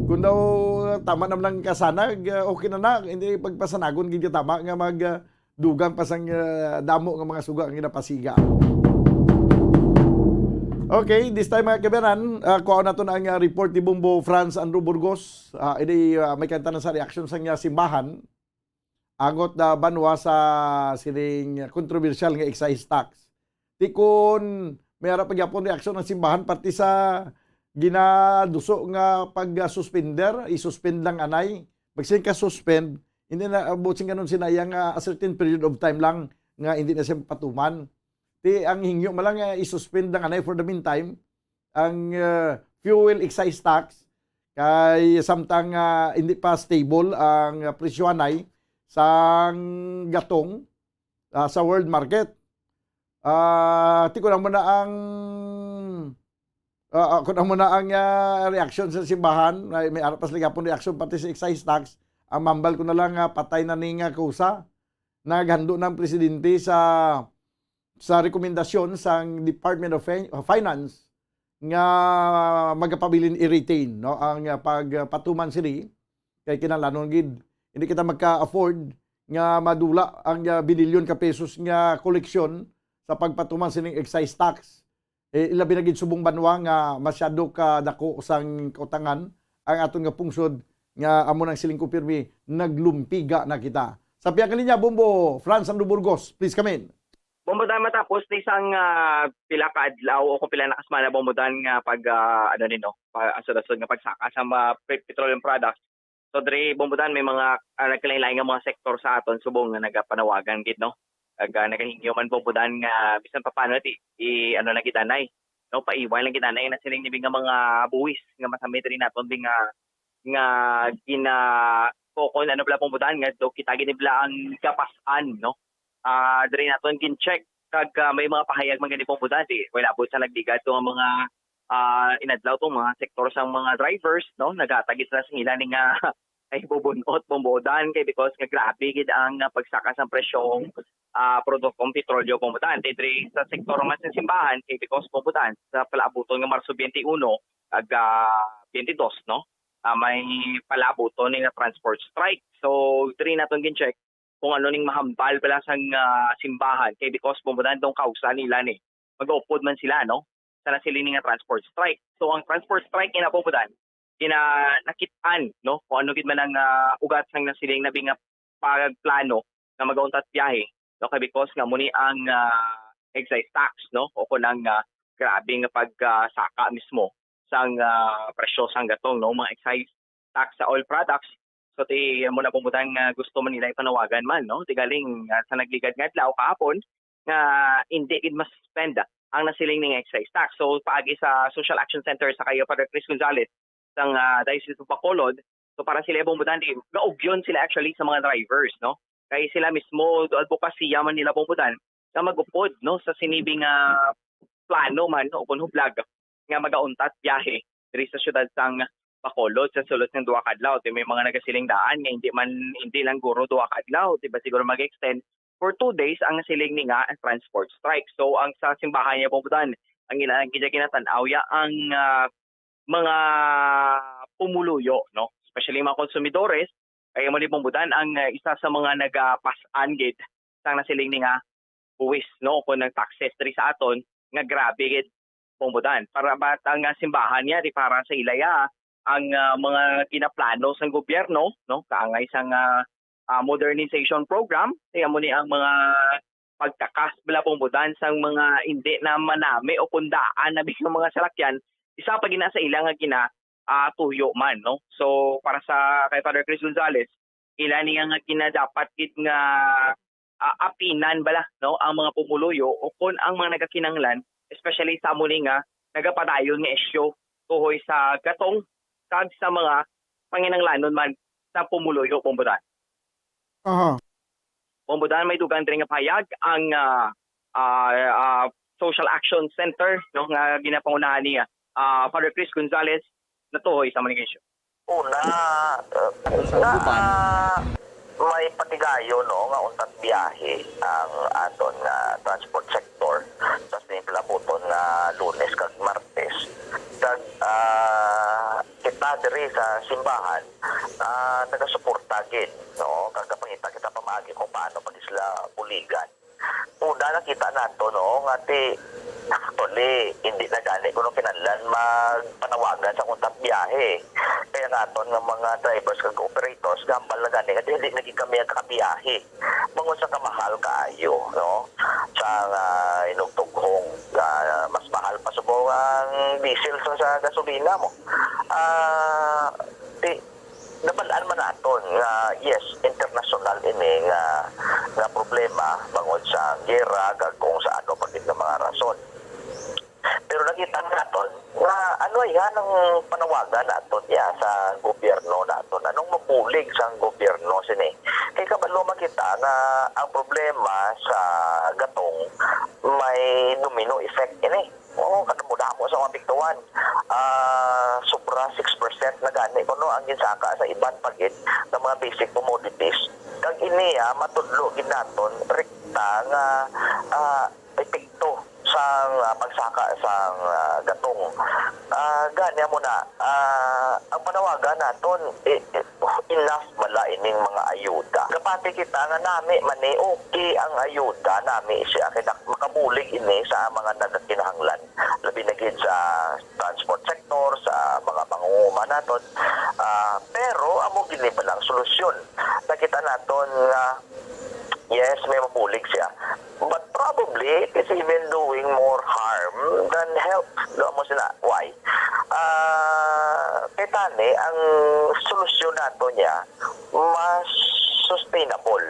Kung daw tama na lang kasanag, ah, okay na na. Hindi pagpasanagon gid ka tama nga mag, ah, dugang pa sang, ah, damo nga mga suga ang ginapasiga. Okay, this time, mga kabayanan, ah, kuha nato na ang, ah, report ni Bombo Franz Andrew Burgos. Ah, ini, ah, may kanta na sa reaksyon sa niya simbahan. Angot na banwa sa sining kontrobersyal nga excise tax. Ti kun may ara pa gyapon reaksyon ang simbahan parte sa ginaduso nga pag-suspender, i-suspend lang anay. Magsin ka suspend, hindi na abot sing kanon sinayang, ah, a certain period of time lang nga hindi na siya patuman. Ti ang hingyo man lang nga i-suspend lang anay for the meantime ang, ah, fuel excise tax kay samtang, ah, hindi pa stable ang, ah, presyo anay sang gatong, ah, sa world market. Ah, ti ko lang muna ang, ah, ah, ko lang muna ang, ah, reaksyon sa simbahan. May, may ara pa sila gapon reaksyon pati sa excise tax. Ang mambal ko na lang nga patay na ni nga kusa. Naghando ng presidente sa, sa rekomendasyon sang Department of Fin-, of Finance nga magapabilin i-retain, no, ang, ah, pagpatuman sini kay kinahanglanon gid hindi kita magka-afford nga madula ang, ah, binilyon ka pesos nga koleksyon sa pagpatuman sining excise tax. Eh, ilabi na gid subong banwa nga masyado ka dako sang kautangan ang aton nga pungsod nga amo nang siling ko pirmi, naglumpiga na kita. Sa pihak nga linya, Bombo, Franz Andrew Burgos, please come in. Bombo Dan, matapos ni sang, ah, pila ka adlaw o kung pila na ka semana, Bombo Dan, nga pag, ah, ano ni, no, pa, asod-asod nga pagsaka sa mga pe-, petroleum products. So, diri, Bombo Dan, may mga, ah, nagkalain-lain nga mga sektor sa aton subong nga nagapanawagan gid, no? Nag, ah, nagahingyo man, Bombo Dan, nga bisan pa paano ti, i, ano na gid anay, no? Paiway lang gid anay na sining nibi nga mga buwis nga masami diri naton di nga, nga gina, ko, kung ano pala, Bombo Dan, nga do kita gid nibla ang gapas-an, no? Ah, diri naton gin-check kag, ah, may mga pahayag man gani, Bombodan, di, wala po sa nagligad to ang mga, ah, inadlaw to mga sektor sang mga drivers, no? Naghatag sila sa ila ni nga ay bubunot, Bombodan, kay because nga grabe gid ang, ah, pagsaka sang presyong, ah, produktong petrolyo, Bombodan. Kay diri sa sektor man sa simbahan, kay because, Bombodan, sa palaabuton nga Marso twenty-one kag, ah, twenty-two, no? Ah, may palaabuton ni nga transport strike. So, diri naton gin-check kung ano ning mahambal pala sang, ah, simbahan. Kay because, Bombodan, tong kausa nila ni, mag-upod man sila, no, sa nasiling ni nga transport strike. So, ang transport strike, ina, Bombodan, gina-, nakit-an, no, kung ano gid man ang, ah, ugat sang nasiling na nga pagplano nga mag-untat biyahe, no, kay because nga muni ang, ah, excise tax, no, o kung ang, ah, grabe nga pag, ah, saka mismo sang, ah, presyo sang gatong, no, mga excise tax sa oil products. So, ti, amo na, Bombodan, nga gusto man nila ipanawagan man, no? Ti galing, ah, sa nagligad nga adlaw kahapon nga hindi gid ma-suspend ang nasiling ning excise tax. So, paagi sa Social Action Center sa kay Father Chris Gonzalez sang, ah, Diocese of Bacolod, so para sila, Bombodan, di, gaugyon sila actually sa mga drivers, no? Kay sila mismo, advokasya man nila, Bombodan, nga mag-upod, no, sa sini nga plano man o kung hublag nga magauntat biyahe diri sa siyudad sang Bacolod sa sulod nga duha ka adlaw. Di, may mga nagasiling daan nga hindi man, hindi lang guro duha ka adlaw, di ba, siguro mag-extend for two days ang siling ni nga transport strike. So, ang sa simbahan niya, Bombodan, ang ila ang gina-, ginatan-aw ya ang, ah, mga pumuluyo, no? Especially mga konsumidores, kay amo ni, Bombodan, ang, ah, isa sa mga nagapas-an gid sang nasiling ni nga buwis, no, kung ang taxes diri sa aton nga grabe gid, Bombodan. Para ba ang, ah, simbahan niya di para sa ilaya ang, ah, mga ginaplano sang gobyerno, no, kaangay sang, ah, ah, modernization program, kay amo ni ang mga pagtakas bala, Bombodan, sang mga hindi na manami o kundaan na bigyan mga salakyan, isa pa gina sa ila nga gina, ah, tuyo man, no? So, para sa kay Father Chris Gonzalez, ila niya nga ginadapat gid nga, ah, apinan bala, no, ang mga pumuluyo o kon ang mga nagakinahanglan, especially sa amo ni nga nagapadayon nga isyu tuhoy sa gatong kag sa mga panginahanglanon man sa pumuluyo, Bombodan. Aha. Bombodan, may dugang diri nga pahayag ang, ah, ah, ah, Social Action Center, no, nga ginapangunahan ni, ah, Father Chris Gonzalez natuhoy sa Manigensyo. Una, uh, Sa uban. May patigayon, no, nga untat biyahe ang aton nga transport sector sa sini palabuton nga Lunes kag Martes. Kag, ah, kita diri sa simbahan, ah, nagasuporta gid, no, kag kapangita kita pamaagi kung paano pag sila buligan. Una, nakita nato, no, nga ti, actually, hindi na gani kuno kinahanglan magpanawagan sa untat biyahe. Kaya nga aton nga mga drivers kag operators, gambal na gani nga hindi na gid kami nagkakabiyahe. Bangod sa kamahal kaayo, no, sa nga inugtughong, ah, mas mahal pa subong ang diesel sa, sa gasolina mo. Ah, ti, nabal-an man naton nga, yes, internasyonal ini nga, nga problema bangod sa gera kag kung sa ano pa gid nga mga rason. Pero nakita naton nga ano yan ang panawagan naton ya sa gobyerno naton. Anong mabulig sang gobyerno sini? Kay kabalo man kita nga ang problema sa gatong may domino effect ini. Oo, kadamo-damo sa mga apektuhan. Ah, sobra six percent na gani kuno ang ginsaka sa iban pa gid nga mga basic commodities. Kag ini, ah, matudlo gid naton rekta nga, ah, epekto sang, ah, pagsaka sang, ah, gatong. Ah, gani amo na, ah, ang panawagan naton, eh, eh, enough bala ining mga ayuda? Kapati kita nga nami man ni, okay ang ayuda, nami siya, kay nak-, makabulig ini sa mga nagakinahanglan, labi na gid sa transport sector, sa mga mangunguma naton. Ah, pero amo gini ba lang solusyon? Nakita naton nga, yes, may mabulig siya. But probably, it is even doing more harm than help. Do mo sila, why? Ah, kay tani, ang solusyon nato niya, mas sustainable,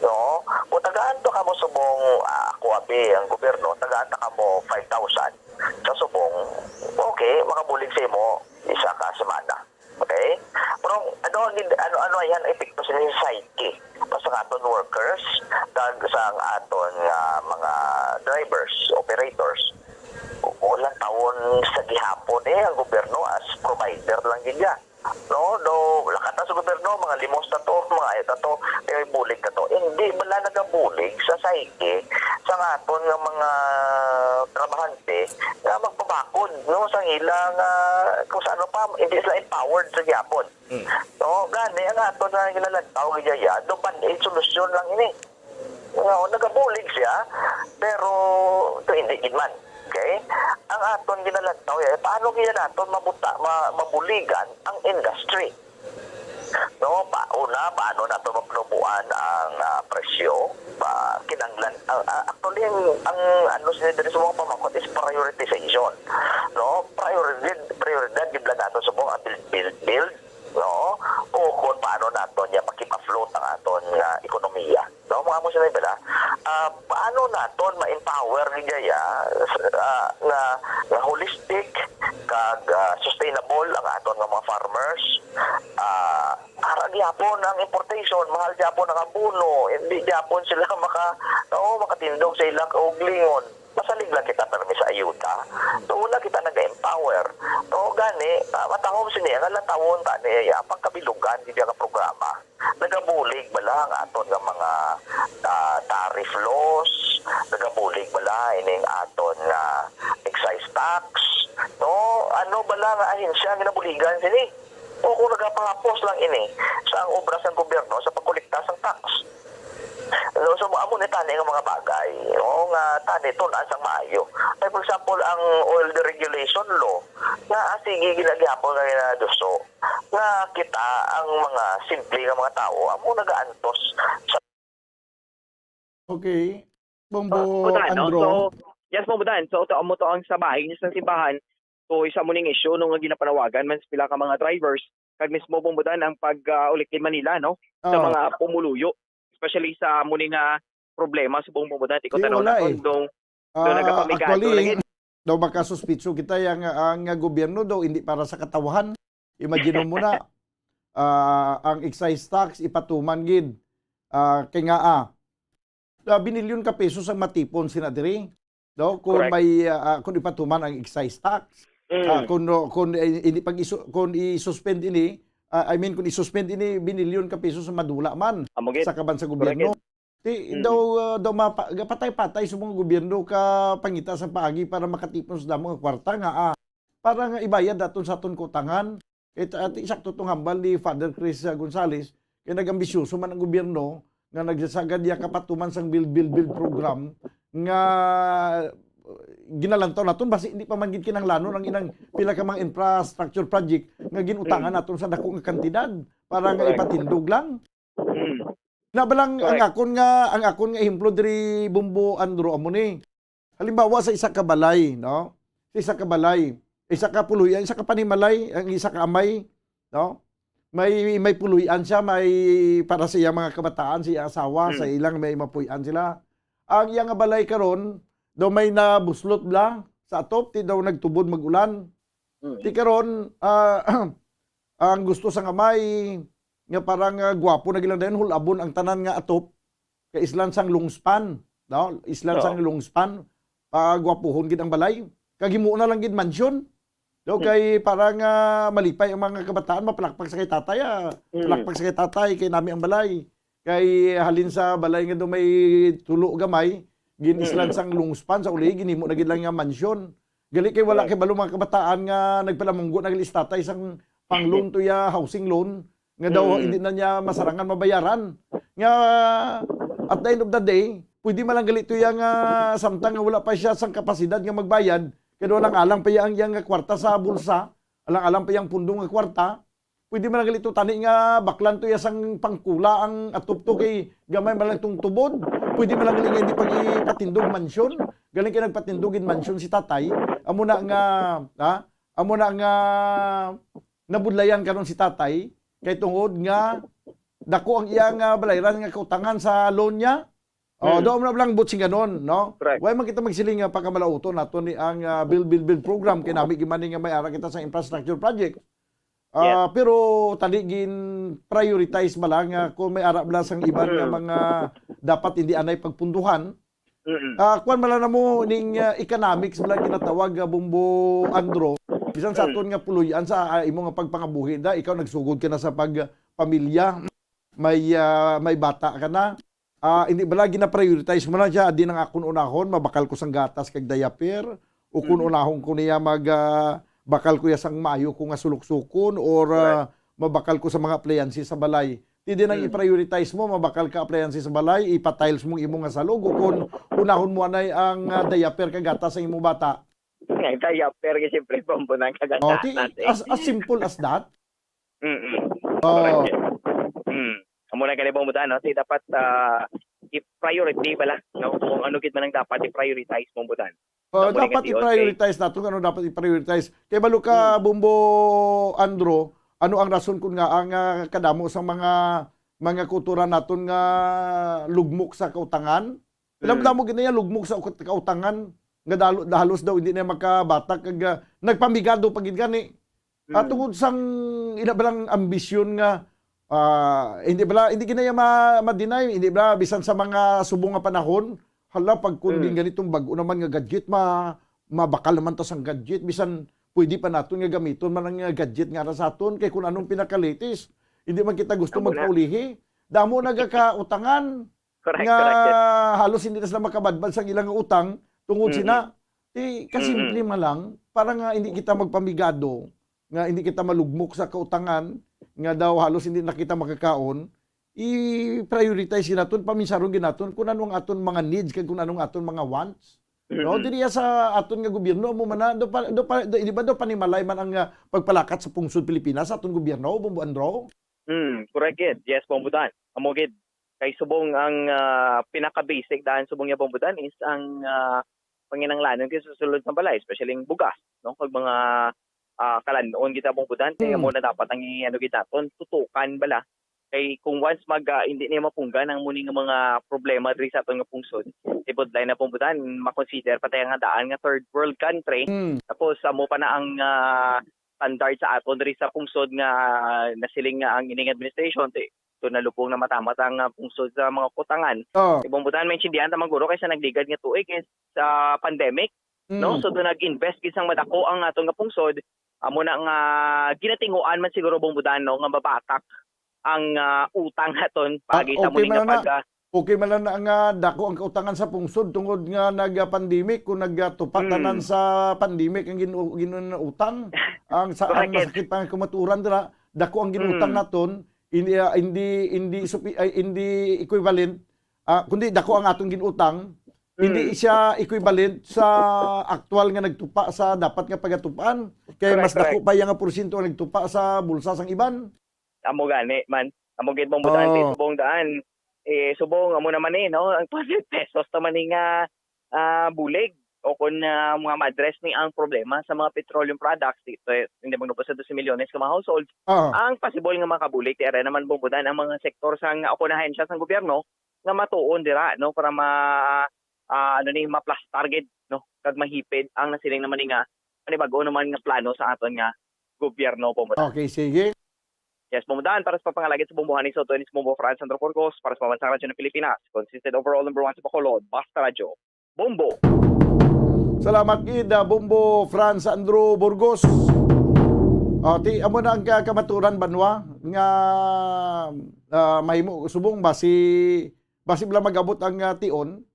no? Kung tagaan to kamo subong, ah, ako abi, ang gobyerno, tagaan ta kamo five thousand sa subong, okay, makabulig sa imo isa ka semana. Okay? Pero ang So, gid-, ano, ano yan, epekto sa psyche. Basta nga aton workers, kag sa ang aton nga mga drivers, operators. Wala tawon sa gihapon eh, ang gobyerno as provider lang gid ya. No, no, wala ka ta sa gobyerno, mga limos na to, mga ayat na to, eh, bulig na to. Hindi bala nagabulig sa psyche sa aton nga mga trabahante nga magpabakod, no, sa ilang, ah, kung sa ano pa, hindi sila empowered sa gihapon. Mm. No, gani ang aton nga ginalantaw gid ya, do band-aid solusyon lang ini. Nga, nagabulig siya, pero ito hindi gid man. Okay? Ang aton ginalantaw ya, paano gid naton mabuta, ma-, mabuligan ang industry? No, pa, una, paano nato mapanuboan ang, ah, presyo? Pa, kinanglan, ang, ah, actually, ang, ang ano sila diri sa mga pamangkot is prioritization. No? Prioridad, prioridad gid lang nato sa mga build, build, build, no? O kung paano naton niya makip-afloat ang aton nga ekonomiya. No, mga mo sila bala, ah, paano naton ma-empower ni Jaya, ah, nga, nga holistic kag, ah, sustainable ang aton nga mga farmers? Ah, ara gyapon ang importation, mahal gyapon ang abono, hindi gyapon sila maka, no, makatindog sa ilang kaugalingon. Masalig lang kita permi sa ayuda. So, una kita nag-empower. So, gani, ah, matahom sini, ang latawon ta niya, pagkabilugan, gid nga programa. Nagabulig bala ang aton nga mga, ah, tariff laws? Nagabulig bala ining aton nga excise tax? No? Ano bala nga ahensya ang ginabuligan sini? O kung nagapahapos lang ini sa ang obra sang gobyerno sa pagkolekta sang tax? No, so, amo ni tani nga mga bagay, no, nga tani tun-an sang maayo. Like, for example, ang oil deregulation law, nga, ah, sige, ginagyapon nga ginaduso, nga kita ang mga simple nga mga tawo amo nagaantos sa Okay. Bombo So, Budan, no? Andro. So, yes, Bombo Dan. So, to, amo to ang sa bahin sa simbahan. So, isa mo ning issue, no, nga ginapanawagan man sa pila ka mga drivers, kag mismo, Bombo Dan, ang pag, ah, ulikid Manila, no, sa Oh. mga pumuluyo, especially sa amo ni nga problema sa buong Bombo Dan, tiko Di, tanong wala na eh. kung dong, dong Ah, nagapamigado actually, lagi. Daw makasuspitso kita yang, ang, ah, gobyerno daw hindi para sa katawhan. Imagine mo na, ah, ang excise tax ipatuman gid. Ah, kay nga, ah, ah, binilyon ka pesos ang matipon sina diri. No? Kung Correct. may, ah, ah, kung ipatuman ang excise tax, Mm. ah, kung, no, kung, eh, ini pag isu-, kung i-suspend ini, ah, I mean, kung i-suspend ini, binilyon ka pesos ang madula man Amo gid. sa kaban sa Correct gobyerno. gid. Ti, Mm. daw, ah, daw mapa-, patay-patay sa mga gobyerno ka pangita sa paagi para makatipon sa damo nga kwarta nga, ah, para nga ibayad naton sa aton kautangan. It, at isakto tong hambal ni Father Chris, ah, Gonzales, kay nag-ambisyoso man ang gobyerno nga nagsasagad ya kapatuman sang Build, Build, Build program nga, uh, ginalantaw naton, basi hindi pa man gid kinahanglanon ang inang pila ka mga infrastructure project nga ginutangan Mm. naton sa dako nga kantidad para nga Correct. ipatindog lang. Mm. Na ba lang ang Correct. akon nga, ang akon nga ehemplo diri, Bombo Andro, amo ni. Halimbawa sa isa ka balay, no? Sa isa ka balay, isa ka puloy-an, isa ka panimalay, ang isa ka amay, no? May, may puloy-an siya, may para sa iyang mga kabataan, sa iyang asawa, Hmm. sa ilang may mapuy-an sila. Ang iyang balay karon, daw may nabuslot bala sa atop, ti daw nagtubod mag-ulan. Hmm. Ti karon, ah, ang gusto sang amay, nga parang, ah, gwapo na gid lang dayon, hul-abon ang tanan nga atop, kay islan sang longspan, no? Islan Oo. sang longspan, pagwapuhon gid ang balay. Kag himuon na lang gid mansyon. No, Hmm. kay parang, ah, malipay ang mga kabataan, mapalakpak sa kay tatay, ah. Hmm. Palakpak sa kay tatay, kay nami ang balay. Kay halin sa balay nga daw may tulo gamay, gin-islan Mm. sang longspan, sa uli, ginhimo na gid lang nga mansyon. Gali kay wala Correct. kay balo mga kabataan nga nagpalamunggo na gali si tatay sang pang-loan to ya housing loan, nga daw Mm. hindi na niya masarangan mabayaran. Nga, at the end of the day, pwede man lang gali to ya nga samtang nga wala pa siya sang kapasidad nga magbayad, kay daw alang-alang pa ya ang iyang kwarta sa bulsa, alang-alang pa ya ang pundo nga kwarta, pwede man lang gali to tani nga baklan to ya sang pangkula ang atop to kay gamay man lang tong tubod. Pwede man lang gali nga hindi pag-ipatindog mansyon. Galing kay nagpatindog gid mansyon si tatay. Amo na nga, ha? Amo na nga nabudlayan karon si tatay kay tungod nga dako ang iya nga balayran nga kautangan sa loan niya. Oh, Hmm. daw mo na lang buot sing ganon, no? Correct. Why man kita magsiling nga pagkamalauton nato ni ang, ah, Build, Build, Build program kay nami gid man ni nga may ara kita sa infrastructure project. Ah, pero tani gin prioritize bala nga kung may ara bala sang iban nga Mm. mga dapat hindi anay pagpunduhan. Mm-mm. Ah, kuwan man lang namo ning, ah, economics bala ginatawag, ah, Bombo Andro. Bisan sa Mm. aton nga puloy-an sa, ah, imo nga pagpangabuhi da, ikaw nagsugod ka na sa pagpamilya, may, ah, may bata ka na. Ah, hindi bala gina-prioritize mo na siya, di nang akon unahon, mabakal ko sang gatas kag diaper, o kung Mm. unahon ko niya mag, ah, bakal ko ya sang maayo ko nga suluksukon, or, Correct. ah, mabakal ko sa mga appliances sa balay. Ti di nang Mm. i-prioritize mo, mabakal ka appliances sa balay, ipa-tiles mo ang imo nga salog, o kung unahon mo anay ang, ah, diaper kag gatas sa imo bata. Ang diaper, kay siyempre, Bombo, nang Oh, ti, kaganahan, eh. as, as simple as that. Mm-mm. Oh. Correct. Mm. Amo na gani, Bombo Dan, no? Ti dapat, ah, i-priority bala, no? Kung ano gid man ang dapat i-prioritize, Bombo Dan. Oh, Amo na dapat gani, okay. i-prioritize nato kung ano dapat i-prioritize. Kay balo ka, Mm. Bombo Andro, ano ang rason kun nga ang, ah, kadamo sa mga, mga kultura naton nga lugmok sa kautangan? Alam Mm. mo gid na yan, lugmok sa ukot-, kautangan, nga dalo-, halos daw hindi na makabatak, kag, ah, nagpamigado pa gid gani. Ah, Mm. tungod sang ila balang ambisyon nga, ah, hindi bala, hindi gid na yan ma-, ma-deny, hindi bala, bisan sa mga subong nga panahon, hala, pag kun Mm. din ganitong bag-o naman nga gadget, ma-, mabakal naman ta sang gadget, bisan pwede pa naton nga gamiton man ang, ah, gadget nga ara sa aton, kay kung anong pinaka-latest, hindi man kita gusto Amo na. magpaulihi. Damo nagakautangan. Correct, nga correct, yes. halos hindi na sila makabadbad sa ilang utang tungod Mm-mm. sina. Ti, kasimple Mm-mm. man lang, para nga hindi kita magpamigado, nga hindi kita malugmok sa kautangan, nga daw halos hindi na kita makakaon, i-prioritize naton, paminsaron gid naton kung ano ang aton mga needs kag kung ano ang aton mga wants. No, Mm-mm. diri sa aton nga gobyerno, amo man na, do pa, do pa, do, di ba, do panimalay man ang, ah, pagpalakat sa pungsod Pilipinas sa aton gobyerno, Bombo Andro? Mm, correct gid. Yes, Bombo Dan. Amo gid. Kay subong ang, ah, pinaka-basic daan subong niya, Bombo Dan, is ang, ah, panginahanglanon kay sa sulod sa balay, especially ang bugas, no? Kag mga, ah, kalan-on kita, Bombo Dan, kay Hmm. amo na dapat ang i-, ano gid naton, tutukan bala. Kay kung once mag, ah, hindi niya mapunggan ang muni nga mga problema diri sa aton nga pungsod, ibudlay na, Bombo Dan, makonsider pa tayo nga daan nga third world country. Hmm. Tapos amo pa na ang, ah, standard sa aton diri sa pungsod nga nasiling nga ang ining administration, ti, so nalubong na matamat ang, ah, pungsod sa mga kutangan. Oh. Ibang butan, maintindihan ta man guro kay sa nagligad nga tuig is sa pandemic, no? Mm. So, do nag-invest gid sang madako ang aton nga pungsod, amo na nga ginatinguan man siguro, Bombo Dan, no, nga mabatak ang, ah, utang naton. Ah, pagi sa okay muli nga man na. pag, ah, Okay man lang na nga dako ang kautangan sa pungsod tungod nga nag-pandemic, kung nagtupa Mm. tanan sa pandemic ang ginu-, ginu-, utang, ang sa, ang Correct. masakit pa nga kamatuoran dira, dako ang ginutang Mm. naton, hindi, ah, hindi, hindi supi-, ay, hindi equivalent, ah, kundi dako ang atong ginutang, hindi Mm. siya equivalent sa aktual nga nagtupa sa dapat nga pagatupaan. Kay Correct, mas dako correct. pa iya nga porsyento ang nagtupa sa bulsa sang iban. Amo gani man. Amo gid, Bombo Dan, Oh. subong daan. Eh, subong, amo naman eh, no? Ang two hundred pesos naman ni nga, ah, bulig. O kung, ah, mga ma-address ni ang problema sa mga petroleum products, dito, eh, hindi magnubo sa doce milyones ka mga households. Ah. Ang possible nga makabulig, ti ara naman, Bombo Dan, ang mga sektor sa nga, o kung ahensya sa gobyerno nga matuon dira, no? Para ma-, ah, ano ni, ma-plus target, no? Kag mahipid ang nasiling naman ni nga, panibag-o naman nga plano sa aton nga gobyerno, Bombo Dan. Okay, sige. Yes, Bombo Dan, para sa pagpangalagad sa Bombo Honey Soto, inis Bombo Franz Sandro Burgos, para sa Pambansang Radyo ng Pilipinas, consistent overall number one sa Bacolod, Basta Radyo, Bombo. Salamat gid, ah, Bombo Franz Andrew Burgos. Ah, ti, amo na ang ka-, kamaturan, banwa, nga, ah, mahimo, subong basi, basi bala mag-abot ang, ah, tion,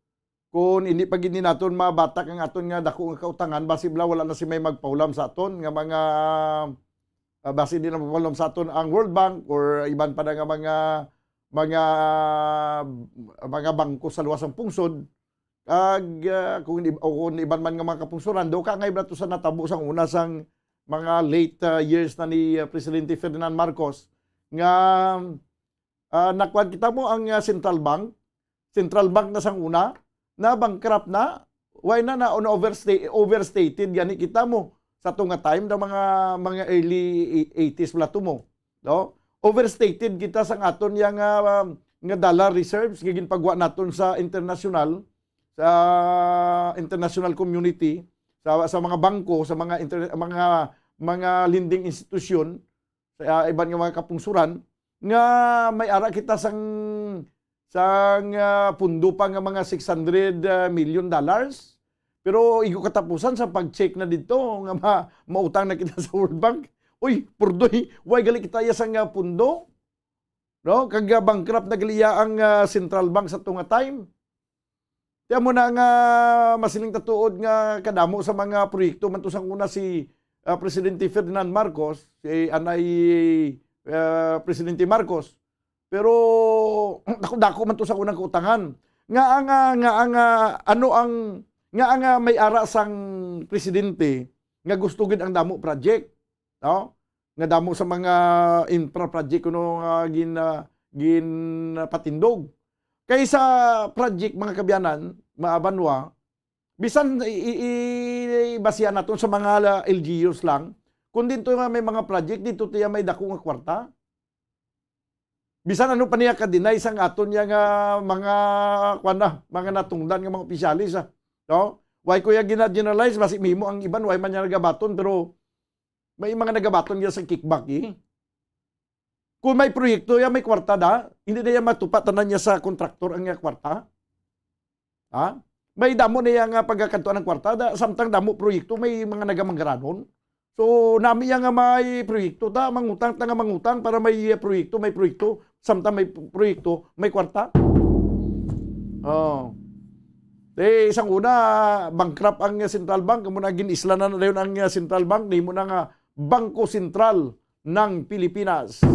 kung hindi pa gid ni naton mabatak ang aton nga dako nga kautangan, basi bala wala na si may magpahulam sa aton nga mga, ah, basi hindi na magpahulam sa aton ang World Bank or iban pa na nga mga, mga, mga bangko sa luwas sang pungsod. Kag, ah, kung hindi, o kung iban man nga mga kapungsoran, daw ka ngay bala to sa natabo sang una sang mga late, ah, years na ni, ah, Presidente Ferdinand Marcos nga ah, nakuan kita mo ang, ah, central bank. Central bank na sang una, na bankrupt na. Why na, na, na oversta-, overstated gani kita mo sa to nga time, na mga, mga early eighties wala to mo. No? Overstated kita sa aton yang, ah, um, nga dollar reserves nga ginpagwa naton sa international, sa international community, sa, sa mga bangko, sa mga inter-, mga, mga lending institution, sa, ah, iban nga mga kapungsuran, nga may ara kita sang, sang, ah, pundo pa nga mga six hundred, ah, million dollars. Pero igo katapusan sa pag-check na dito nga ma-, mautang na kita sa World Bank. Uy, purdoy, why gali kita iya sang, ah, pundo? No? Kag, ah, bankrupt na gali iya ang, ah, central bank sa tunga time. Kaya mo na nga masiling tatuod nga kadamo sa mga proyekto man to sang una si, ah, Presidente Ferdinand Marcos, si anay, ah, Presidente Marcos. Pero dako-dako man to sa unang kautangan. Nga ang, ah, nga ang, ah, ano ang, nga ang, ah, may ara sang presidente nga gusto gid ang damo project, no? Nga damo sa mga infra project kuno nga gin-, ah, ginpatindog. Kay sa project, mga kaabyanan, mga banwa, bisan i-, i-, i-, ibasihan naton sa mga la-, L G Us lang, kung dito nga may mga project, dito tiya may dako nga kwarta. Bisan ano pa niya ka-deny sang aton niya nga mga, kuwan na, mga natungdan nga mga opisyalis, ah. No? Why ko ya gina-generalize? Basi mimo ang iban, why man niya nagabaton, pero may mga nagabaton niya sa kickback, eh. Kung may proyekto ya, may kwarta da, hindi na ya matupa tanan niya sa kontraktor ang iya kwarta. Ha? May damo na iya nga pagkakadtuan ang kwarta, da, samtang damo proyekto, may mga nagamanggaranhon. So, nami iya nga may proyekto, ta, mangutang ta nga mangutang para may, uh, proyekto, may proyekto, samtang may p-, proyekto, may kwarta. Oh. Eh, isang una, bankrupt ang central bank, amo na gin-isla na dayon ang, uh, central bank, nimo na nga Bangko Sentral ng Pilipinas.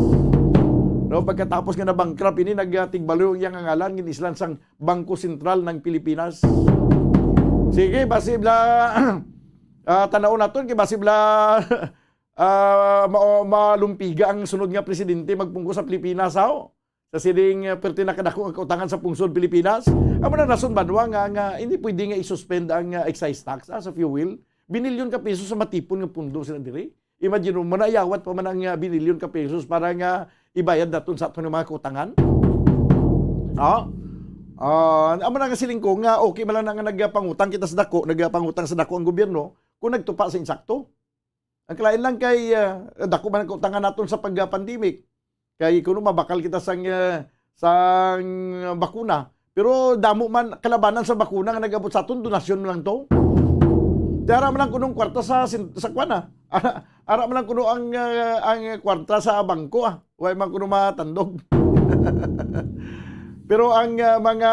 No, pagkatapos nga na-bankrupt ini, nagtigbalo ang iyang ngalan, gin-islan sang Bangko Sentral ng Pilipinas. Sige, basi bala, ah, tan-awon naton, kay basi bala, ah, ma-, malumpiga ang sunod nga presidente magpungko sa Pilipinas, haw? Sa siling, ah, perti na kadako ang kautangan sa pungsod Pilipinas. Amo na rason, banwa, nga, nga hindi pwede nga i-suspend ang, ah, excise tax, ah, sa fuel. Binilyon ka pesos sa matipon nga pundo sila diri. Imagine mo, manayawat pa man ang, ah, binilyon ka pesos para nga ibayad naton sa aton nga mga kautangan. No? Ah, amo na nga siling ko nga okay man lang na nga nagapangutang kita sa dako, nagapangutang sa dako ang gobyerno kung nagtupa sa insakto. Ang kalain lang kay, ah, dako man ang kautangan naton sa pag-pandemic. Kay kuno mabakal kita sang, ah, sang bakuna. Pero damo man kalabanan sa bakuna nga nag-abot sa aton, donasyon man lang to. Di ara man lang kunong kwarta sa sin-, sa kwan, ah. Ara, ara man lang kuno ang, ah, ang kwarta sa bangko, ah. Wa man kuno matandog. Pero ang, ah, mga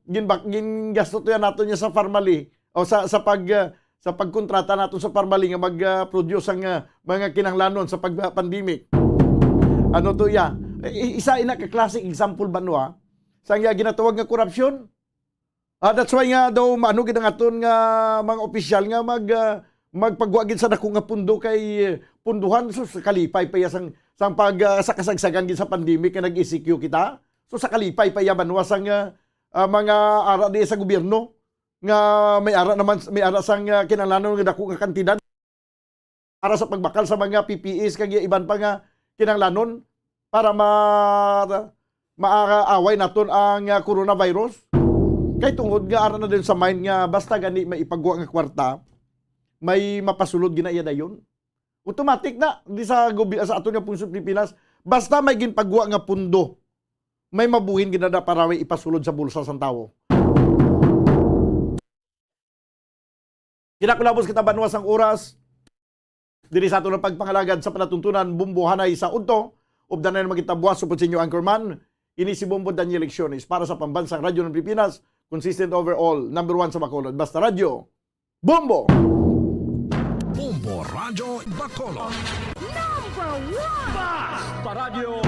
ginbak-, gingasto to yan nato niya sa Farmally o sa, sa pag, ah, sa pagkontrata nato sa Farmally nga mag, ah, produce ang, ah, mga kinahanglanon sa pag-pandemic. Ano to iya? I-, isa ina ka classic example ba, no, ah? Sa nga ginatawag nga korupsyon. Ah, that's why nga daw maano gid ang aton nga mga opisyal nga mag, ah, magpagwa gid sa dako nga pundo kay, eh, punduhan. So, sa kalipay pa iya sang, sang pag, ah, sa kasagsagan gid sa pandemic nga nag-E C Q kita. So, sa kalipay pa iya banwa sang, ah, ah, mga ara di sa gobyerno nga may ara naman, may ara sang, ah, kinahanglanon nga dako nga kantidad para sa pagbakal sa mga P P Es kag iban pa nga kinahanglanon para ma-, maaway naton ang, ah, coronavirus. Kay tungod nga ara na din sa mind nga basta gani may ipagwa nga kwarta, may mapasulod gina iya dayon. Automatic na di sa gobi-, sa aton nga pungsod Pilipinas, basta may ginpagwa nga pundo, may mabuhin ginada para may ipasulod sa bulsa sang tawo. Ginakulabos kita, banwa, sang oras. Diri sa aton ang pagpangalagad sa palatuntunan, Bombo Hanay sa Udto. Updan na naman kita buwas, supod sa inyo, Anchorman. Ini si Bombo Daniel Lecciones para sa Pambansang Radyo ng Pilipinas, consistent overall, number one sa Bacolod. Basta Radyo, Bombo! Bombo Radyo Bacolod. Number one! Basta Radyo!